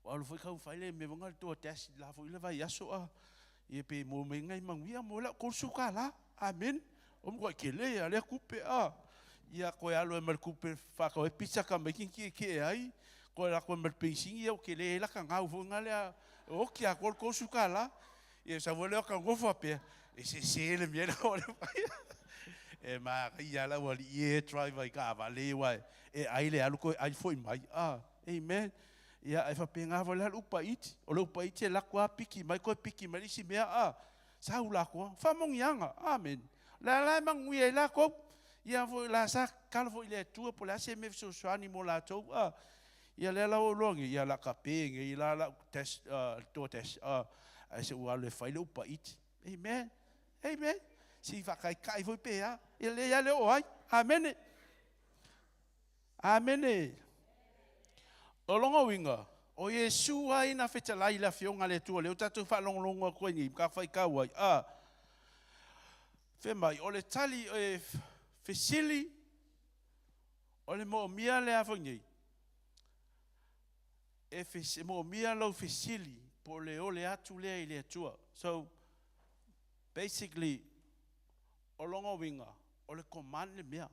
O alu foi kau whai le me wanga le tua tasi la foi le vai aso a. Ia pe mo me ngai manguia mo la ko su ka la. Amen. O mo ke le a le kupe a. Ia koe alo e mal kupe whakau e pizza ka mai kinki ke e ai. Koe la koe mal peisingi ia o ke le la ka ngau fo ngale a. O ki a ko su ka la. Ia sa vole o ka ngofa pe. E se se le mea o le whai. E ma ia la wali e driver i ka vale wai. E ai le alu koe ai foi mai. Ah, amen. Ia e whapenga fo le alu upa iti. O le upa iti e lako a piki mai koe piki mai isi mea a. Sa u la koa. Whamongianga. Amen. La la manguia i la kou. Ia fo la sa kalo fo i le atua po le ase me fesoasoani mo latou. A. Ia lea la o loa ia la ka pe nge i la la test to test ai se ua le fai le upa iti. Amen. Amen. Si whakai kai foi pe a. Ia le ia le o ai. Amen. Amen. O longa winga. O Iesu ai na fetalai la fionga le tua le o tatou whaalongolongo koe ni ka whai kau ai. A. Fe mai, o le tali e fesili, o le moomia le a nei. E fes, moomia lau fesili, po le ole atu lea i le atua. So, basically, o longa winga, o le command le mea.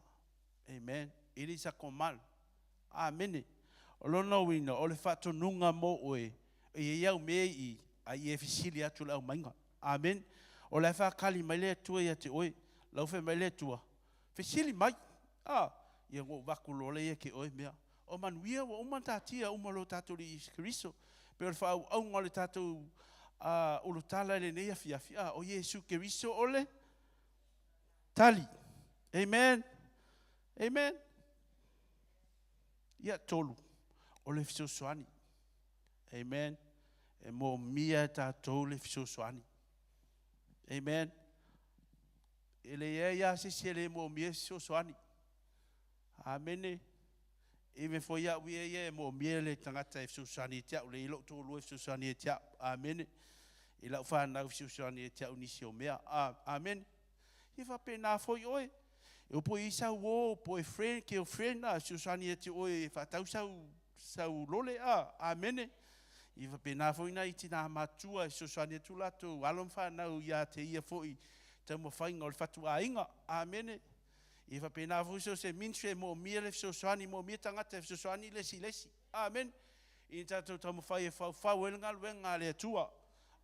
Amen. It is a command. Amen. O lona winga, o le whaatonunga mo oe, e iau me i, a i e fesili atu le au mainga. Amen. O le whakali mai le atua ia te oe, lau whai mai le atua. Fesili mai. Ah, ia ngō waku lole ia ke oe mea. O manuia wa uma tātia uma lo tātou li Isu Keriso. Pe o le whaau aunga le tātou ulutala le nei afi afi. Ah, o Iesu Keriso ole tali. Amen. Amen. Ia tolu. O le fesoasoani. Amen. E mo mia tātou le fesoasoani. Amen. E le ia ia se se le mo mia fesoasoani. Amen. E me foi au ia ia e mo mia le tangata e fesoasoani e te au le ilo tō lua e fesoasoani e te au. Amen. I lau whanau fesoasoani e te au nisi o mea. Amen. I whapena foi oe. E o po i sau o, po e friend, ke o friend a, fesoasoani e te oe e whatau sau lole a. Amen. I whapena foi na i tina matua e fesoasoani atu latou alo ma whanau ia te ia foi taumafaiga o le fatuaiga. Amene. I whapena foi so se ministry e moomia le fesoasoani, moomia tagata e fesoasoani le isi le isi. Amen. I tatou taumafai e faufau ai le galuega a le Atua.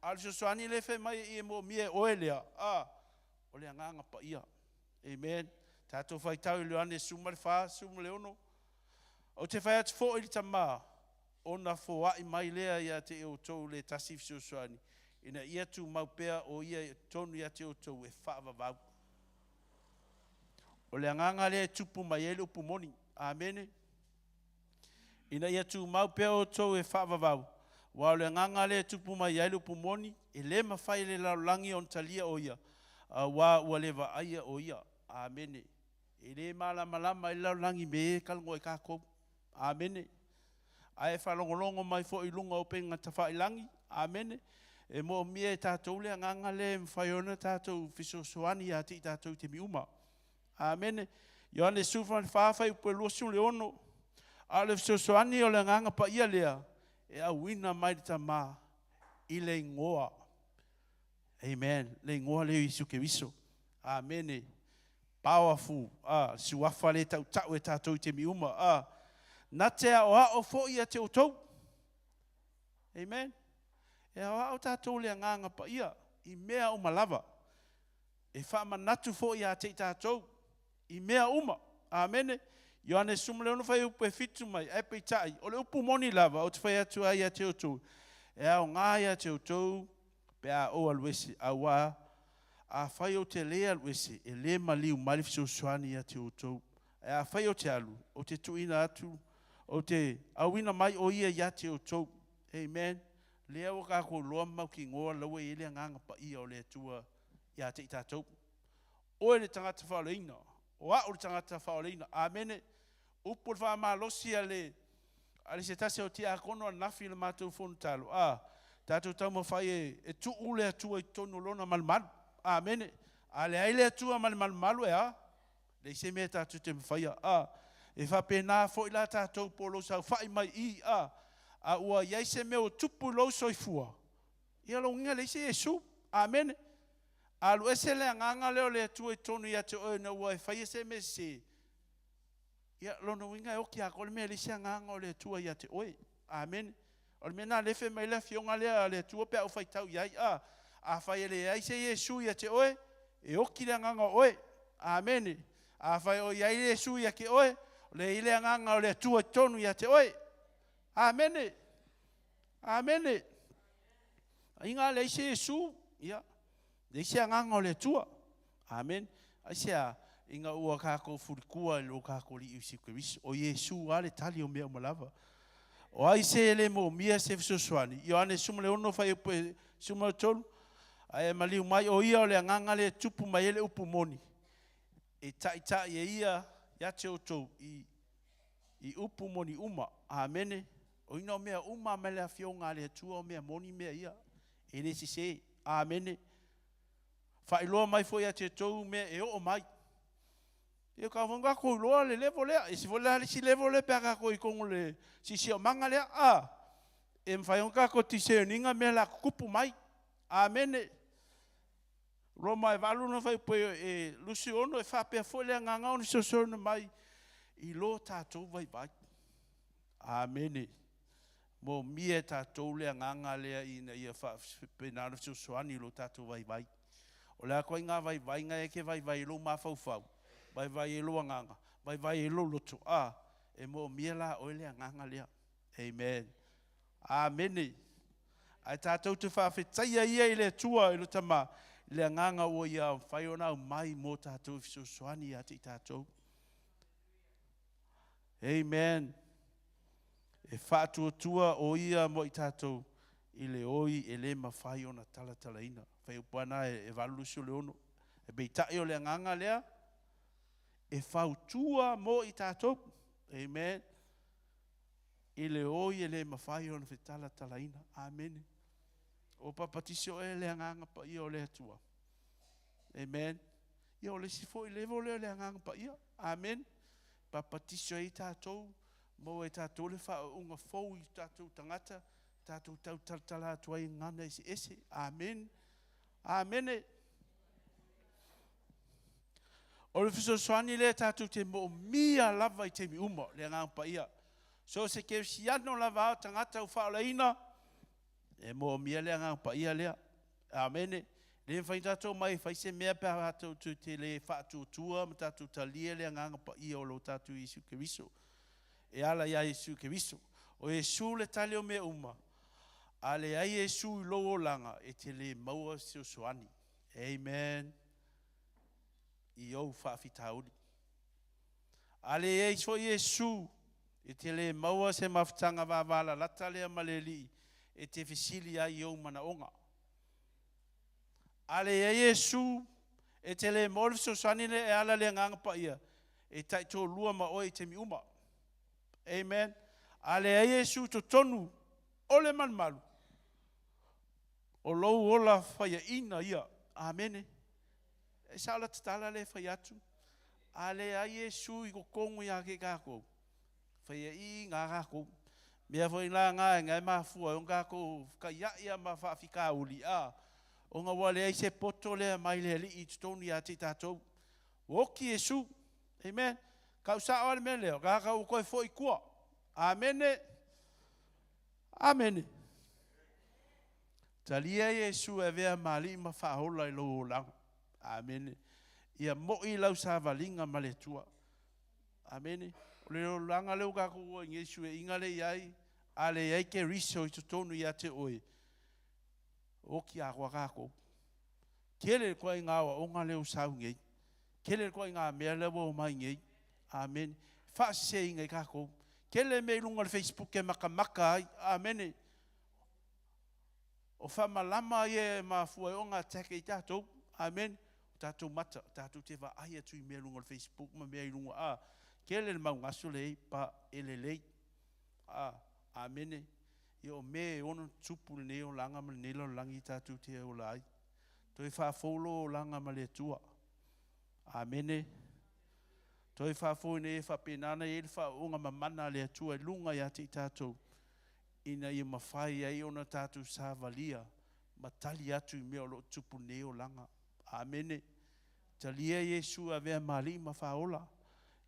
A o le fesoasoani le fai mai i e moomia e oe lea. A, o le agaga paia. Amen. Tatou faitau i le Ioane 14, 16. O te fai atu foi i le tamā, ona foai mai lea ia te outou le tasi fesoasoani, ina ia tumau pea o ia i totonu ia te outou e faavavau. O le agaga lea e tupu mai ai le upu moni. Amene. Ina ia tumau pea outou e faavavau, aua o le agaga lea e tupu mai ai le upu moni, e le mafai e le lalolagi ona talia o ia, auā ua le vaaia o ia. Amene. E le malamalama ai le lalolagi i mea ia e talanoa ai tatou. Amene. Ae faalogologo mai foi i luga o upega tafailagi. Amene. E moomia e tatou le agaga lea e mafai ona tatou fesoasoani ia te i tatou i taimi uma. Amene. Ioane 14 fuaiupu e 26, A o le fesoasoani o le Agaga Paia lea e auina mai le Tama i le igoa. Amen. Le igoa lea o Iesu Keriso. Amene. Powerful. Ah, suafa le tautau e tatou i taimi uma. Ah, na te aoao foi ia te outou. Amen. E aoao tatou le Agaga Paia i mea uma lava. E faamanatu foi ia te i tatou i mea uma. Amene. Ioane 16 fuaiupu e 7 mai, ae peitai, o le upu moni lava ou te fai atu ai ia te outou, e aoga ia te outou pe a ou alu ese, auā afai ou te lē alu ese, e lē maliu mai le fesoasoani ia te outou. Ae afai ou te alu, ou te tuuina atu, ou te auina mai o ia ia te outou. Amen. Lea ua tatou iloa ma mautinoa la ua i ai le Agaga Paia o le Atua ia te i tatou. Oe le tagata faaolaina, o a'u le tagata faaolaina. Amene. Upu o le faamalosi a le a le se tasi o tiakono ananafi i le matou fonotalo, a tatou taumafai e, e tuu le Atua i totonu o lona malumalu. Amene. A leai le Atua ma le malumalu e a? Leai se mea tatou te mafaia. A e faapena foi la tatou po o lou saofai mai i, a a ua i ai se mea ua tupu i lou soifua, ia lou uiga leai se Iesu. Amene. Alu ese le agaga lea o le Atua i totonu ia te oe ina ua e faia se mea sese, ia lona uiga e oti atoa le mea e leai se agaga o le Atua ia te oe. Amene. O le mea lena lea e fai mai ai le Afioga lea a le Atua pe a ou faitau i ai, a, afai e leai se Iesu ia te oe, e oti le agaga o oe. Amene. Afai o i ai Iesu ia te oe, o lea e i ai le agaga o le Atua i totonu ia te oe. Amene. Amene. Aiga leai se Iesu, ia, leai se agaga o le Atua. Amene. Aisea? Ina ua tatou fulitua i lo tatou Alii Iesu Keriso. O Iesu lava le tali o mea uma lava. O ai se e le moomia se fesoasoani? Ioane 16 fuaiupu e 13, Ae maliu mai o ia o le agaga lea e tupu mai ai le upu moni, e taitai e ia ia te outou i i upu moni uma. Amene. O ina o mea uma mai le Afioga a le Atua o mea moni mea ia. E le sese. Amene. Faailoa mai foi ia te outou mea e oo mai. Ia ka fai tatou iloa le level lea. E ese foi la le isi level lea pe a tatou i totonu o le siosiomaga lea. A, e mafai ona tatou discern ina mea o le a tutupu mai. Amene. Roma e 8 lona fuaiupu e 26, e faapea foi le agaga o le fesoasoani mai i lo tatou vaivai. Amene. Moomia e tatou le agaga lea ina ia faapena ona fesoasoani i lo tatou vaivai. O le a ituaiga vaivaiga e te vaivai ai lou mafaufau, vaivai ai lou agaga, vaivai ai lou loto, a, e moomia la oe le agaga lea. Amen. Amene. Ae tatou te faafetaia ia i le Atua i lo Tama, i le agaga ua ia mafai ona aumai mo tatou e fesoasoani ia te i tatou. Amen. E faatuatua o ia mo i tatou i le oi e le mafai ona talatalaina. Fuaiupu lava lena e 86. E peitai o le agaga lea e fautua mo i tatou. Amen. I le oi e le mafai ona fetalatalaina. Amene. O papatiso oe le agaga paia o le Atua. Amen. Ia o le isi foi level lea o le agaga paia. Amene. Papatiso ai tatou, maua e tatou le faauuga fou i tatou tagata, tatou tau talatala atu ai i gagana eseese. Amene. Amene. O le fesoasoani lea tatou te moomia lava i taimi uma, le Agaga Paia. So o se kerisiano lava o tagata ua faaolaina, e moomia le Agaga Paia lea. Amene. Le mafai ona tatou omai e fai se mea pe a tatou te le faatuatua ma tatou talia le Agaga Paia o lo tatou Iesu Keriso. E ala iā Iesu Keriso. O Iesu le tali o mea uma. A leai Iesu i lou olaga, e te le maua se fesoasoani. Amen. I ou faafitauli. A leai foi Iesu, e te le maua se mafutaga vavalalata lea ma le Alii e te fesili ai i ou manaoga. A leai Iesu, e te le maua le fesoasoani lea e ala i le Agaga Paia e taitoalua ma oe i taimi uma. Amen. A leai Iesu i totonu o le malumalu, o lou ola faiaina ia. Amene. E sao la tatala lea e fai atu. A leai Iesu i totonu ia te tatou, faiaina lava tatou. Mea foi la na e mafua ai ona tatou fetaiai lava ma faafitauli, a, ona ua leai se poto lea mai le Alii i totonu ia te i tatou. Ua oti Iesu. Amen. Tau sao lava le mea lea, o tagata ua toe foi i tua. Amene. Amene. Talia Iesu e avea ma Alii ma Faaola i lou olaga. Amene. Ia moi lau savaliga ma le Atua. Amene. O le olaga lea ua tatou o ai nei, sueina lea e i ai, a leai Keriso i totonu ia te oe, oti atoa tatou. Tele le ituaiga aoaoga lea ua sau nei. Tele le ituaiga mea lea ua omai nei. Amene. Faaseseina ai tatou. Tele mea i luga o le Facebook e matamata ai. Amene. O faamalama ia e mafua ai ona attack ai tatou. Amene. O tatou mata, tatou te vaai atu i mea i luga o le Facebook ma mea i luga, a, tele le maugaso lea e i ai, pa e lelei. A, amene. Ia o mea e ono tutupu lenei olaga ma lenei lalolagi tatou te ola ai. Toe faafou lou olaga ma le Atua. Amene. Toe faafou ina ia faapena ona i ai le faaooga mamana a le Atua i luga ia te i tatou, ina ia mafai ai ona tatou savalia ma tali atu i mea o lo o tutupu i lenei olaga. Amene. Talia Iesu e avea ma Alii ma Faaola.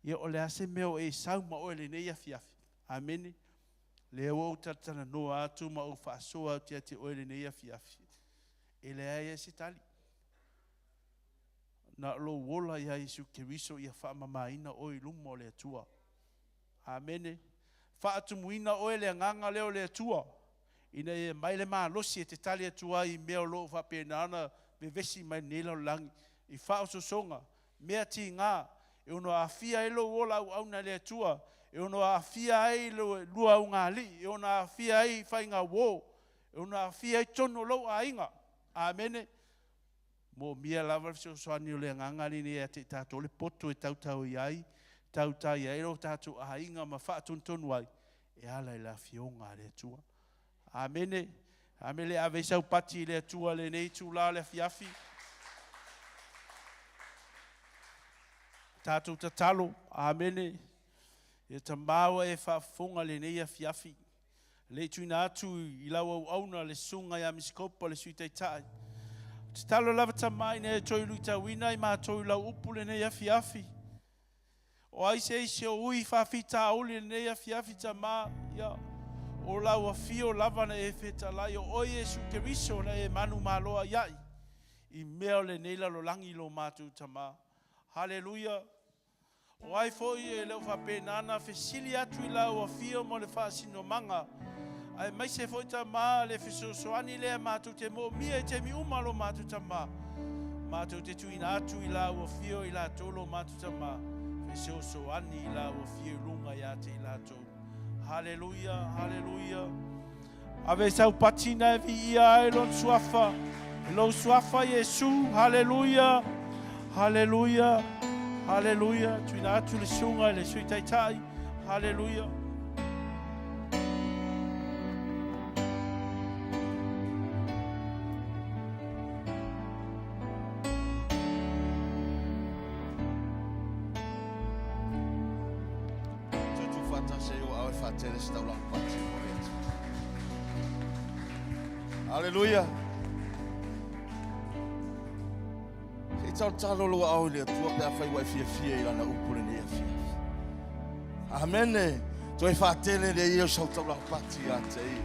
Ia o le a se mea o e sau ma oe i lenei afiafi? Amene. Lea ua ou talatalanoa atu ma ou faasoa atu ia te oe i lenei afiafi. E leai lava se tali. Na o lou ola ia Iesu Keriso ia faamamaina oe i luma o le Atua. Amene. Faatumuina oe i le agaga lea o le Atua, ina ia mai le malosi e te tali atu ai i mea o lo o faapena ona vevesi mai lenei lalolagi, i faaosoosoga, mea tiga, e ono aafia ai lou ola auauna i le Atua, e ono aafia ai le lua ugaalii, e ono aafia ai faigauo, e ono aafia ai totonu o lou aiga. Amene. Moomia lava le fesoasoani o le Agaga lenei ia te i tatou le poto e tautau ai, tautai ai lo tatou aiga ma faatonutonu ai, e ala i le afioga a le Atua. Amene. Amene. Le ave sau pati i le Atua lenei itula o le afiafi. Tatou tatalo. Amene. Ia Tamā ua e faafofoga lenei afiafi. Le i tuuina atu i lau auauna le susuga ia Misikopa le Sui Taitai. Ou te tatalo lava Tamā ina ia toe luitauina i matou i lau upu lenei afiafi. O ai se isi o ui faafitauli i lenei afiafi Tamā, ia, o lau afio lava na e fetalai, o oe Iesu Keriso na e manumaloa i ai i mea o lenei lalolagi lo matou Tamā. Haleluia! O ai foi e le o faapena ona fesili atu i lau afio mo le faasinomaga, aemaise foi Tamā le fesoasoani lea matou te moomia i taimi uma lo matou Tamā, matou te tuuina atu i lau afio i latou lo matou Tamā, fesoasoani i lau afio i luga ia te i latou. Haleluia, haleluia. Ave sau patina e viia ai lona suafa. I lou suafa Iesu. Haleluia. Haleluia. Haleluia. Tuina atu le susuga i le Sui Taitai. Haleluia. Toe tuufaatasi ai ou aao e faatele se taulaga pati mo le Atua. Aleluia. Se i talotalo lou aao i le Atua pe afai ua e fiafia i lana upu lenei afiafi. Amene. Toe faatele le ia o sau taulaga pati ia te ia.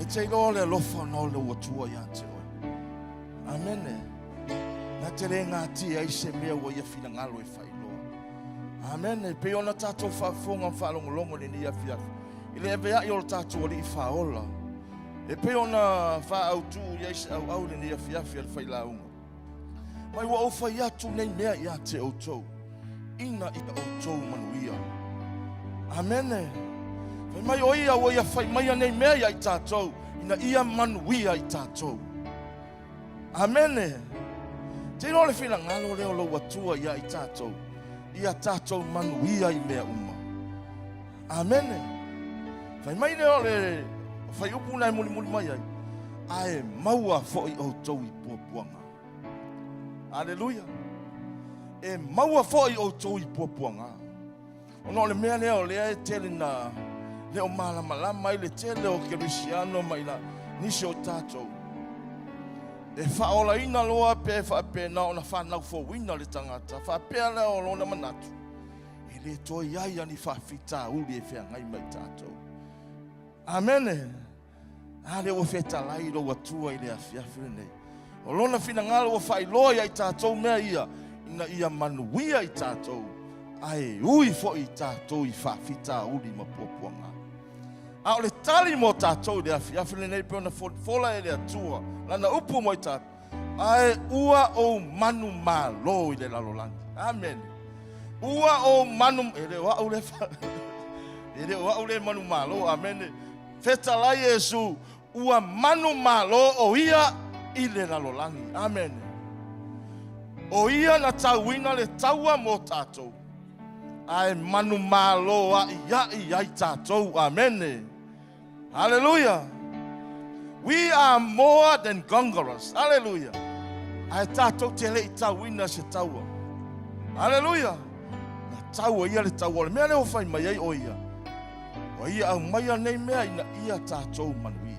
E te iloa le alofa ona o lou Atua ia te oe. Amene. Na te le gatia ai se mea ua ia finagalo e faailoa. Amene. Pei ona tatou faafofoga ma faalogologo i lenei afiafi, i le aveai o le tatou Alii Faaola, e pei ona faaautu i ai se auau i lenei afiafi a le failauga. Mai ua ou fai atu nei mea ia te outou, ina ia outou manuia. Amene. Fai mai o ia ua ia fai maia nei mea ia i tatou, ina ia manuia i tatou. Amene. Te iloa le finagalo lea o lou Atua ia i tatou, ia tatou manuia i mea uma. Amene. Fai mai lea o le faiupu na e mulimuli mai ai, ae maua foi outou i puapuaga. Aleluia. E maua foi outou i puapuaga. Ona o le mea lea o lea e tele na le o malamalama ai le tele o kerisiano ma ila nisi o tatou. E faaolaina loa pe faapena ona fanau fouina le tagata, faapea lea o lona manatu, e le toe i ai ani faafitauli e feagai ma i tatou. Amene. A lea ua fetalai lou Atua i le afiafi lenei. O lona finagalo ua faailoa ia i tatou mea ia, ina ia manuia i tatou, ae ui foi i tatou i faafitauli ma puapuaga. A o le tali mo tatou i le afiafi lenei pei ona fola e le Atua lana upu mo i tatou, ae ua ou manumalo i le lalolagi. Amene. Ua ou manu, e le o au le, e le o au le manumalo. Amene. Fetalai Iesu, ua manumalo o ia i le lalolagi. Amene. O ia na tauina le taua mo tatou, ae manumalo a'ia'i ai tatou. Amene. Hallelujah. We are more than conquerors. Hallelujah. Ae tatou te le i tauina se taua. Hallelujah. Na taua ia le taua. O le mea lea ua fai mai ai o ia, Ua ia aumaia nei mea ina ia tatou manuia.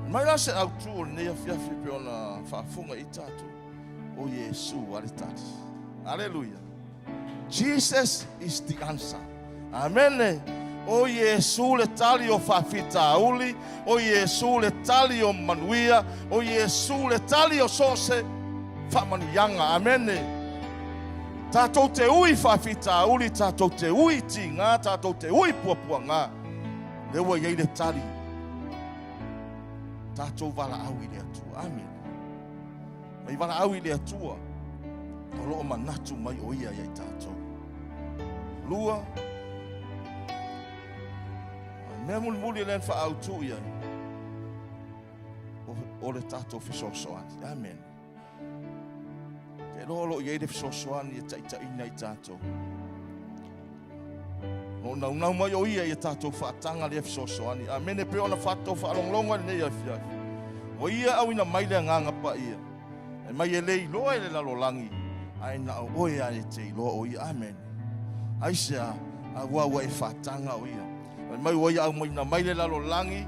Mai la se autu o lenei afiafi pe ona faafofoga i tatou. O Iesu a le tali. Aleluia. Jesus is the answer. Amene. O Iesu le tali o faafitauli, o Iesu le tali o manuia, o Iesu le tali o so o se faamanuiaga. Amene. Tatou te ui faafitauli, tatou te ui tigā, tatou te ui puapuagā, lea ua i ai le tali, tatou valaau i le Atua. Amene. Mai valaau i le Atua, o lo o manatu mai o ia ia i tatou. Lua, mea mulimuli lea na faaautu i ai, o le tatou fesoasoani. Amene. Te iloa o lo o i ai le fesoasoani e taitaiina i tatou. O lo o naunau mai o ia ia tatou faataga lea fesoasoani. Amene pei ona fatou faalogologo i lenei afiafi. Ua ia auina mai le agaga paia. E mai e le iloa e le lalolagi, ae na o oe lava e te iloa o ia. Amene. Aisea? Aua ua e faataga o ia. Fai mai ua ia aumaina mai le lalolagi,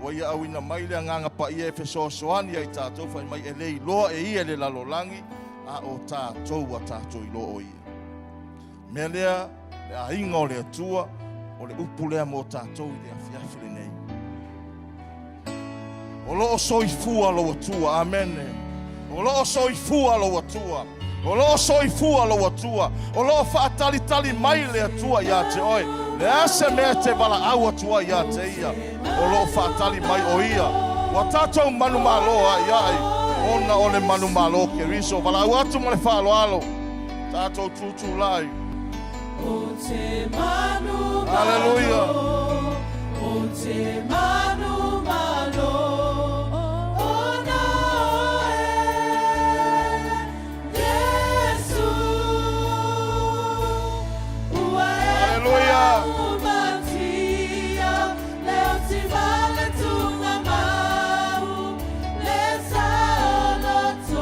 ua ia auina mai le agaga paia e fesoasoani ia i tatou, fai mai e le iloa e ia le lalolagi, a o tatou ua tatou iloa o ia. Mea lea, le aiga o le Atua, o le upu lea mo tatou i le afiafi lenei. O lo o soifua lou Atua. Amene. O lo o soifua lou Atua. O lo o soifua lou Atua. O lo o faatalitali mai le Atua ia te oe. Le a se mea e te valaau atu ai ia te ia, o lo o faatali mai o ia. Ua tatou manumalo a'ia'i, ona o le manumalo o Keriso. Valaau atu ma le faaaloalo, tatou tutulai. O te manu Hallelujah. malo, o te manu malo, ona oe, Iesu, ua e Hallelujah. taumatia, leo ti vale tunga mau, le saolotoga,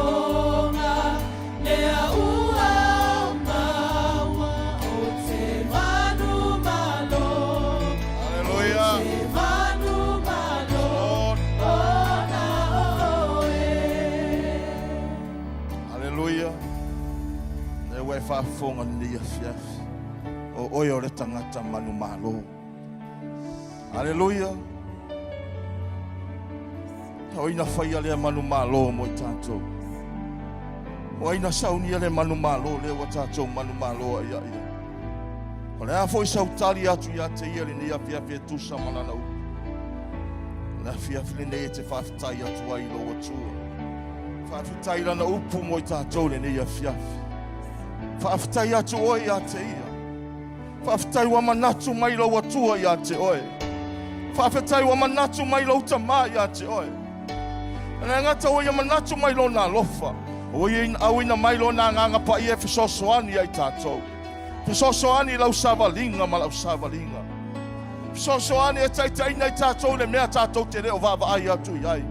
Lea ua maua o te manumalo. Hallelujah. O te manumalo Lord. ona oe. Haleluia. Lea ua e faafofoga lenei afiafi. O oe o le tagata manumalo. Haleluia. O ai na faia lea manumalo mo i tatou? O ai na saunia le manumalo lea ua tatou manumalo ai ia ia? O le a foi sau tali atu ia te ia lenei afiafi e tusa ma lana upu? O le afiafi lenei e te faafetai atu ai i lou Atua. Faafetai i lana upu mo i tatou lenei afiafi. Faafetai atu oe ia te ia. Faafetai ua manatu mai lou Atua ia te oe. Faafetai ua manatu mai lou Tama ia te oe. E le gata ua ia manatu mai lona alofa, ua ia auina mai lona agaga paia e fesoasoani ia i tatou. Fesoasoani i lau savaliga ma lau savaliga. Fesoasoani e taitaiina i tatou i le mea tatou te le o vaavaai atu i ai.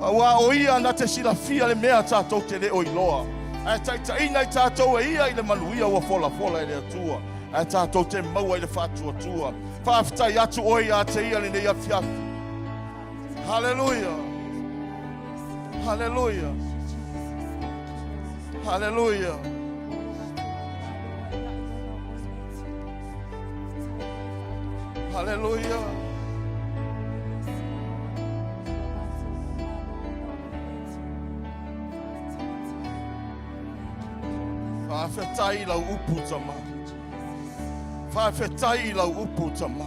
Aua o ia na te silafia le mea tatou te le o iloa, ae taitaiina i tatou e ia i le manuia ua folafola e le Atua, ae tatou te maua i le faatuatua. Faafetai atu oe ia te ia lenei afiafi. Haleluia! Haleluia! Haleluia! Haleluia! Faafetai i lau upu tama. Faafetai i lau upu tama.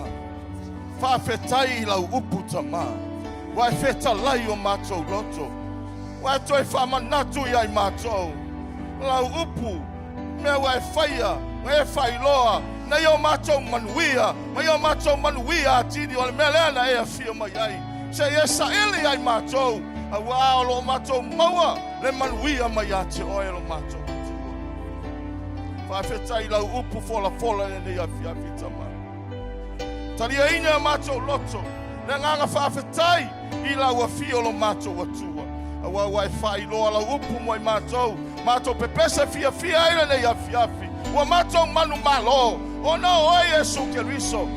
Faafetai i lau upu tama. Ua e fetalai o matou loto. Ua e toe faamanatu ia i matou. Lau upu, mea ua e faia, ua e faailoa, na ia o matou manuia, ma ia o matou manuia atili, o le mea lea na e afio mai ai. Se i e saili ia i matou, auā o lo o matou maua le manuia mai ia te oe lo matou Atua. Faafetai i lau upu folafola i lenei afiafi tama. Taliaina e o matou loto le agaga faafetai i lau afio o lo matou Atua. Aua ua e faailoa lau upu mo i matou, matou pepese fiafia ai lenei afiafi. Ua matou manumalo, ona o oe Iesu Keriso.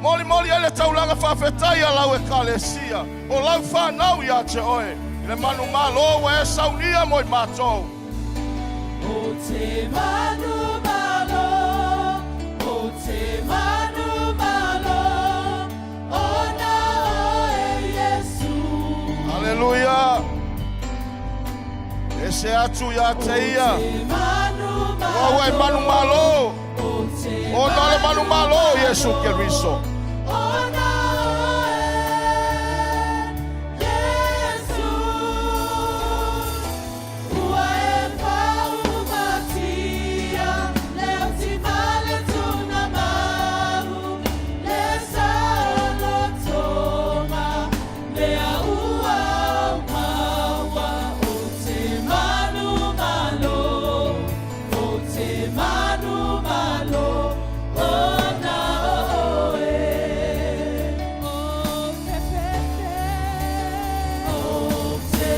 Molimoli ai le taulaga faafetai a lau Ekalesia, o lau fanau ia te oe, i le manumalo ua e saunia mo i matou. O te manumalo, o te manumalo, ona oe Iesu. Aleluia! Ese atu ia te ia. Ua ua e manumalo. Ona o le manumalo o Iesu Keriso. Ona oe Iesu. Ua e faaumatia le oti ma le tunamau, le saolotoga, lea ua ou maua. O te manumalo, o te manumalo, ona o oe. O te pese, o te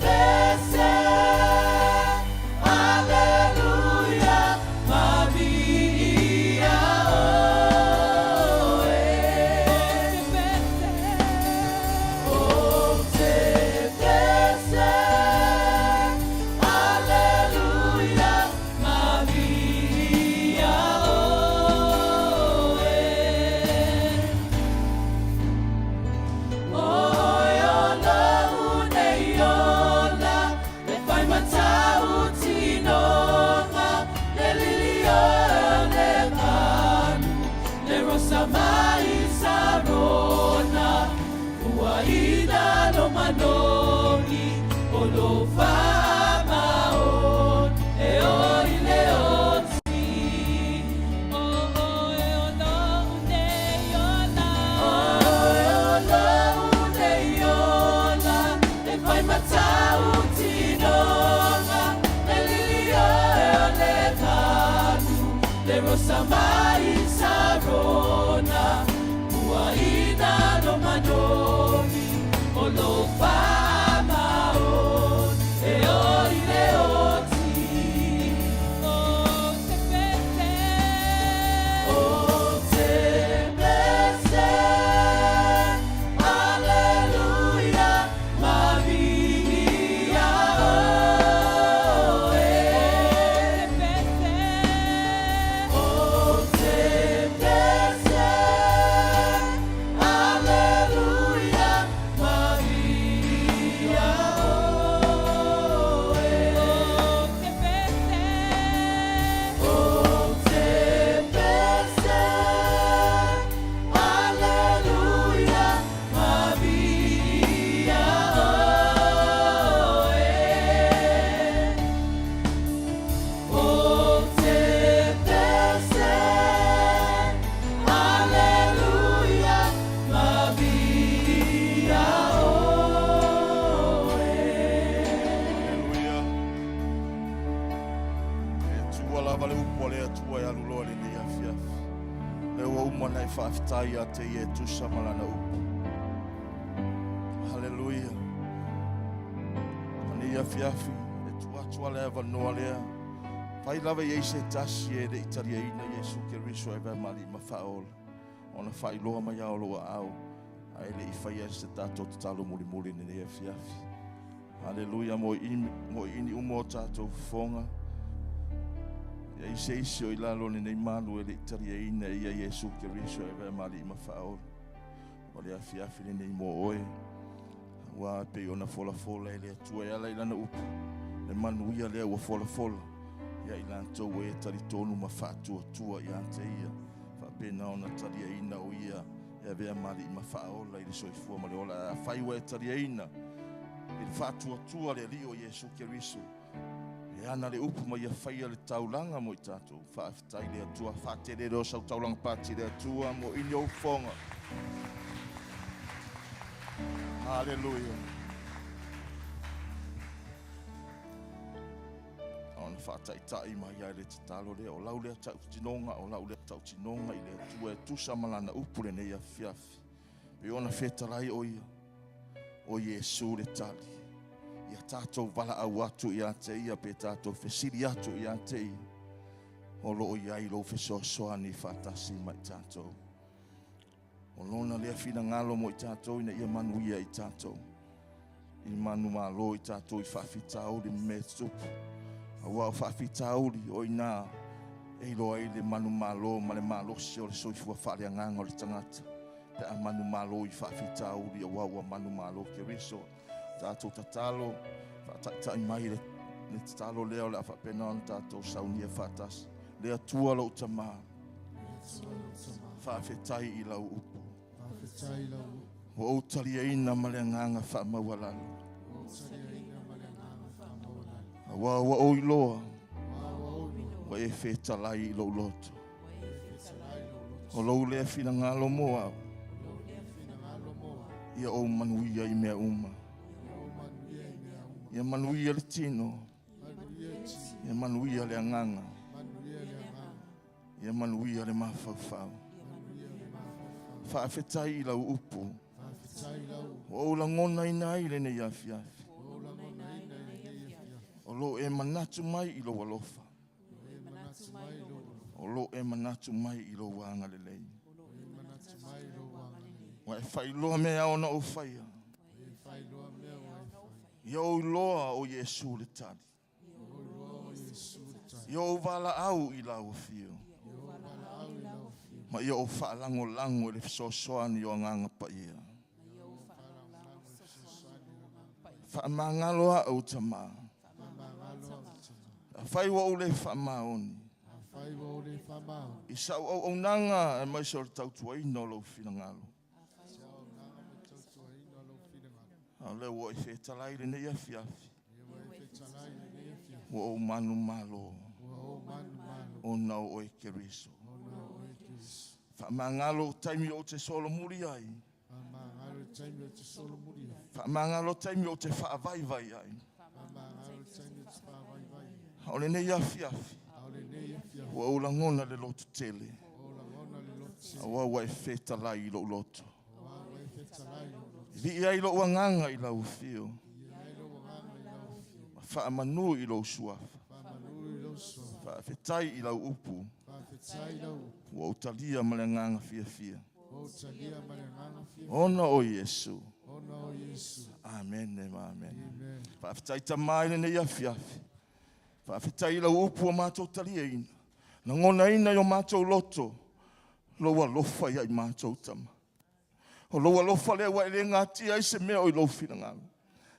pese, Aleluia, maviia oe. O te pese, Aleluia, maviia oe. O oe o lou nei ola, le fai matautinoga, le lili o le manu, le rosa mai Sarona, ua ina lo manogi, o lo faamaoni, e o i le oti. O oe o lou nei ola. Oe o lou nei ola, le fai matautinoga, le lili o le manu, le rosa mai Sarona, ua ina lo manogi, o lo faamaoni, e o i le oti. O te pese. O te pese, Aleluia, maviia oe. O te pese. O lava le upu a le Atua e alu loa i lenei afiafi. Lea ua uma ona e faafetai ia te ia e tusa ma lana upu. Haleluia. Lenei afiafi, e tuu atu a le avanoa lea. Fai lava i ai se tasi e le i taliaina Iesu Keriso e avea ma Alii ma Faaola. Ona faailoa mai lava o lou aao, ae le i faia se tatou tatalo mulimuli i lenei afiafi. Haleluia, mo i ini uma o tatou fofoga. Ia i se isi o i lalo o lenei malu e le i taliaina e ia Iesu Keriso e avea ma Alii ma Faaola. O le afiafi lenei mo oe. Ua pei ona folafola e le Atua e ala i lana upu. Le manuia lea ua folafola. Ia i latou e talitonu ma faatuatua ia te ia. Faapena ona taliaina o ia e avea ma Alii ma Faaola i le soifua ma le ola. Afai ua e taliaina i le faatuatua le Alii o Iesu Keriso. E ana le upu ma ia faia le taulaga mo i tatou. Faafetai le Atua, faatele lea o sau taulaga pati le Atua mo ini ou fofoga. Haleluia. Ona faataitai mai ai le tatalo lea, o lau lea tautinoga, o lau lea tautinoga i le Atua e tusa ma lana upu lenei afiafi. Pe ona fetalai o ia, o Iesu le tali. Ia tatou valaau atu ia te ia, pe tatou fesili atu ia te ia. O loo i ai lou fesoasoani faatasi ma i tatou. O lona lea finagalo mo i tatou ina ia manuia i tatou. I manu malo i tatou i faafitauli ma mea tutupu. Aua o faafitauli o ina e iloa ai le manu malo ma le malosi o le soifua faaleagaga o le tagata. Pe a manu malo i faafitauli aua ua manu malo Keriso. Tatou tatalo, faataitai mai le tatalo lea o le a faapena ona tatou saunia faatasi. Le Atua lou tamā, faafetai i lau upu. Ua ou taliaina ma le agaga faamaualalo. Aua ua ou iloa, ua e fetalai i lou loto. O lou lea finagalo mo au, ia ou manuia i mea uma. Ia manuia le tino, ia manuia le agaga, ia manuia le mafaufau. Faafetai i lau upu, ua ou lagonaina ai lenei afiafi. O loo e manatu mai i lou alofa. O loo e manatu mai i lou agalelei. Ua e faailoa mea ona ou faia. Ia ou iloa o Iesu le tali. Ia ou valaau i lau afio. Ma ia ou faalagolago i le fesoasoani o agaga paia. Faamagalo au tamā. Afai ua ou le faamaoni. I sau auaunaga aemaise o le tautuaina o lou finagalo. A o lea ua e fetalai lenei afiafi. Ua ou manumalo ona o oe Keriso. Faamagalo taimi ou te solomuli ai. Faamagalo taimi ou te faavaivai ai. O lenei afiafi, ua ou lagona le loto tele. Aua ua e fetalai i lou loto. Vii ai lou agaga i lau afio. Ma faamanu i lou suafa. Faafetai i lau upu. Ua ou talia ma le agaga fiafia. Ona o Iesu. Amene ma amene. Faafetai tamā i lenei afiafi. Faafetai i lau upu ua matou taliaina. Lagonaina i o matou loto. Lou alofa ia i matou tama. O lou alofa lea ua e le gatia ai se mea o i lou finagalo.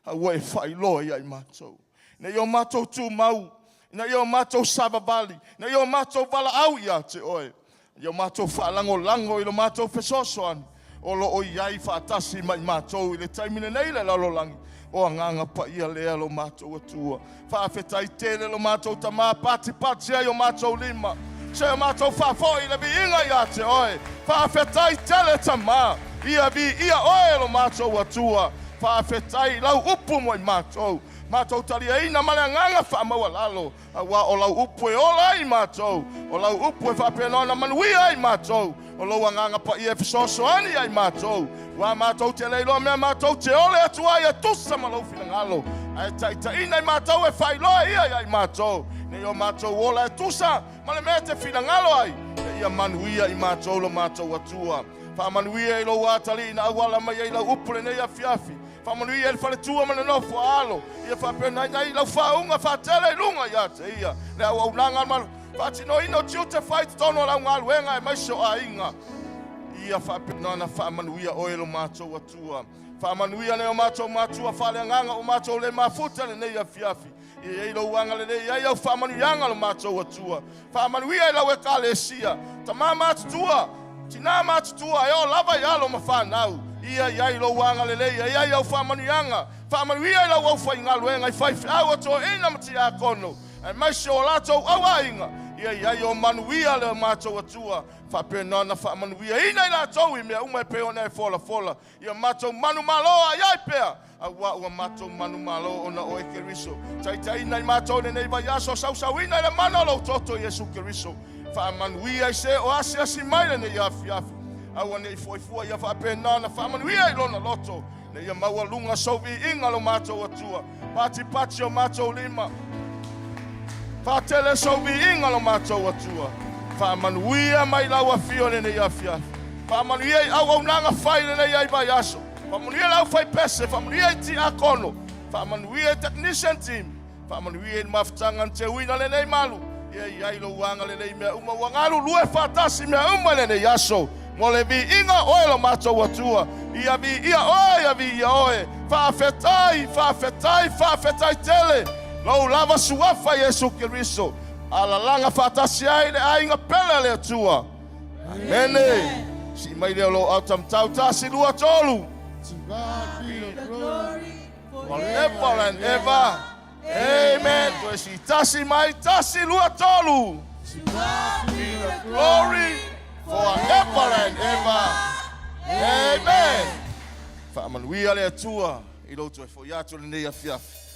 A ua e faailoa ia i matou. Ina ia o matou tumau, ina ia o matou savavali, ina ia o matou valaau ia te oe. Ia o matou faalagolago i lo matou fesoasoani. O loo i ai faatasi ma i matou i le taimi lenei le lalolagi. O agaga paia lea lo matou Atua. Faafetai tele lo matou tamā, patipati ai o matou lima. Se o matou faafoi le viiga ia te oe. Faafetai tele tamā. Ia viia oe lo matou Atua. Faafetai lau upu mo i matou. Matou taliaina ma le agaga faamaualalo, auā o lau upu e ola ai matou, o lau upu e faapena ona manuia ai matou, o lou Agaga Paia e fesoasoani ai matou, ua matou te le iloa mea matou te ole atu ai e tusa ma lou finagalo, ae taitaiina i matou e faailoa ia ia i matou, nei o matou ola e tusa ma le mea e te finagalo ai, e ia manuia i matou lo matou Atua. Faamanuia i lou atalii na auala mai ai lau upu lenei afiafi. Faamanuia i le faletua ma le nofo a alo, ia faapena ai lau faauuga faatele i luga ia te ia, le auaunaga ma le faatinoina o tiute fai i totonu o lau galuega aemaise o aiga. Ia faapena ona faamanuia oe lo matou Atua. Faamanuia nai o matou matua faaleagaga ua matou le mafuta lenei afiafi. Ia i ai lou agalelei ai au faamanuiaga lo matou Atua. Faamanuia i lau Ekalesia, tama matutua, tina matutua, e oo lava i alo ma fanau. Ia i ai lou agalelei, ia i ai au faamanuiaga. Faamanuia i lau aufaigaluega i faifeau o toeaiina ma tiakono, aemaise o latou auaiga. Ia i ai o manuia le matou Atua, faapena ona faamanuiaina i latou i mea uma e pei ona e folafola. Ia matou manumalo ai ai pea, auā ua matou manumalo ona o oe Keriso. Taitaiina i matou i lenei vaiaso, sausauina i le mana o lou toto Iesu Keriso. Faamanuia i se o asiasi mai lenei afiafi. Aua ne i foi fua ia faapena ona faamanuia i lona loto, ina ia maualuga sou viiga lo matou Atua. Patipati o matou lima. Faatele sou viiga lo matou Atua. Faamanuia mai lau afio i lenei afiafi. Faamanuia i auaunaga fai i lenei ai vaiaso. Faamanuia i le aufaipese, faamanuia i tiakono, faamanuia i technician team, faamanuia i le mafutaga na teuina lenei malu. Ia i ai lou agalelei i mea uma ua galulue faatasi mea uma i lenei aso. Mo le viiga oe lo matou Atua, ia viia oe, ia viia oe. Faafetai, faafetai, faafetai tele, lou lava suafa Iesu Keriso. Alalaga faatasi ai le aiga pele a le Atua. Amene. Sii mai lea o lou au taumatau, tasi, lua, tolu. To God be the glory forever and ever. Amen. Toe sii tasi mai, tasi, lua, tolu. To God be the glory forever and ever. Amen. Faamanuia le Atua i lou toe foi atu i lenei afiafi.